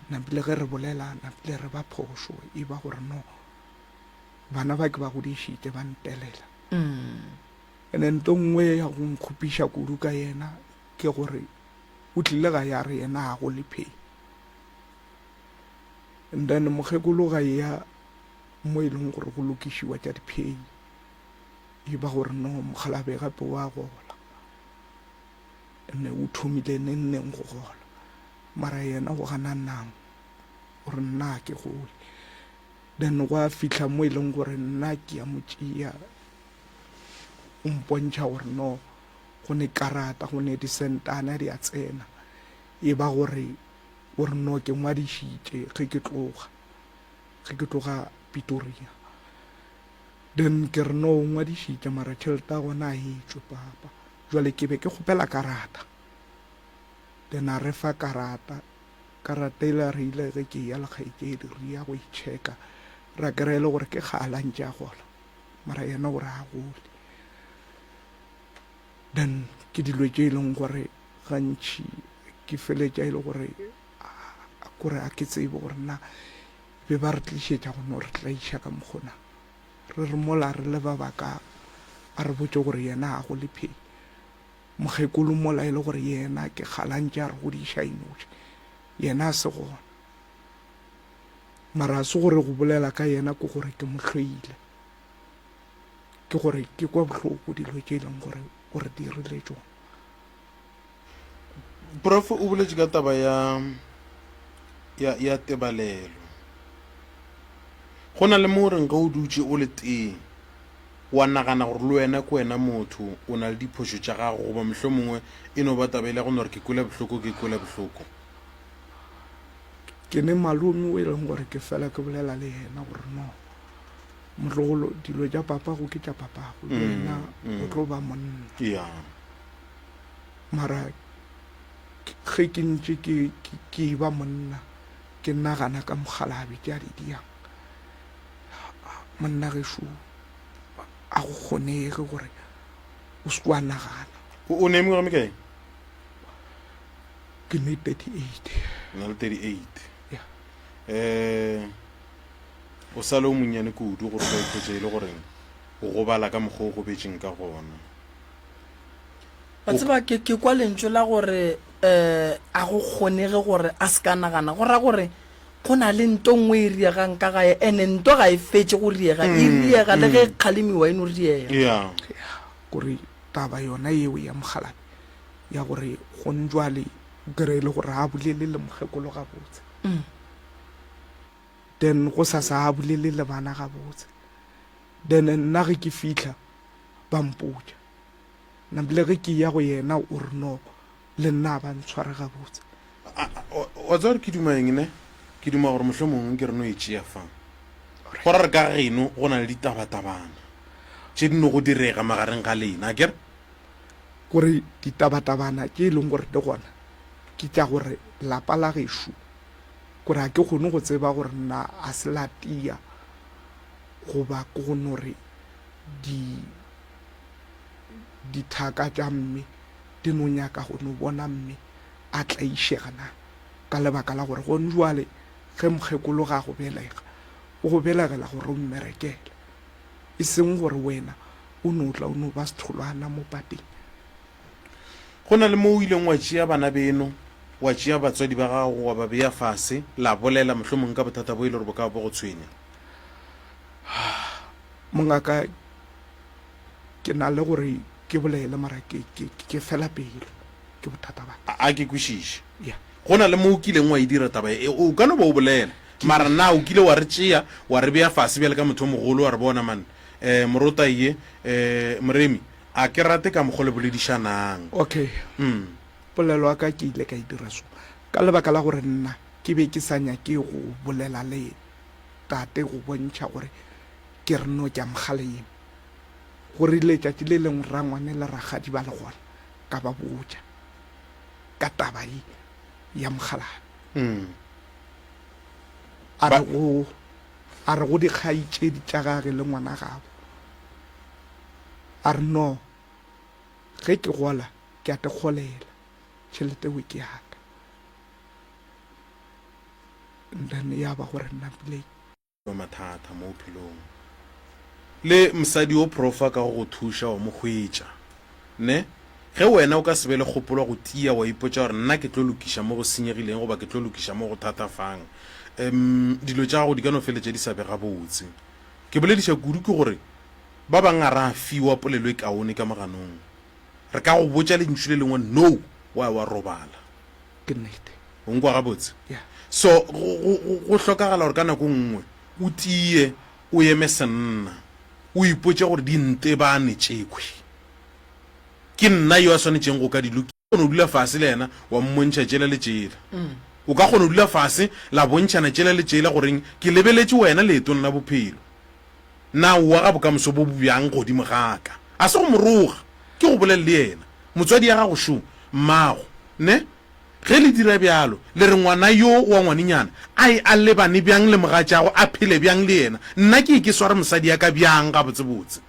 Nampile ge re bolela nampile re ba phošo e ba gore no bana ba ke ba godišitše ba ntelela. And then nto nngwe ya go nkgopiša kudu ka yena ke gore o tlile ga ya re yena ga go le pay. And then mokgekolo ga ya mo e leng gore go lokišiwa tša di-pay e ba gore no mokgalabe gape wa gola ene o thomile neng neng go gola mara yena o gana nang gore nna ke gole then gwa fihla mo e leng gore nna ke ya mo tšea o mpontšha gore no go ne karata go ne disentana di a tsena e ba gore o re no ke ngwadišitše ge ke tloga ge ke tloga Pitoria then ke re no o ngwadišitše mara tšhelete ya gona a e tšwe papa jwale ke be ke kgopela karata then a re fa karata karata ile re ile ge ke ya le kgaetšedi re ya go itšheka ra kry-a e le gore ke kgala ntše a gola mara yena o re a gole then ke dilo tše e leng gore gantši ke feletša e le gore kore a ke tsebe gore na be ba re tlišetša go no re tlaiša ka mokgona re re mola re le ba baka a re botše gore yena a go le phei mokgekolo mola e le gore yena ke kgalantše a re godiša inoši yena a se gona. Mara a se gore go bolela ka yena ke gore ke mo hloile. Ke gore ke kwa bohloko dilo tše e leng gore o re dirile tšona. Prof o boletše ka taba ya ya ya tebalelo. Go na le mo o reng ge o dutše o le tee wa nagana gore le wena ke wena motho o na le diphošo tša gago goba mohlomongwe e no ba taba e le ya go no re ke kwele bohloko ke kwele bohloko. Ke ne malome o e leng gore ke fela ke bolela le yena gore no motlogolo dilo tša papago ke tša papago le wena o tlo ba monna. Yeah. Mara ge ke ntše ke ke ke eba monna ke nagana ka mokgalabje tše a di diang monna gešo a go kgonege gore o se ke wa nagana. O ne mengwaga mekae? Ke ne 38. O na le 38. Yeah. Eh o sa le o monnyane kudu gore o ka ikhwetša e le gore o gobala ka mokgwa o gobetšeng ka gona. Wa tseba ke ke kwa lentšu la gore um a go kgonege gore a se ka nagana go ra gore go na le nto nngwe e riegang ka gae ene nto ga e fetše go riega e riega le ge e kgalemiwa e no riega. Yeah. Kore taba yona yeo ya mokgalabje ya gore gone jwale o kry-e le gore a bolele le mokgekolo gabotse then go sa sa a bolele le bana gabotse then nna ge ke fitlha ba mpotša nabile ge ke ya go yena o re no le nna a ba ntshware gabotse. Wa tseba gore ke duma eng ne? Ke duma gore mohlomongwe ke re no e tšea fa. Go ra re ka geno go na le ditabatabana tše di no go direga magareng ga lena, akere? Gore ditabatabana tše e leng gore di gona ke tša gore lapa la gešo, gore ga ke kgone go tseba gore na a se la tia goba ke go no re di dithaka tša mme di no nyaka go no bona mme a tlaišega na ka lebaka la gore gone jwale ge mokgekolo ga go belega o go belegela gore o mmerekele e seng gore wena o no tla o no ba setholwana mo pateng. Go na le mo o ileng wa tšea bana beno, wa tšea batswadi ba gago wa ba bea fase, la bolela mohlomongwe ka bothata bo e le gore bo ka ba bo go tshwenya? Mongaka, ke na le gore ke bolele mara ke, ke, ke fela pelo ke bothata ba ka. A ke kwešiše. Yeah. Go na le mo o kileng wa e dira taba e, o ka no ba o bolela, mara na o kile wa re tšea wa re bea fase bjale ka motho o mogolo wa re bona man, eh, morota ye, eh, Moremi, a ke rate ka mokgo le boledišanang. Okay. Mm. Polelo ya ka ke ile ka e dira so ka lebaka la gore nna ke be ke sa nyake go bolela le tate go bontšha gore ke re no ke a mo kgalema. Go rile tšatši le lengwe rangwane le rakgadi ba le gona, ka ba botša ka taba ye ya mokgalabje. Mm. A re go a re go dikgaetšedi tša gage le ngwana gabo, a re no ge ke gola ke a te golela tšhelete eo ke ya ka. And then ya ba gore nna pile Mathata mo bophelong. Le mosadi o profa ka go go thuša wa mo hwetša. Ne? Ge wena o ka se be le kgopolo ya go tia wa ipotša gore nna ke tlo lokiša mo go senyegileng goba ke tlo lokiša mo go thatafang, um dilo tša gago di ka no feletša di sa be gabotse. Ke bolediša kudu ke gore ba bang ga ra fiwa polelo e kaone ka moganong. Re ka go botša lentšu le lengwe no wa ya wa robala. Ke nnete. O nkwa gabotse? Yeah. So go, go, go, go hlokagala gore ka nako nngwe o tie o eme senna, o ipotše gore di ntebane tšekhwi. Ke nna yo a swanetšeng go ka di lokiša. Kgona go dula fase le yena wa mmontšha tšela le tšela. O ka kgona go dula fase la bontšhana tšela le tšela goreng ke lebeletše wena leetong la bophelo. Na o aga bokamoso bo bjang godimo ga ka? A se go mo roga, ke go bolele le yena. Motswadi ya gago šo, mmago, ne? Ge le dira bjalo, le re ngwana yo wa ngwanenyana a ye a lebane bjang le mogatšagwe, a phele bjang le yena? Nna ke ye ke sware mosadi ya ka bjang gabotsebotse?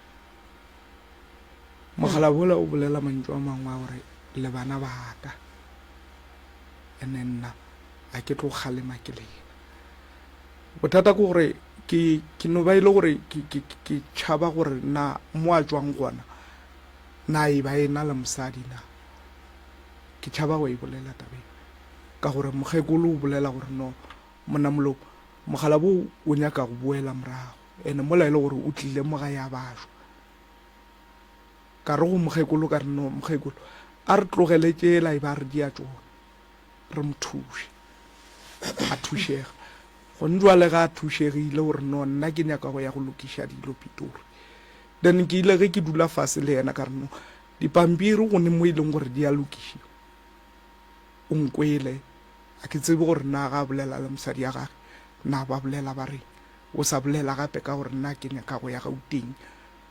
Mogala wola o bolela mantšu a mangwe a gore le bana ba ka, ene nna a ke tlo kgalema ke lena. Bothata ke gore ke ke no ba e le gore ke ke ke tšhaba gore na mo a tšwang gona na e ba e na le mosadi na. Ke tšhaba go e bolela taba e ka gore mokgekolo o bolela gore no monna Moloko. Mokgalabo o nyaka go boela morago, ene mola e le gore o tlile mo gae a bajwa. Ka re go mokgekolo ka re no mokgekolo a re tlogele tšela e ba re dia tšona re mo thuše. A thušega. Gone jwale ga a thušegile o re no nna ke nyaka go ya go lokiša dilo Pitori. Then ke ile ge ke dula fase le yena ka re no dipampiri go ne mo e leng gore di a lokišiwa. O nkwele ga ke tsebe gore na ga a bolela le mosadi ya gage na ba bolela ba reng. O sa bolela gape ka gore nna ke nyaka go ya Gauteng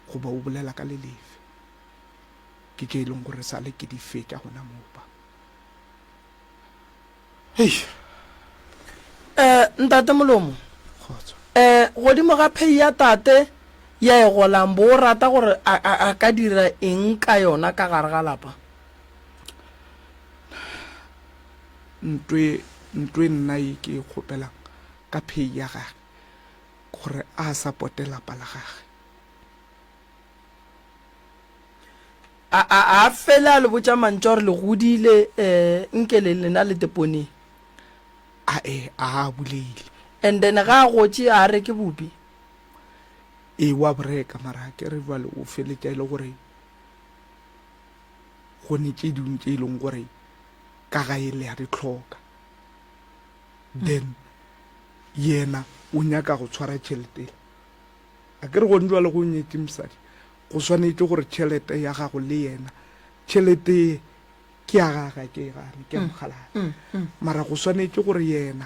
goba o bolela ka le lefe. Ke tše e leng gore sale ke di fetša gona moo pa. Hei. Eh, Ntate Molomo. Kgotso. Eh, godimo ga pay ya tate ya e golang, bo o rata gore a, a, a ka dira eng ka yona ka gare ga lapa? Ntwe, ntwe nna e ke e kgopelang ka pay ya gage, gore a supporte lapa la gage. A, a, a fele a le botša mantšu a gore le godile, eh, nke le lena le teponeng. A e, a a bolele. And then ga a gotše a reke bupi. Ee, wa bo reka, mara a ke re jwale o feletša e le gore go ne tše dingwe tše e leng gore ka gae le a di hloka. Then yena o nyaka go tshwara tšhelete ele. A ke re gone jwale go nyetše mosadi, go swanetše gore tšhelete ya gago le yena, tšhelete ye ke ya gage, a ke e gane, ke ya mokgalabje. Mara go swanetše gore yena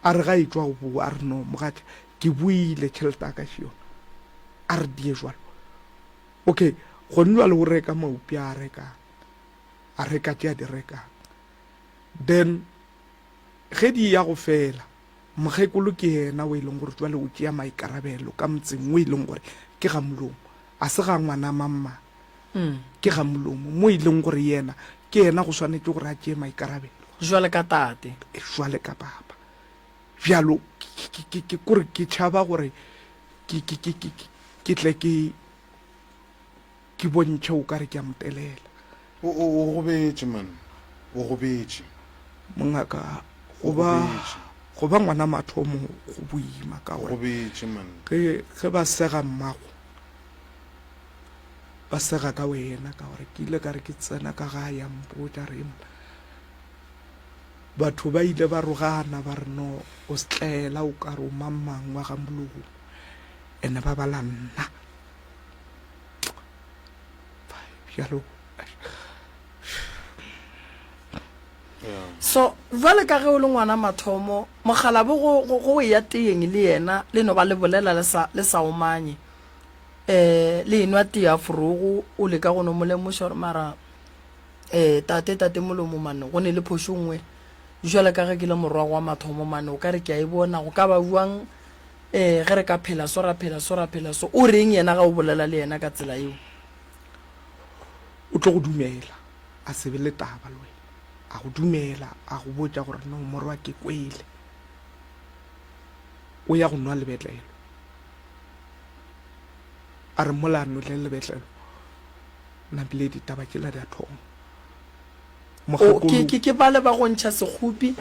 a re ga e tšwa go boa, a re no mogatša, ke boile, tšhelete ya ka še yona, a re die jwalo. Okay, gone jwale o reka maupi a a rekang, a reka tše a di rekang. Then ge di ya go fela, Mokgekolo ke yena o e leng gore jwale o tšea maikarabelo ka motseng o e leng gore ke ga molomo, a se ga ngwana mang mang, ke ga molomo mo e leng gore yena ke yena go swanetše gore a tšee maikarabelo. Jwale ka tate. Jwale ka papa. Bjalo ke, ke, ke, kore ke tšhaba gore ke, ke, ke, ke, ke tle ke, ke bontšhe o ka re ke a mo telela. O, o, o gobetše, man. O gobetše. Mongaka, go ba, go ba ngwana mathomo go boima ka gore. Gobetše, man. Ge, ge ba sega mmago, ba sega ka wena ka gore ke ile ka re ke tsena ka gae a mpotša re mona batho ba ile ba rogana ba re no o setlaela o ka re o mang mang wa ga molomo ene ba bala nna. Bjalo. So jwale ka ge o le ngwana mathomo, mokgalabo go, go, go eya teyeng le yena, le no ba le bolela le sa, le sa omanye. Eh, le enwa tee ya forogo, o leka go no mo lemoša gore mara, eh, tate, tate molomo mane, go ne le phošo nngwe. Jwale ka ge ke le morwago wa mathomo mane, o ka re ke a e bona, go ka ba bjang Ee, ge re ka phela so, ra phela so, ra phela so. O reng yena ga o bolela le yena ka tsela yeo? O tlo go dumela, a se be le taba le wena. A go dumela, a go botša gore no morwa ke kwele. O ya go nwa lebetlelo. A re mola a nwele lebetlelo, napile ditaba tšela di a thoma. O, ke, ke, ke bale ba go ntšha sekgopi,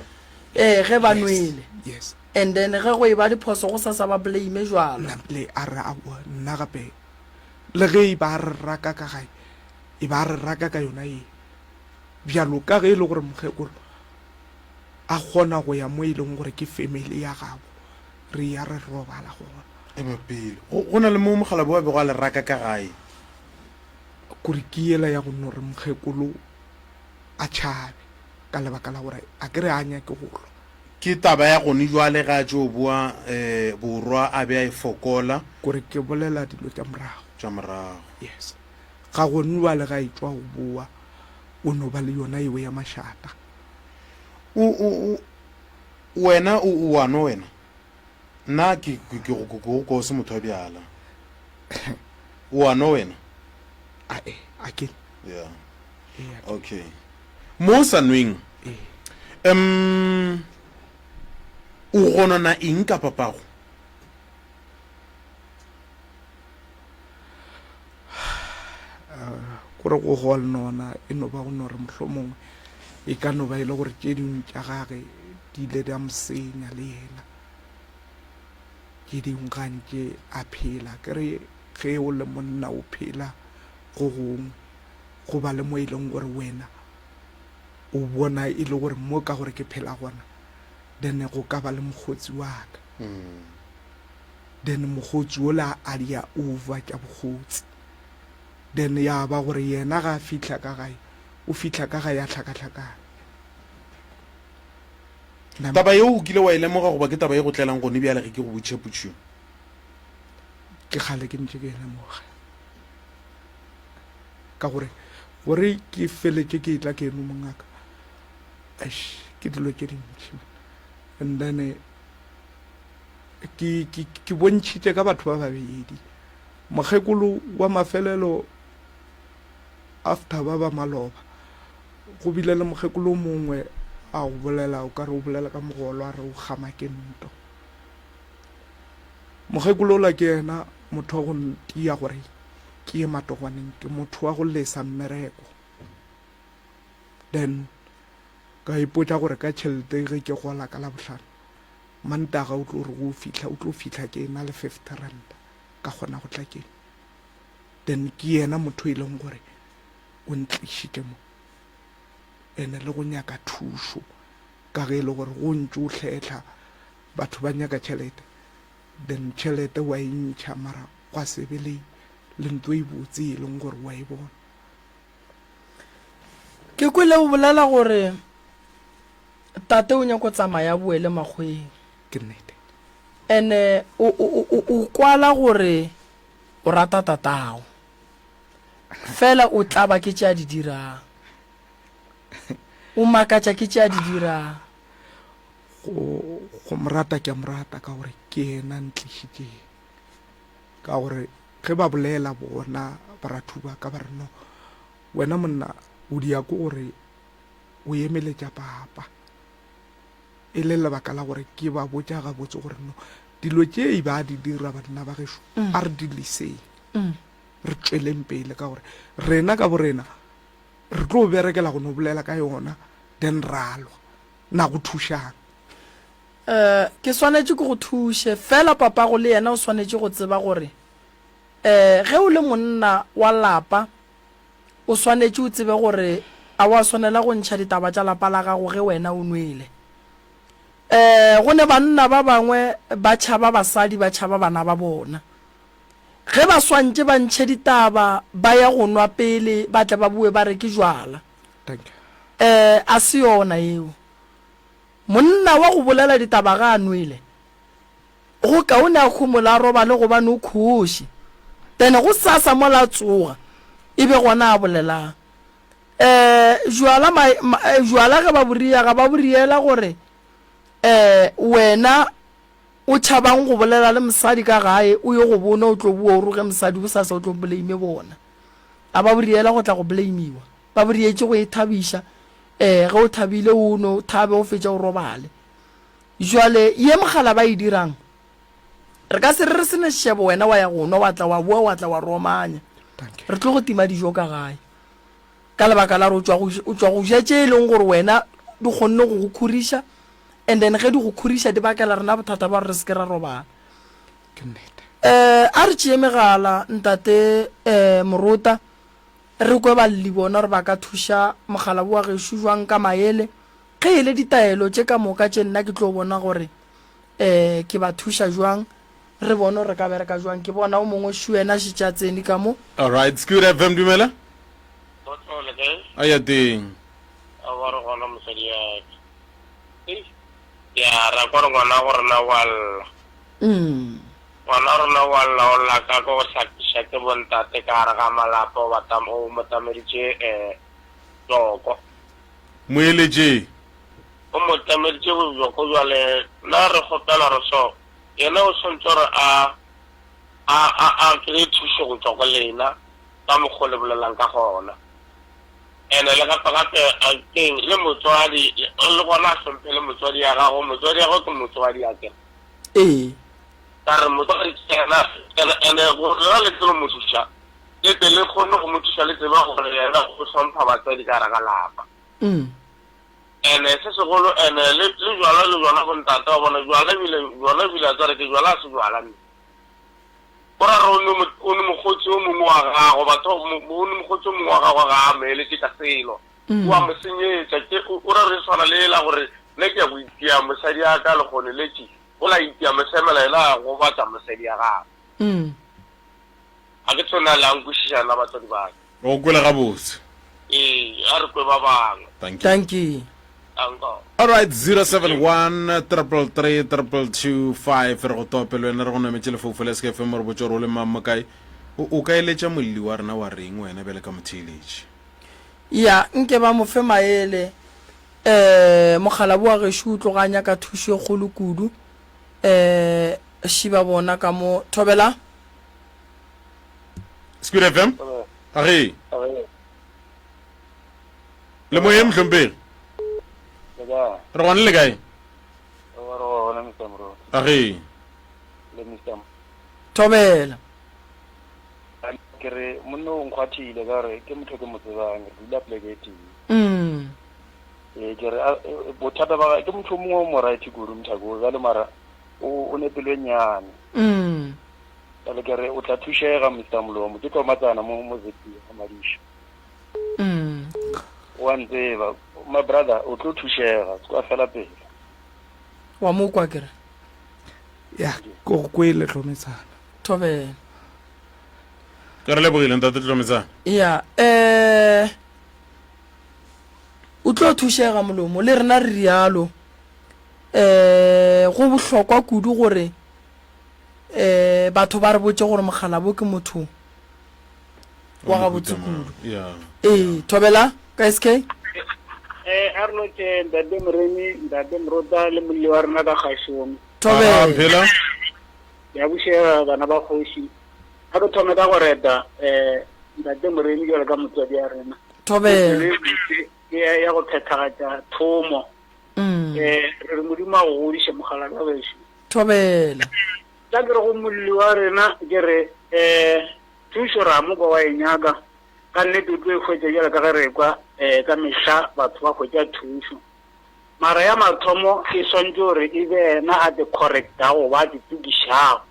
ee, ge ba nwele. Yes. And then ge go eba diphoso go sasa ba blame jwalo. Napile a re aowa nna gape le ge e ba re raka ka gae e ba re raka ka yona ye bjalo ka ge e le gore mokgekolo a kgona go ya mo e leng gore ke family ya gabo re ya re robala gona. Ema pele. Go, go na le mo mokgalabje wa bego a le raka ka gae. Kore ke yela ya go no re mokgekolo a tšhabe ka lebaka la gore a ke re a nyake go lwa. Ke taba ya gone jwale ge a tšo boa borwa a be a e fokola. Kore ke bolela dilo tša morago. Tša morago. Yes. Ga gone jwale ge a etšwa go boa o no ba le yona yeo ya mašata. O, o, o, wena o, o a nwa wena? Nna ke, ke, ke go, ke go kwa o se motho wa bjala. O a nwa wena? Ae, a ke. Yeah. Okay. Mo o sa nweng, um o gonona eng ka papago? Kore go gonona e no ba go no re mohlomongwe e ka no ba e le gore tše dingwe tša gage di ile di a mo senya le yena. tše dingwe gantše a phela. Ke re ge o le monna o phela go gongwe, go ba le mo e leng gore wena o bona e le gore mo ka gore ke phela gona then go ka ba le mokgotsi wa ka. Then mokgotsi ola a dia over tša bokgotsi. Then ya ba gore yena ga a fihla ka gae, o fihla ka gae a hlakahlakane. Taba yeo o kile wa e lemoga goba ke taba ye go tlelang gone bjale ge ke go botšiša potšišo? Ke kgale ke ntše ke e lemoga. Ka gore, gore ke feletše ke etla keno mongaka, eish, ke dilo tše dintši. And then ke, ke, ke bontšhitše ka batho ba babedi. Mokgekolo wa mafelelo after ba ba maloba, Go bile le mokgekolo o mongwe a go bolela o ka re o bolela ka mogolo a re o kgama ke nto. Mokgekolo ola ke yena motho wa go ntia gore ke ye matogwaneng, ke motho wa go lesa mmereko. Then ka ipotša gore ka tšhelete ge ke gola ka Labohlano, Mantaga o tlo re go fihla, o tlo fihla ke na le 50 ranta ka kgona go tla keng. Then ke yena motho e leng gore o ntlišitše mo ene le go nyaka thušo ka ge e le gore go ntše o hlehla batho ba nyaka tšhelete then tšhelete wa e ntšha mara gwa se be le le ntlo e botse e leng gore wa e bona. Ke kwele o bolela gore tate o nyako tsamaya a boele makgweng. Ke nnete. Ene o, o, o, o kwala gore o rata tatago. Fela o tlaba ke tše a di dirang. O makatša ke tše a di dirang. Go, go mo rata ke a mo rata ka gore ke yena a ntlišitšeng. Ka gore ge ba bolela bona barathu ba ka ba re no, wena monna o dia ke gore o emeletša papa. E le lebaka la gore ke ba botša gabotse gore no, dilo tše e ba di dira banna ba gešo, a re di leseng. Re tšweleng pele ka gore rena ka borena re tlo berekela go no bolela ka yona then ra lwa. Na go thušang? Um ke swanetše ke go thuše. Fela papago le yena o swanetše go tseba gore um ge o le monna wa lapa o swanetše o tsebe gore a wa swanela go ntšha ditaba tša lapa la gago ge wena o nwele. Um go ne banna ba bangwe ba tšhaba basadi ba tšhaba bana ba bona. Ge ba swantše ba ntšhe ditaba ba ya go nwa pele ba tle ba boe ba re ke jwala. Eh, a se yona yeo. Monna wa go bolela ditaba ga a nwele, go kaone a homole a robale gobane o khoše. Then gosasa mola a tsoga e be gona a bolelang. Eh, jwala ma, ma, jwala ge ba bo ria ga ba bo riela gore eh wena O tšhabang go bolela le mosadi ka gae, o yo go bonwa o tlo bowa o roge mosadi bosasa o tlo blame bona. A ba boriela go tla go blamiwa. Ba borietše go ithabiša, eh ge o thabile o nwe o thabe o fetše o robale. Jwale ye mogala ba e dirang, re ka se re re se ne šebo wena wa ya go nwa wa tla wa bowa wa tla wa re omanya. Re tlo go tima dijo ka gae ka lebaka la gore o tšwa go o tšwa go ja tše e leng gore wena di kgonne go go khoriša And then ge di go khoriša di bakela rena bothata ba gore re se ke ra robala. Ke nnete. Eh, a re tšee megala ntate eh, Morota, re kwe balli bona gore ba ka thuša mogalabu wa gešo jwang ka maele. Ge e le ditaelo tše ka moka tše nna ke tlo bona gore eh, ke ba thuša jwang, re bone gore re ka bereka jwang. Ke bona o mongwe šu yena a šetše a tsene ka mo. Alright, Scoot FM dumela. Kgotso le kae? A ya teng. A ba re gona mosadi ya ka. Ya, ra kwa gore ngwana go rena wa lla. Ngwana rena wa lla, o lla ka go hlakiša ke bontate ka gare ga malapa, o ba o mo tameditše um joko. Moeletše. O mo tameditše bojoko, jwale nna re kgopela re so, yena o swantse gore a, a, a, a kry-e thušo go tšwa go lena ka mokgwa o le bolelang ka gona. Ene le gape gape keng le motswadi le gona a hlomphe le motswadi ya gago motswadi ya gago ke motswadi a kere ee ka re motswadi ke yena ene gore lena le tsebe mo thuša le tle le kgone go mo thuša le tsebe gore yena o hlompha batswadi ka gare ga lapa mm. Ene se segolo ene le le jwala le jwala bontate wa bona jwala ebile jwala ebile a tsare ke jwala a se jwala mme. O ra re o ne o ne mokgotsi o mongwe wa gago batho o ne mokgotsi o mongwe wa gago ga a mo eletše ka selo. O a mo senyetša ke o ra re swana le la gore nna ke ya go itia mosadi ya ka lekgone le tše o la itia mosemela ena a gobatša mosadi ya gagwe. A ke tsona la nkwešiša na batswadi ba ka. O kwele gabotse. Ee, a re kwe ba bangwe. Thank you. Thank you. Danko. Alright, 071 333 2225 re go tope le wena re go nametše lefoufo la SKFM re botše gore o le mang mo kae. O, o ka eletša molli wa rena wa reng wena bjale ka motheeletši? Ya, nke ba mo fe maele. Eh, mokgalabo wa gešo o tloga a nyaka thušo e kgolo kudu. Eh, šiba bona ka mo. Thobela. Squid FM a ge le moyeng mohlomphegi re gone le kae a ge Thobela. Ke re monna o nkgwathile ka gore ke motho ke mo tsebang re dula pleke e tee. Mm. Ee ke re e, bothata ba ke motho o mongwe o mo right kudu mothako bjale mara o ne pelo e nnyane. Mm. Bjale ke re o tla thušega Mister Molomo, ke tlomatsana mo mo ZP ga Madiša. Mm. O a ntseba, my brother, o tlo thušega, se kwa fela pelo. Wa mo kwa ke re. Ya, ke go kwele Tlometsana. Thobela. Ke re lebogile ntate Tlometsana. Ya, eh o tlo thušega Molomo, le rena re rialo. Eh go bohlokwa kudu gore um batho ba re botše gore mokgalabo ke motho wa gabotse kudu ee thobela ka sk Eh, a re lotše ntate Moremi, ntate Morota le molli wa rena ka kgašong. Thobela. Phela. Ya bušega bana ba kgoši. A re thome ka go reta eh ntate Moremi jalo ka motswadi ya rena. Thobela. Ya ya go phethagatša thomo. Mm. Eh re re Modimo a go godiše mogala ka bešo. Thobela. Tla ke re go molli wa rena ke re um thušo ra mo kwa wa e nyaka ka nnete o tlo e hwetša bjalo ka ge re kwa um ka mehla batho ba hwetša thušo mara ya mathomo e swantše gore e be yena a te correctago goba a te tukišago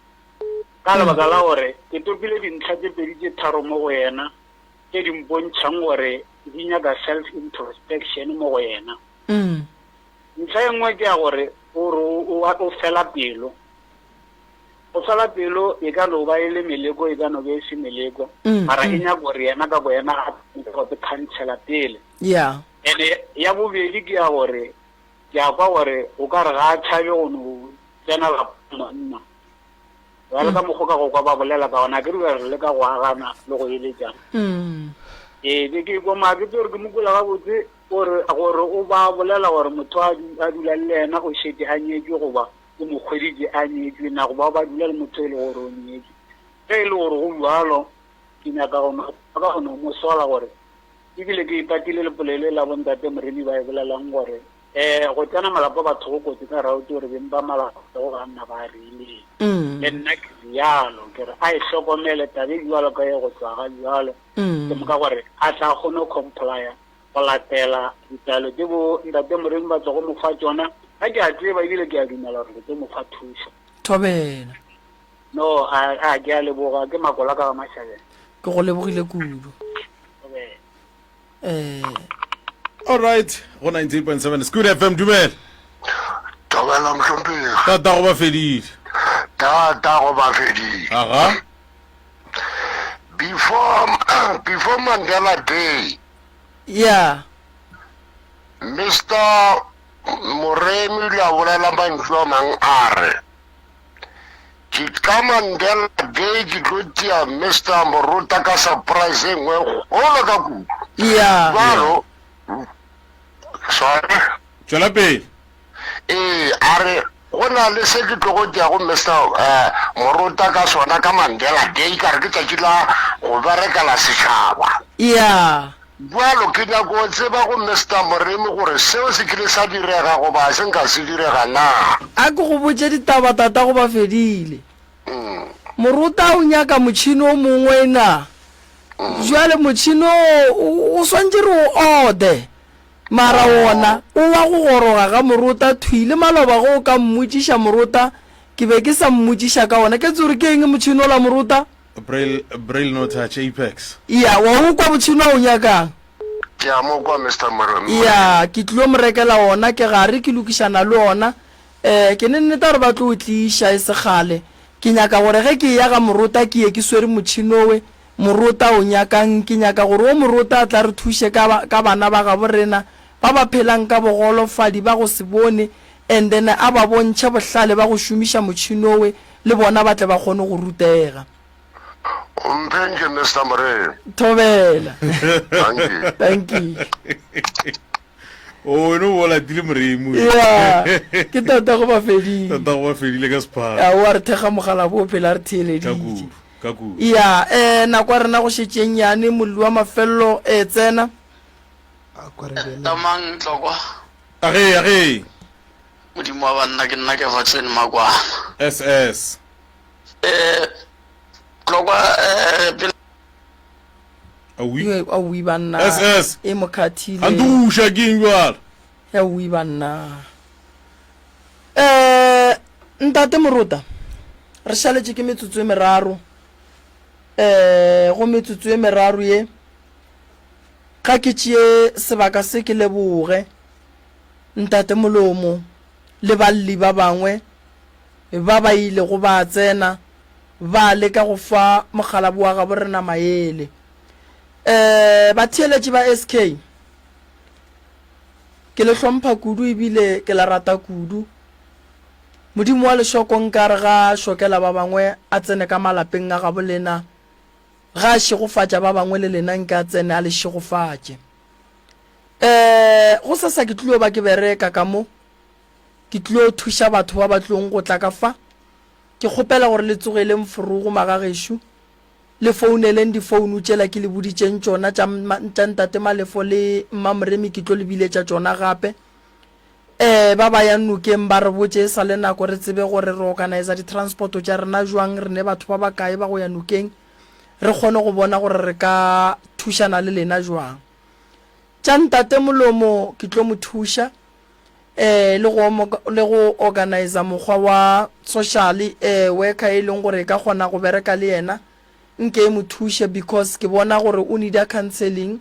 ka lebaka la gore ke topile dintlha tše pedi tše tharo mo go yena tše di mpontšhang gore di nyaka self introspection mo go yena. Ntlha e nngwe ke ya gore o re o fela pelo. Go fela pelo e ka no ba e le meleko, e ka no be e se meleko, mm, mara e mm. nyaka gore yena ka boyena a go te khansela pele. Yeah. Ene ya bobedi ke ya gore ke a kwa gore o ka re ga a tšhabe go no tsena monna. Bjale ka mokgwa ka go kwa ba bolela ka gona, ke re re leka go agana le go eletšana. Mm. Ee, be ke kwa maa ke tse gore ke mo kwela gabotse gore gore o ba bolela gore motho a a dula le yena o šetše a nyetšwe goba o mo hweditše a nyetšwe na goba ba dula le motho e le gore o nyetšwe. Ge e le gore go bjalo, ke nyaka go no ka go no mo sola gore ebile ke ipatile le polelo e la bontate Moremi ba e bolelang gore um go tsena malapa batho go kotsi ka raote gore beng ba malapa go banna ba rileng. Le nna ke rialo ke re a e hlokomele tabe bjalo ka ye go tšwa ga bjalo ke moka gore a tla kgone go complya go latela ditaelo tše bo ntate Moremi ba tlogo mo fa tšona. Nna ke a tseba ebile ke a dumela gore re tlo mo fa thušo. Thobela. No, a, a ke a leboga, ke Makola ka ga Mashabela. Ke go lebogile kudu. Thobela. Eh. All right, go 98.7 Scoot FM dumela. Thobela mohlomphegi. Tata go ba fedile. Tata go ba fedile. Aga. Before before Mandela Day. Yeah. Mister Moremi o ile a bolela mantšu a mang a re ke ka Mandela Day ke tlo tia Mister Morota ka surprise e nngwe kgolo ka kudu. Yeah. Jalo, sorry. Tšwela pele. Ee, a re go na le se ke tlogo tšea go Mister eh, Morota ka sona ka Mandela Day, ka re ke tšatši la go berekela setšhaba. Yeah. Bjalo ke nyako go tseba go Mister Moremi gore seo se kile sa direga goba se nka se direga na. A ke go botše ditaba tatago ba fedile. Morota o nyaka motšhini o mongwe na? Bjale motšhini o o swantše re o ode. Mara wona o wa go goroga ga Morota thwi le maloba ge o ka mmotšiša Morota, ke be ke sa mmotšiša ka wona. Ke tsebe gore ke eng motšhene ola Morota? Braille, Braille no touch, Apex. Ya, wa o kwa motšhene wa o nyakang? Ke a mo kwa, Mister Moremi. Ya, ke tlilo mo rekela ona, ke gare ke lokišana le ona. Eh, ke ne nneta gore ba tlo o tliša e se kgale. Ke nyaka gore ge ke eya ga Morota ke ye ke swere motšhene owe. Morota o nyaka'ng? Ke nyaka gore wo Morota a tla re thuše ka, ka bana ba gabo rena ba ba phelang ka bogolofadi ba go se bone and then a ba bontšhe bohlale ba go šomiša motšhene owe le bona ba tle ba kgone go rutega. O mphentše Mister Moremi. Thobela. Dankie. Dankie. O wena o bo latile Moremi. Ya, ke tatago ba fedile. Tatago ba fedile ka sephara. Ya, o a re thekga mogala bo phela a re Ka theeleditše. kudu, ka kudu. Ya, eh, nako ya rena go šetše e nnyane, molli wa mafello eh, tsena. Tamang Tlokwa. Age, age. Modimo wa banna ke nna Kevatshweni Makwana. SS. Eh, Tlokwa eh, pele Awi. Ye, awi banna. SS. E mo khathile. Antuša ke eng bjalo? Awi banna. Eh, ntate Morota, re šaletše ke metsotso e meraro. Eh, go metsotso e meraro ye, ga ke tšee sebaka se ke leboge ntate Molomo le balli ba bangwe ba ba ilego ba tsena ba leka go fa mokgalabo wa gabo rena maele. Um batheeletši ba SK, ke le hlompha kudu ebile ke le rata kudu. Modimo wa lešoko nkare ga a šokela ba bangwe a tsene ka malapeng a gabo lena, ga a šegofatša ba bangwe le lena nke a tsene a le šegofatše. Um gosasa ke tlilo ba ke bereka ka mo, ke tlilo thuša batho ba ba tlilong go tla ka fa. Ke kgopela gore le tsogeleng forogo magagešo, le founeleng difounu tšela ke le boditšeng tšona tša, tša Ntate Malefo le Mma Moremi ke tlo le biletša tšona gape. Eh, ba ba yang nokeng ba re botše e sa le nako re tsebe gore re organisa di-transport tša rena jwang, re ne batho ba bakae ba go ya nokeng, re kgone go bona gore re ka thušana le lena jwang. Tša Ntate Molomo ke tlo mo thuša. eh, le go, le go organisa mokgwa wa social eh, worker e leng gore e ka kgona go bereka le yena, nke e mo thuše because ke bona gore o needa counseling,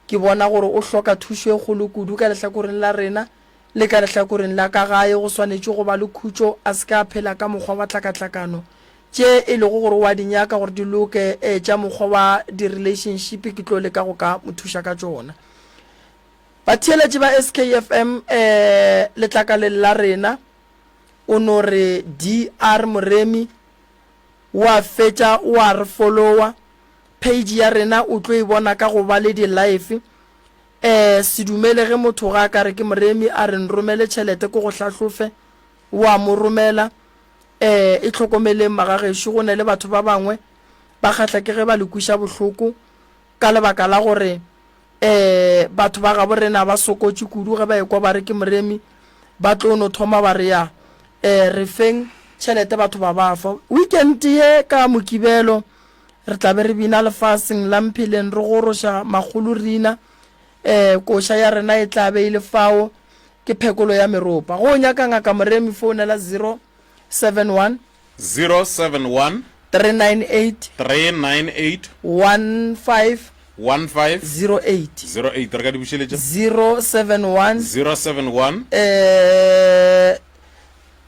ke bona gore o hloka thušo e kgolo kudu ka lehlakoreng la rena le ka lehlakoreng la ka gae, go swanetše go ba le khutšo, a se ke a phela ka mokgwa wa tlakatlakano. Tše e lego gore o a di nyaka gore di loke, eh, tša mokgwa wa di-relationship ke tlo leka go ka mo thuša ka tšona. Batheeletši ba SKFM eh letlakaleng la rena o no re DR Moremi wa fetša wa re follower page ya rena o tlo e bona ka go ba le di live eh se dumele ge motho ga a ka re ke Moremi a re nromele tšhelete ko go hlahlofe wa mo romela eh e hlokomeleng magagešo go ne le batho ba bangwe ba kgahla ke ge ba le kwiša bohloko ka lebaka la gore Ee, batho ba gabo rena ba sokotše kudu ge ba ekwa ba re ke Moremi, ba tlo no thoma ba re ya, ee, re feng tšhelete batho ba ba fa. Weekend ye ka Mokibelo re tla be re bina lefaseng la Mpheleng re goroša makgolo rina, ee, koša ya rena e tla be e le fao, ke phekolo ya meropa. Go o nyaka Ngaka Moremi founela 071. 071 398 398 15 15 08 08 re ka di bušeletša 071 071 eh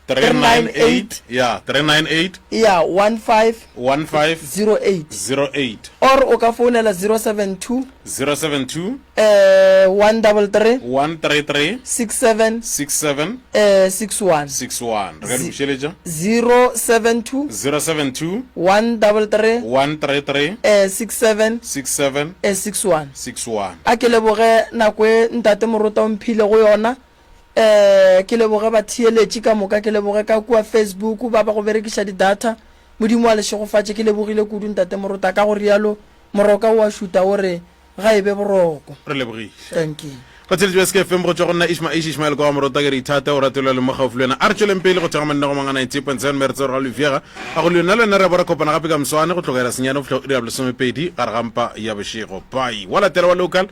398 ya 398 ya 15 15 08 08 or o ka founela 072 072 eh 133 133 67 67 eh 61 61 re ka di bušeletša 072 072 133 133 eh 67 67 eh 61 61 A ke leboge nako e Ntate Morota o mphile go yona. Eh ke leboge batheeletši ka moka, ke leboge ka kua Facebook ba ba go berekiša di data. Modimo a le šegofatše, ke lebogile kudu Ntate Morota. Ka go rialo Moroka o a šuta o re ga e be boroko. Re lebogile. Dankie. Batheeletši ba SKFM go tšwa go nna Ishma Ish Ishmael kwa ga Morota ke re ithate o rate le mo gaufi le wena. A re tšweleng pele go thekga mananeo a mangwe a 90.7 mme re tsebe gore ga lo ifega a go le yona le wena re a bo ra kopana gape ka moswane go tloga ira senyane go fihla go iri ya bolesomepedi gare ga mpa ya bošego. Bye. Wa latela wa local.